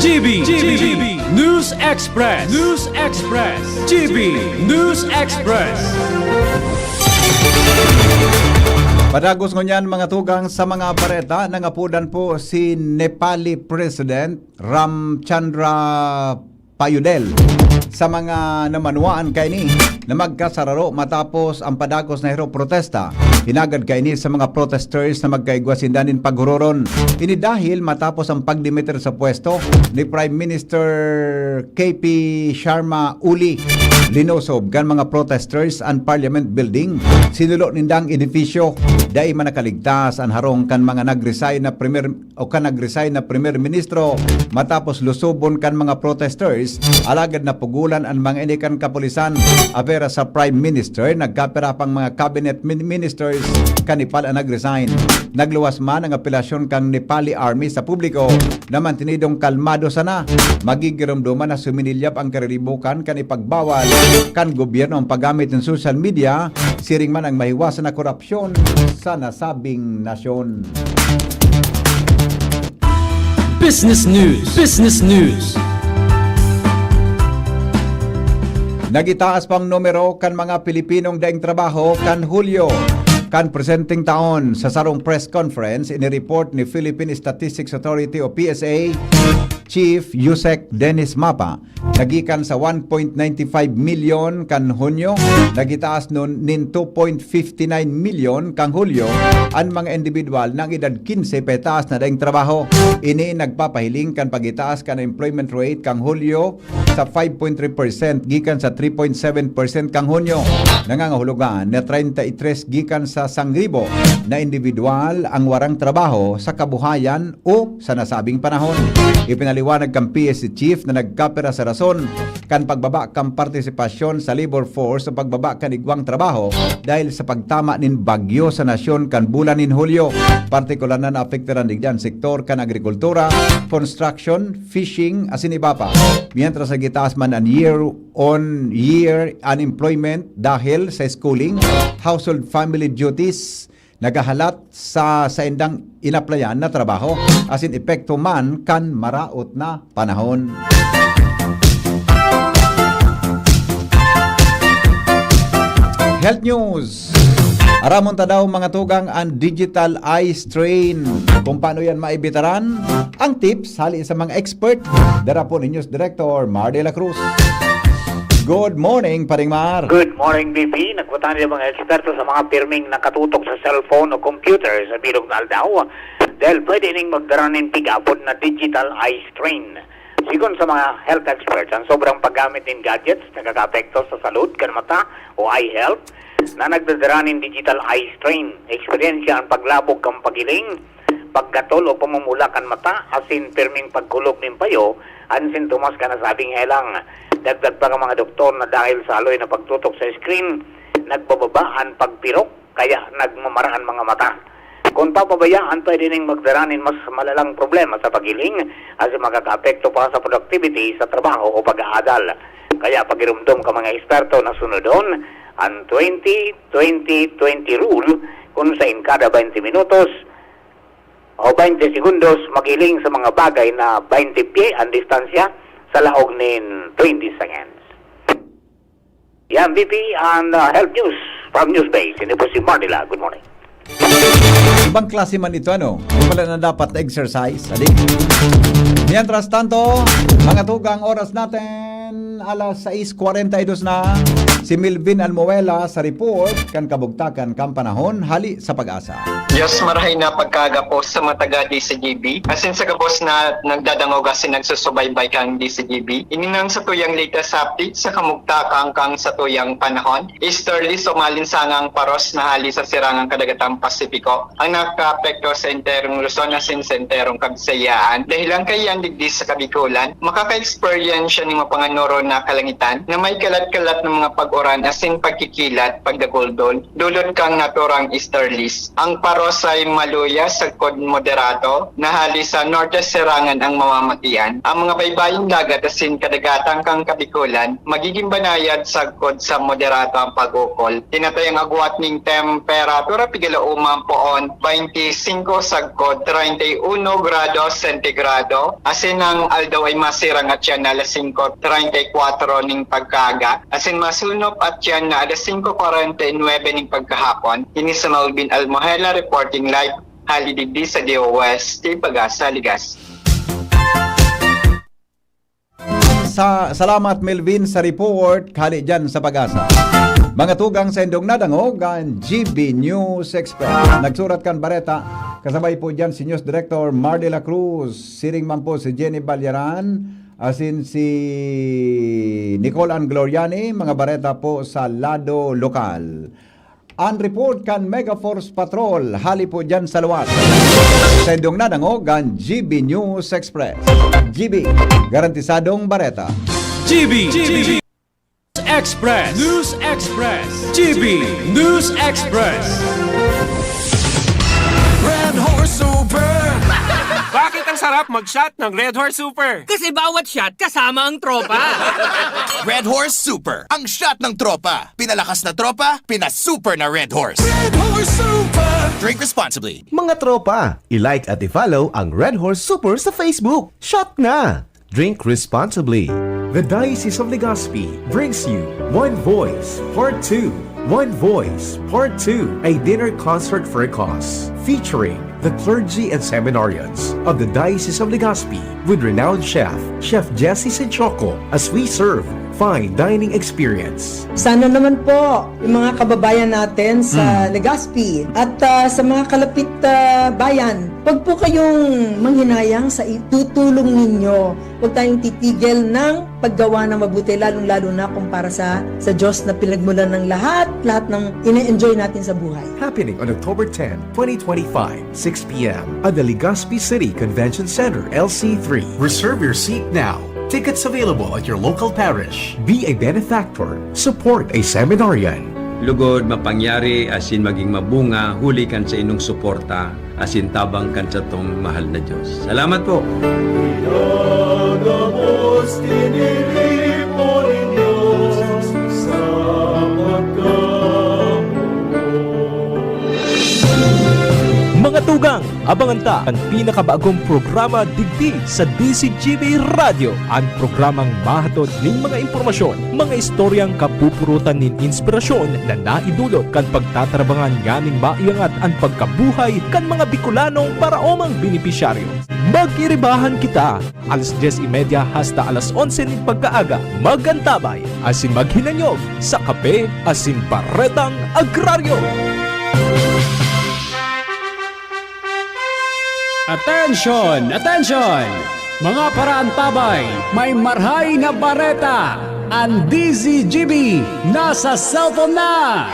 G B, G B, News Express, News Express, G B News Express. Padagos ngunyan, mga tugang, sa mga bareta, nangapodan po si Nepali President Ramchandra Payudel sa mga namanwaan kaini na magkasararo matapos ang padagos na hirop protesta. Hinagad kaini sa mga protesters na magkaigwa sinda nin paghuroron. Ini dahil matapos ang pagdimiter sa pwesto ni Prime Minister K P Sharma Oli, linosob kan mga protesters an Parliament Building. Sinulo ninda ang edifisyo. Dai man nakaligtas an harong kan mga nag-resign na Premier o kan nag-resign na Premier Ministro matapos lusobon kan mga protesters, alagad napugolan an mga ini kan kapulisan. Apera sa Prime Minister, nagkapira pang mga cabinet min-, ministers kan Nepal an nag-resign. Nagluwas man ang apelasyon kan Nepali Army sa publiko na mantinidong kalmado sana. Magigiromdoman na suminilyap ang kariribokan kan ipagbawal kan gobyerno ang paggamit ng social media, siring man ang mahiwasan na korupsyon sa nasabing nasyon. Business News. Business News. Nagitaas pang numero kan mga Pilipinong daing trabaho kan Hulyo. Kan presenteng taon, sa sarong press conference, inireport ni Philippine Statistics Authority o P S A Chief Yusek Dennis Mapa, nagikan sa one point ninety five milyon kan Hunyo, nagitaas nun nin two point fifty nine milyon kan Hulyo an mga indibidwal na ang edad kinse paitaas na daing trabaho. Ini nagpapahiling kan pagitaas kan employment rate kan Hulyo sa five point three percent gikan sa three point seven percent kan Hunyo. Nangangahulugan na treinta y tres gikan sa sangribo na indibidwal ang warang trabaho sa kabuhayan o sa nasabing panahon. Ipinaliwanag kan P S C Chief na nagkapira sa rason kan pagbaba kan partisipasyon sa labor force o pagbaba kan igwang trabaho dahil sa pagtama nin bagyo sa nasyon kan bulan nin Hulyo, partikular na naapektaran digdi an sektor kan agrikultura, construction, fishing, asin iba pa. Mientras nagitaas man an year-on-year unemployment dahil sa schooling, household family duties, naghahalat sa saindang inaplayan na trabaho, asin epekto man kan maraot na panahon. Health News. Aramon ta daw, mga tugang, ang digital eye strain. Kung paano yan maibitaran, ang tips hali sa mga expert. Dara po ni News Director Mar de la Cruz. Good morning, Paring Mar. Good morning, B P. Nagpatani ang mga eksperto sa mga pirming nakatutok sa cellphone o computer sa bilog na aldaw dahil pwede ning magdara nin pig-apod na digital eye strain. Sigon sa mga health experts, ang sobrang paggamit nin gadgets nakakaapekto sa salud kan mata o eye health na nagdadara nin digital eye strain. Eksperyensya ang paglabog kan pagiling, paggatol o pamumula kan mata, asin pirming pagkulog nin payo, an sintomas kan nasabing helang. Dagdag pa kan mga doktor na dahil sa haloy na pagtutok sa screen, nagbababa an pagpirok, kaya nagmamara an mga mata. Kun papabayaan, pwede ning magdara nin mas malalang problema sa pagiling, asin makakaapekto pa sa productivity sa trabaho o pag-aadal. Kaya pagirumdom kan mga eksperto na sunodon an twenty twenty twenty rule, kun sain kada twenty minutos o twenty segundos, magiling sa mga bagay na twenty pye an distansya sa laog nin twenty seconds. Yan, B P, ang, ah, health news from Newsbase. Ini po si Marnila. Good morning. Ibang klase man ito, ano? Wala na dapat na exercise, adi? Mientras tanto, mga tugang, oras natin, alas sais kwarenta y dos na. Si Melvin Almuela sa report kan kabugtakan kan panahon, hali sa Pag-asa. Diyos, marahay na pagkaaga po sa mga taga D C G B. Asin sa gabos na nagdadangog asin nagsusubaybay kan D C G B. Ini na ang satuyang latest update sa kamugtakan kan satuyang panahon. Easterlies o malinsangang paros na hali sa sirangang kadagatang Pasipiko ang nakaapekto sa enterong Luzon asin sa enterong Kabisayaan. Dahil ang kaiyan digdi sa Kabikolan, makaka-eksperyensya nin mapanganoro na kalangitan na may kalat-kalat na mga pag-uran asin pagkikilat, pagdaguldol, dulot kan naturang easterlies. Ang paros ay maluya sagkod moderato na hali sa norte serangan ang mamamatian. Ang mga baybayong dagat asin kadagatan kan Kabikolan magigin banayad sagkod sa moderato ang pag-ukol. Tinatayang agwat nin temperatura pigalaoman poon, twenty-cinco sagkod treinta y uno grados sentigrado, asin ang aldaw ay masirang atyan na alas singko treinta y cuatro nin pagkaaga, asin masunop atyan na alas singko kwarenta y nuebe nin pagkahapon. Ini si Melvin Almohela reporting live hali digdi sa D O S T Pag-asa, Legazpi. Sa, salamat, Melvin, sa report hali dyan sa Pag-asa. Mga tugang, sa indong nadangog, ang G B News Express. Nagsurat kan bareta, kasabay po dyan si News Director Mar de la Cruz, siring man po si Jenny Balyaran, asin si Nicole Ann Gloriani, mga bareta po sa lado lokal. An report kan Megaforce Patrol, hali po dyan sa luwas. Sa indong nadangog, an G B News Express. G B, garantisadong bareta. G B, G B Express. News Express. G B News Express. Red Horse Super. Bakit ang sarap mag-shot ng Red Horse Super? Kasi bawat shot kasama ang tropa. Red Horse Super, ang shot ng tropa. Pinalakas na tropa, pinasuper na Red Horse. Red Horse Super. Drink responsibly. Mga tropa, i-like at i-follow ang Red Horse Super sa Facebook. Shot na! Drink responsibly. The Diocese of Legazpi brings you One Voice Part two. One Voice Part two, a dinner concert for a cause, featuring the clergy and seminarians of the Diocese of Legazpi with renowned chef, Chef Jesse Sinchoco, as we serve fine dining experience. Sana naman po yung mga kababayan natin sa Hmm. Legazpi at, ah, sa mga kalapit, ah, bayan, wag po kayong manghinayang sa itutulong ninyo. Huwag tayong titigil ng paggawa ng mabuti, lalong-lalo na kung para sa, sa Diyos na pinagmulan ng lahat, lahat ng ine-enjoy natin sa buhay. Happening on October ten, twenty twenty-five, six p m at the Legazpi City Convention Center, L C three. Reserve your seat now. Tickets available at your local parish. Be a benefactor. Support a seminarian. Lugod, mapangyari, asin maging mabunga, huli kan sa inong suporta, asin tabang kan satong mahal na Diyos. Salamat po! Pinagabos, tiniripo nin Diyos sa pagkamuot. Mga tugang, abangan ta an pinakabagong programa digdi sa D C G B Radyo, an programang mahatod nin mga impormasyon, mga istoryang kapupurutan nin inspirasyon na naidulot kan pagtatrabangan nganing maiangat an pagkabuhay kan mga Bicolanong paraomang benepisyaryo. Pag-iribahan kita, alas dyes y media hasta alas onse nin pagkaaga, mag-antabay asin maghinanyog sa kape asin baretang agraryo. Atensyon! Atensyon! Mga paraantabay, may marhay na bareta! An D Z G B nasa cellphone na!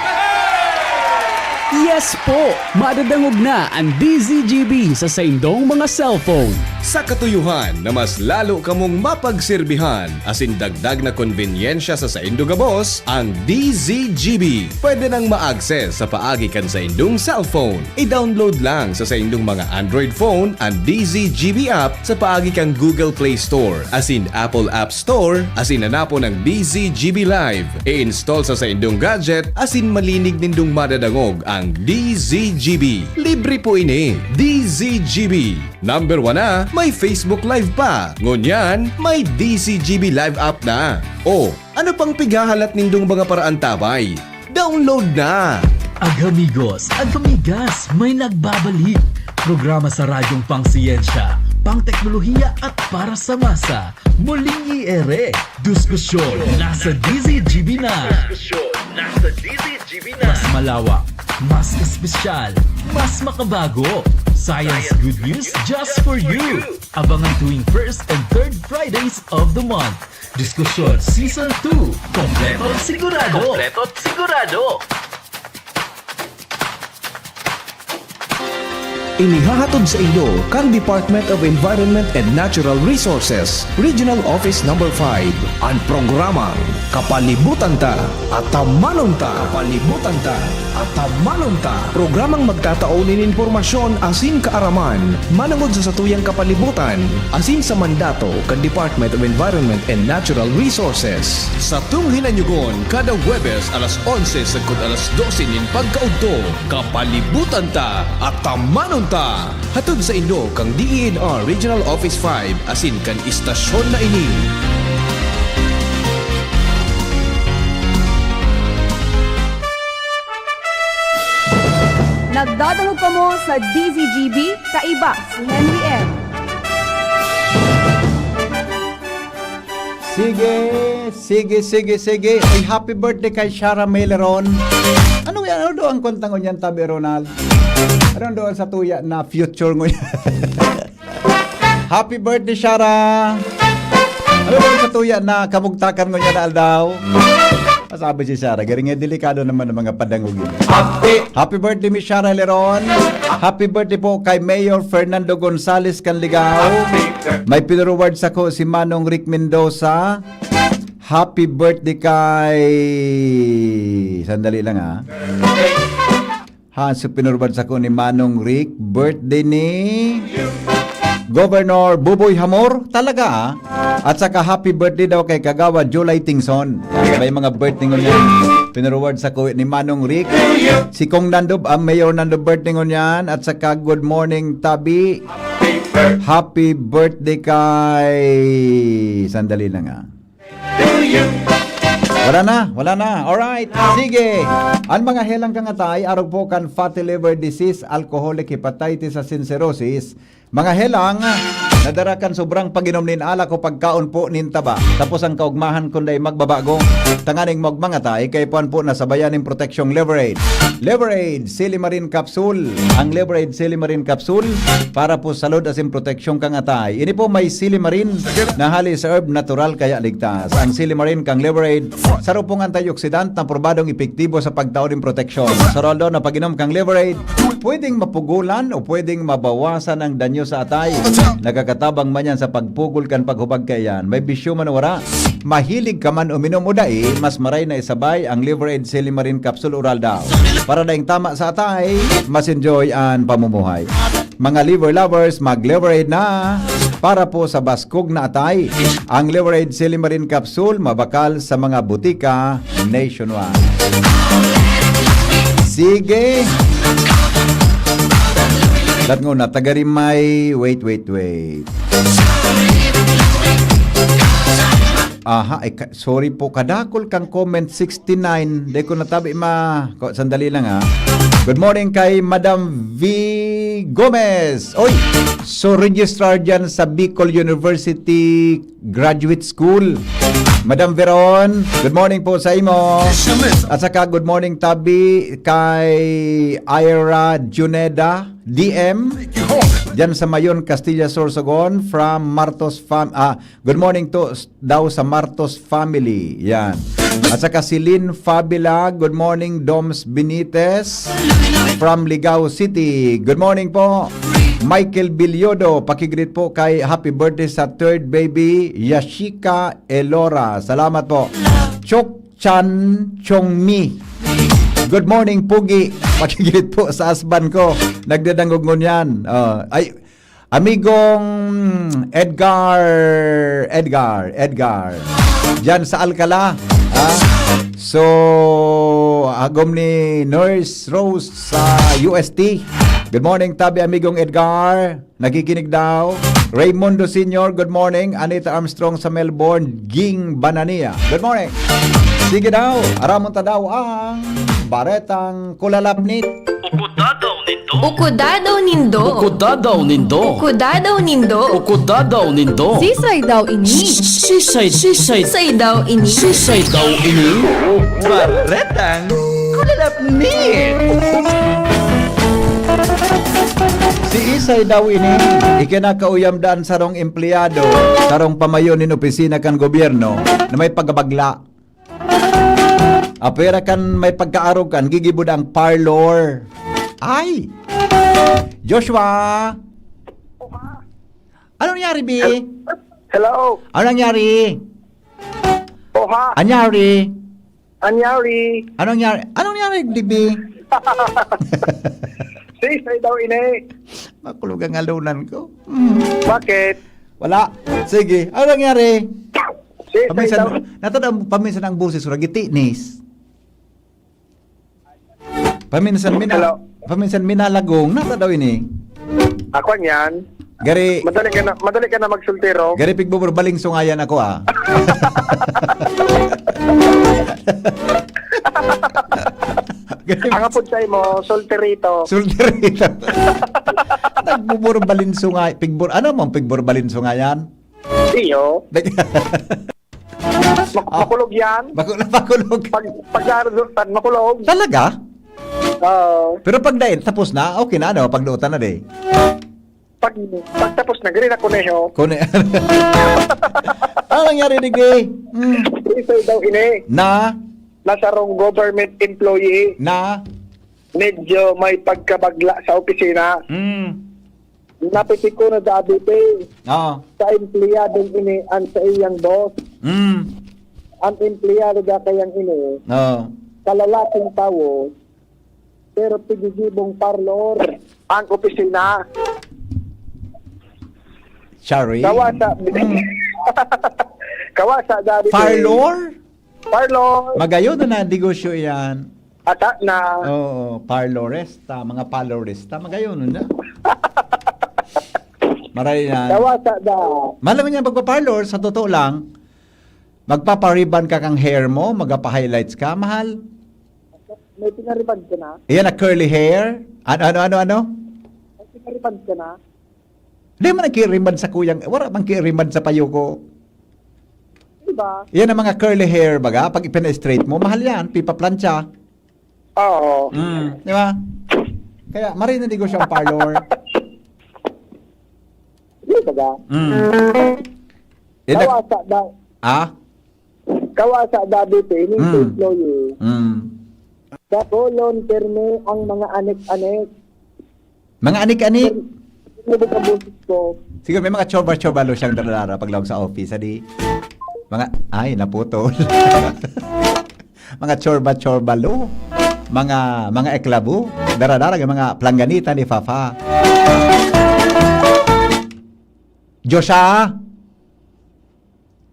Yes po! Madadangog na an D Z G B sa saindong mga cellphone. Sa katuyohan na mas lalo kamong mapagserbihan asin dagdag na konbenyensya sa saindo gabos, ang D Z G B pwede nang ma-access sa paagi kan saindong cellphone. I-download lang sa saindong mga Android phone an D Z G B app sa paagi kan Google Play Store asin Apple App Store, asin hanapon ang D Z G B Live. I-install sa saindong gadget asin malinig nindong madadangog ang D Z G B. Libre po ini. D Z G B. Number one na, may Facebook Live pa. Ngunyan, may D Z G B Live app na. O, ano pang pighahalat nindong mga paraantabay? Download na! Agamigos, agamigas, may nagbabalik. Programa sa radyong pang-siyensya, pang-teknolohiya at para sa masa. Muling i-ere, diskusyon nasa D Z G B na. Diskusyon nasa D Z G B na. Mas malawak, mas espesyal, mas makabago. Science good news just for you. Abangan tuwing first and third Fridays of the month. Diskusyon Season two. Kompleto at sigurado. Kompleto at sigurado. Inihahatod sa inyo kan Department of Environment and Natural Resources, Regional Office Number five, an programang Kapalibutan Ta, Atamanon Ta. Kapalibutan Ta, Atamanon Ta. Programang magtatao nin impormasyon asin kaaraman manongod sa satuyang kapalibutan asin sa mandato kan Department of Environment and Natural Resources. Satong hinanyugon kada Huwebes alas onse sagkod alas dose nin pagkaudto. Kapalibutan Ta, Atamanon Ta. Hatod sa inyo kan D E N R Regional Office five asin kan istasyon na ini. Nagdadangog kamo sa D Z G B, kaiba si Henry M. Sige, sige, sige, sige. Ay, happy birthday kay Shara Meleron. Ano yan? Ano daw ang kwenta ngunyan, Tabi Ronald? Ano daw ang satuya na future ngunyan? Happy birthday, Shara! Ano daw ang satuya na kamugtakan ngunyan na aldaw? Masabi si Shara, garing nga delikado naman ang mga padangog yun. Happy birthday, Miss Shara Leron. Happy birthday po kay Mayor Fernando Gonzales Canligao. May pinurward sako si Manong Rick Mendoza. Happy birthday kay... Sandali lang, ah. Ha, so pinurward sako ni Manong Rick, birthday ni Governor Buboy Hamor. Talaga, ah. At saka happy birthday daw kay Kagawad July Tingson. May mga birthday ngunyan. Pinurward sako ni Manong Rick. Si Kong Nando, ah, Mayor Nando, birthday ngunyan. At saka good morning, Tabi. Happy birthday kay... Sandali lang, ah. Wala na, wala na. Alright, sige. Ang mga helang kang atay, arog po kan fatty liver disease, alcoholic hepatitis asin cirrhosis. Mga helang, nadara kan sobrang pag-inom nin alak o pagkaon po nin taba. Tapos ang kaugmahan kunday magbabago. Tanganing magmangatay, kay puan po nasabayan nin proteksyong Liver Aid. Liver Aid, Silimarin Capsule. Ang Liver Aid Silimarin Capsule, para po sa salud asin proteksyon kang atay. Ini po may silimarin na hali sa herb, natural kaya ligtas. Ang silimarin kang Liver Aid, saro pong antioxidant na probadong epektibo sa pagtao nin proteksyon. Sa roldo na pag-inom kang Liver Aid, pwedeng mapugulan o pwedeng mabawasan ang danyo sa atay. Nakakatabang man yan sa pagpugol kan paghubag kaiyan. May bisyo man o wara, mahilig ka man uminom o dai, mas maray na isabay ang Liver Aid Silimarin Capsule Oral daw. Para daing tama sa atay, mas enjoy an pamumuhay. Mga liver lovers, mag-Liver Aid na para po sa baskog na atay. Ang Liver Aid Silimarin Capsule, mabakal sa mga butika nationwide. Sige. Latngon na, tagarimay. Wait, wait, wait. Aha, eh, ka-, sorry po, kadakol kang comment, sixty-nine. Di ko natabi ma-, ko-, sandali lang, ah. Good morning kay Madam V Gomez. Oy, so registrar dyan sa Bicol University Graduate School. Madam Veron, good morning po sa imo. At saka good morning tabi kay Ira Juneda D M. Diyan sa Mayon, Castilla, Sorsogon, from Martos fam-, ah, good morning to daw sa Martos family. Yan. At saka si Lynn Fabila, good morning, Doms Benitez from Ligao City. Good morning po. Michael Bilyodo, pakigreet po kay happy birthday sa third baby, Yashika Elora. Salamat po. Chok Chan Chong Mi. Good morning, Pugi. Pakigreet po sa asban ko. Nagdadangog ngunyan. Oh, ay, Amigong Edgar, Edgar, Edgar. Diyan sa Alcala. Ha? So, agom ni Nurse Rose sa U S T. Good morning, tabi amigong Edgar. Nakikinig daw. Raymundo Senior, good morning. Anita Armstrong sa Melbourne, Ging Banania. Good morning. Sige daw, aramon ta daw ang baretang kulalapnit. Ukudadaw nindo. Ukudadaw nindo. Ukudadaw nindo. Ukudadaw nindo. Ukudadaw nindo. Sisay daw ini? Sisay, sisay. Sisay daw ini? Sisay daw ini? Baretang kulalapnit. Si Isay daw ini, ikinakauyam daan sarong empleyado, sarong pamayo nin opisina kan gobyerno na may pagkabagla. Apwera kan may pagkaarog kan, gigibo ang parlor. Ay! Joshua! Ano nangyari, Bi? Hello? Ano nangyari? Oha! Anyari? Anyari? Ano nangyari? Ano nangyari, Bi? Sisay daw ini? Makulog ang alunan ko. Mm. Bakit? Wala. Sige. Ano nangyari? Sisay daw. Paminsan, natanda, paminsan ang boses, wala gitinis. Paminsan mina-, Hello. Paminsan minalagong, nata daw ini. Ako niyan. Gari, Madali ka na, madali ka na magsultiro. Gari, pigbuburbaling sungayan ako, ah. Gari, Ang apod sa imo, solterito. Solterito. Nagbuburbalin sungay, pigbur-, ano mong pigburbalin sungayan? Iyo. Nag- Mak-, Ah. Makulog yan. Makulog, makulog. Pag, pag narudutan, makulog. Talaga? Oo. Pero pag dain, tapos na, okay na, ano? Pag luutan na, di? Pag, pag tapos na, gari na kuneho. Kone-, ano nangyari, digdi? Mm. Ito daw ini. Na? Na sarong government employee. Na? Medyo may pagkabagla sa opisina. Mm. Napipikon na dabi, te. Oo. Sa empleyadong ini an saiyang boss. Mm. An empleyado da kayang ini, Oo. kalalaking tawo, pero pigigibong parlor ang opisina. Sorry. Kawasa. Mm. Kawasa, dabi, te. Parlor? Parlor. Magayon na na negosyo iyan. Ata na. Oo, parlorista, mga parlorista, magayon na. Maray na. Kawasa da. Mahal naman yan pagpa-parlor, sa totoo lang. Magpapa-rebond ka kang hair mo, magpa-highlights ka, mahal. May pinariband ka na? Iyan na curly hair. Ano, ano, ano, ano? May pinariband ka na? Di man nagkirimad sa kuyang, wala man kirimad sa payo ko. Diba? Yan ang mga curly hair, baga, pag ipina-straight mo, mahal yan, pipa-plancha. Oo. Mm, di ba? Kaya, maray na negosyo ang parlor. Di ba? Mm. Eh, nag- Kawasa daw. Ah? Kawasa, David, eh, ining Mm. employee. Mm. Sa kolon, pirmi ang mga anik-anik. Mga anik-anik? Pirmi ang boses ko. Siguro may mga chorba-chorba lo siyang dala-dala pag lawag sa office, adi. Mga, ay, naputol. Mga chorba-chorba lo. Mga, mga eklabo. Dara-dara, mga plangganita ni Fafa. Joshua?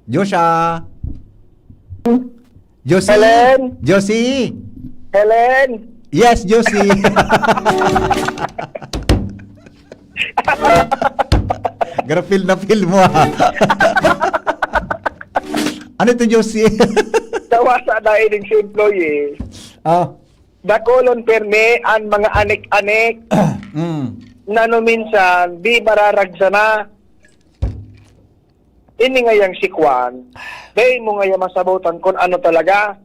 Joshua? Josie? Helen? Josie? Helen? Yes, Josie. Gara feel na feel mo, ah. Ano ito, Josie? Kawasa na ining si employee. Ah. Dakulon pirmi an mga anik-anik Mm. na no minsan di mararagsa na. Ini ngayang si Kwan, dai mo ngaya masabotan kun ano talaga.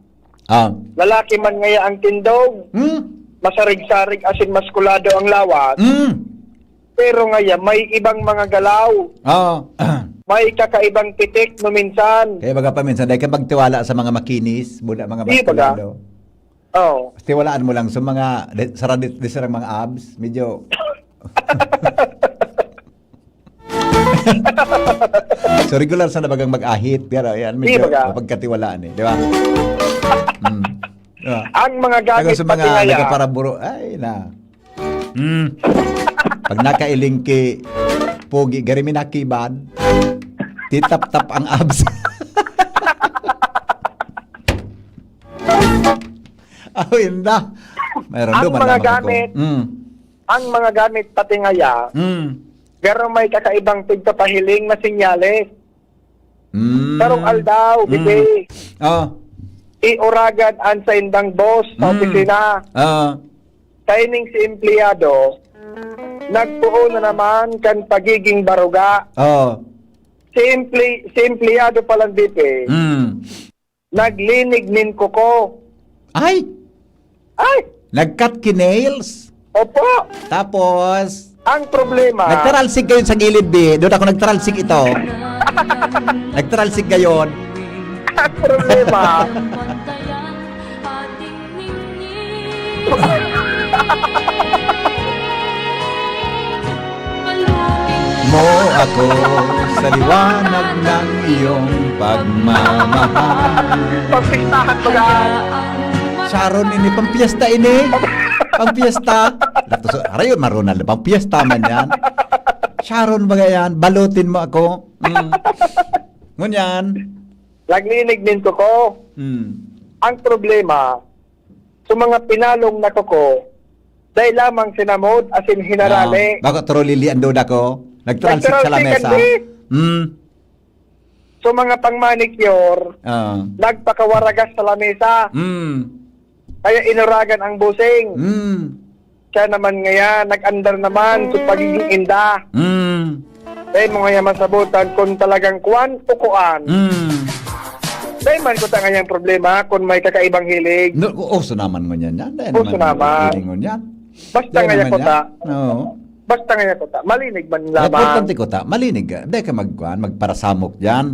Ah. Lalaki man ngaya ang tindog, Hmm. masarig-sarig asin maskulado ang lawas. Hmm. Pero ngaya may ibang mga galaw. Oo. May kakaibang pitik no minsan. Kaya baga pa minsan, dai ka magtiwala sa mga makinis, buda mga Di baga? maskulado. Oo. Tiwalaan mo lang sa mga, di, saradi, di sarang mga abs, medyo So, regular sana bagang mag-ahit, pero ayan, Di medyo baga? mapagkatiwalaan eh, di ba? Mm. Di ba? Ang mga gamit Taga sa pati mga ngaya. nagkaparaburo, ay na. Mm. Pag nakailing ki pogi, gari mi nakibad, titap-tap ang abs. Aw, inda. Mayroon Ang duman mga lamang ako. gamit, Mm. ang mga gamit pati ngaya, Mm. garo may kakaibang pigpapahiling na sinyales. Mm. Sarong aldaw, Mm. bibi, Oh. iuragan an saindang boss sa Mm. opisina. Ah. Kaining si empleyado, nagpoon na naman kan pagiging baruga. Oh. Si emple-, si empleyado palang bibi, Mm. naglinig nin kuko. Ay! Ay! Nag-cut ki nails? Opo. Tapos, Ang problema, nagtaralsik kayo sa gilid, bi. Doon ako nagtaralsik ito. Nagtaralsik gayon. Ang problema, Mo ako sa liwanag ng iyong pagmamahal. Pagpistahan mo yan. Sharon, ini pampiesta ini. Pampiesta. Lato sa, aray, marunal na pampiesta man yan. Sharon, baga yan, balutin mo ako. Mm. Ngunyan. Naglinig nin kuko. Mm. Ang problema, sa mga pinalong na kuko, dai lamang sinamod asin hinarali. Ah, bako trolili ang duda ko. Nagtransik sa Nagtransik lamesa. ang di. Mm. So, mga pang-manicure, Ah. nagpakawaragas sa lamesa. Mm. Kaya inuragan ang busing. Mm. Siya naman ngayon, nag-andar naman sa pagiging inda. Mm. Dai mo ngayon masabutan kung talagang kuwan o kuan. Mm. Dai man ko ta ngayang problema kung may kakaibang hilig. No, uso naman ngunyan yan. Dai Uso naman naman. hiling ngunyan. Basta Dai ngaya naman ko yan. ta. Oo. Basta ngaya ko ta. Malinig man lamang. Importante ko ta. Malinig ka. Dai ka magkuan, magparasamok dyan.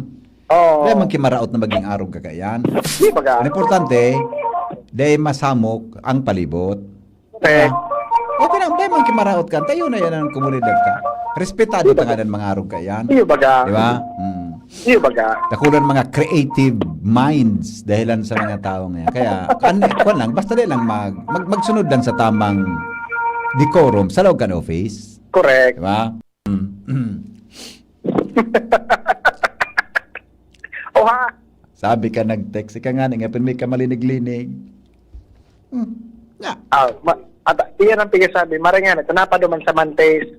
Oo. Dai man kimaraot na maging arog ka kaiyan. Di ba ka? Ang importante, dai masamok ang palibot. Correct. Okay lang, dai man kimaraot ka. Tayo na yan ang komunidad ka. Respetado Di ba ka ka? nga ng mga arog kaiyan. Di ba ka? Di ba? Hmm. Iyo baga? Dakulang mga creative minds dahilan sa mga tao ngayon. Kaya, kan, kwan lang, basta di lang mag, mag, magsunod lang sa tamang decorum sa loob kan office. Correct. Di ba? Mm. Oha! Sabi ka nag-text, ika nga, nga pin may kamalinig-linig. Hmm. Ya. Ah, ma-, at iyan ang pigasabi, marangan, ito napaduman sa mantis.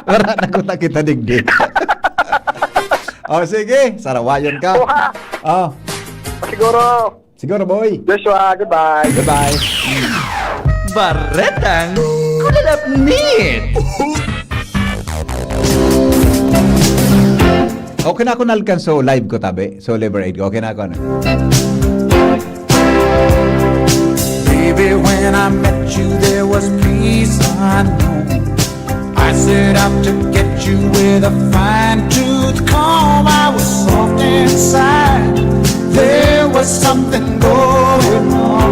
Wala na ko nakita digdi. Oh, sige, sarawayon ka. Oha! Oh. Siguro. Siguro, boy. Joshua, goodbye. Goodbye. Baretang Kulalapnit. Okay na ako nalkan, so live ko tabi. So live aid ko. Okay na ako na. Baby, when I met you, there was peace unknown. I set out to get you with a fine tooth comb. I was soft inside. There was something going on.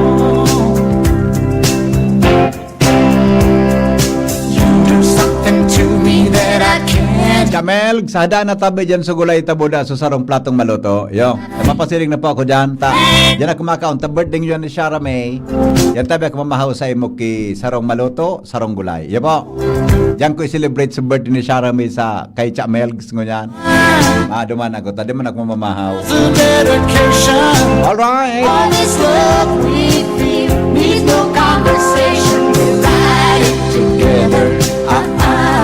You do something to me that I can't. Kamel, sa hada na tabi dyan sa gulay tabuda sa sarong platong maluto. Yo, mapasiring na po ako dyan. Ta, dyan ako makaon. Ta birthday yun ni Shara May. Yan tabi ako mamahaw sa imo ki sarong maluto, sarong gulay. Yo po. Dyan ko i-celebrate sa birthday ni Shara May sa kay Cha Melgs ngunyan. Maduman ako. Ta, di man ako mamahaw. All right. All this love we feel needs no conversation. We ride it together. Ah, ah.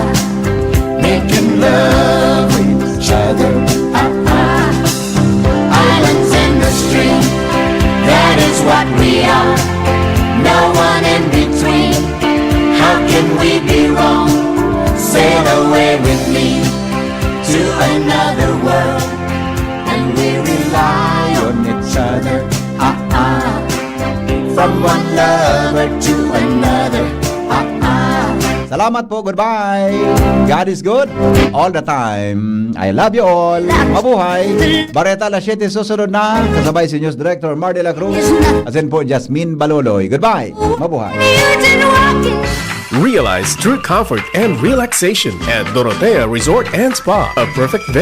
Making love with each other. Ah, ah. Islands in Salamat po. Goodbye. God is good all the time. I love you all. Mabuhay. Bareta alas siyete susunod na. Kasabay si News Director Mar de la Cruz. Asin po, Jasmine Baloloy. Goodbye. Mabuhay. Realize true comfort and relaxation at Dorotea Resort and Spa, a perfect venue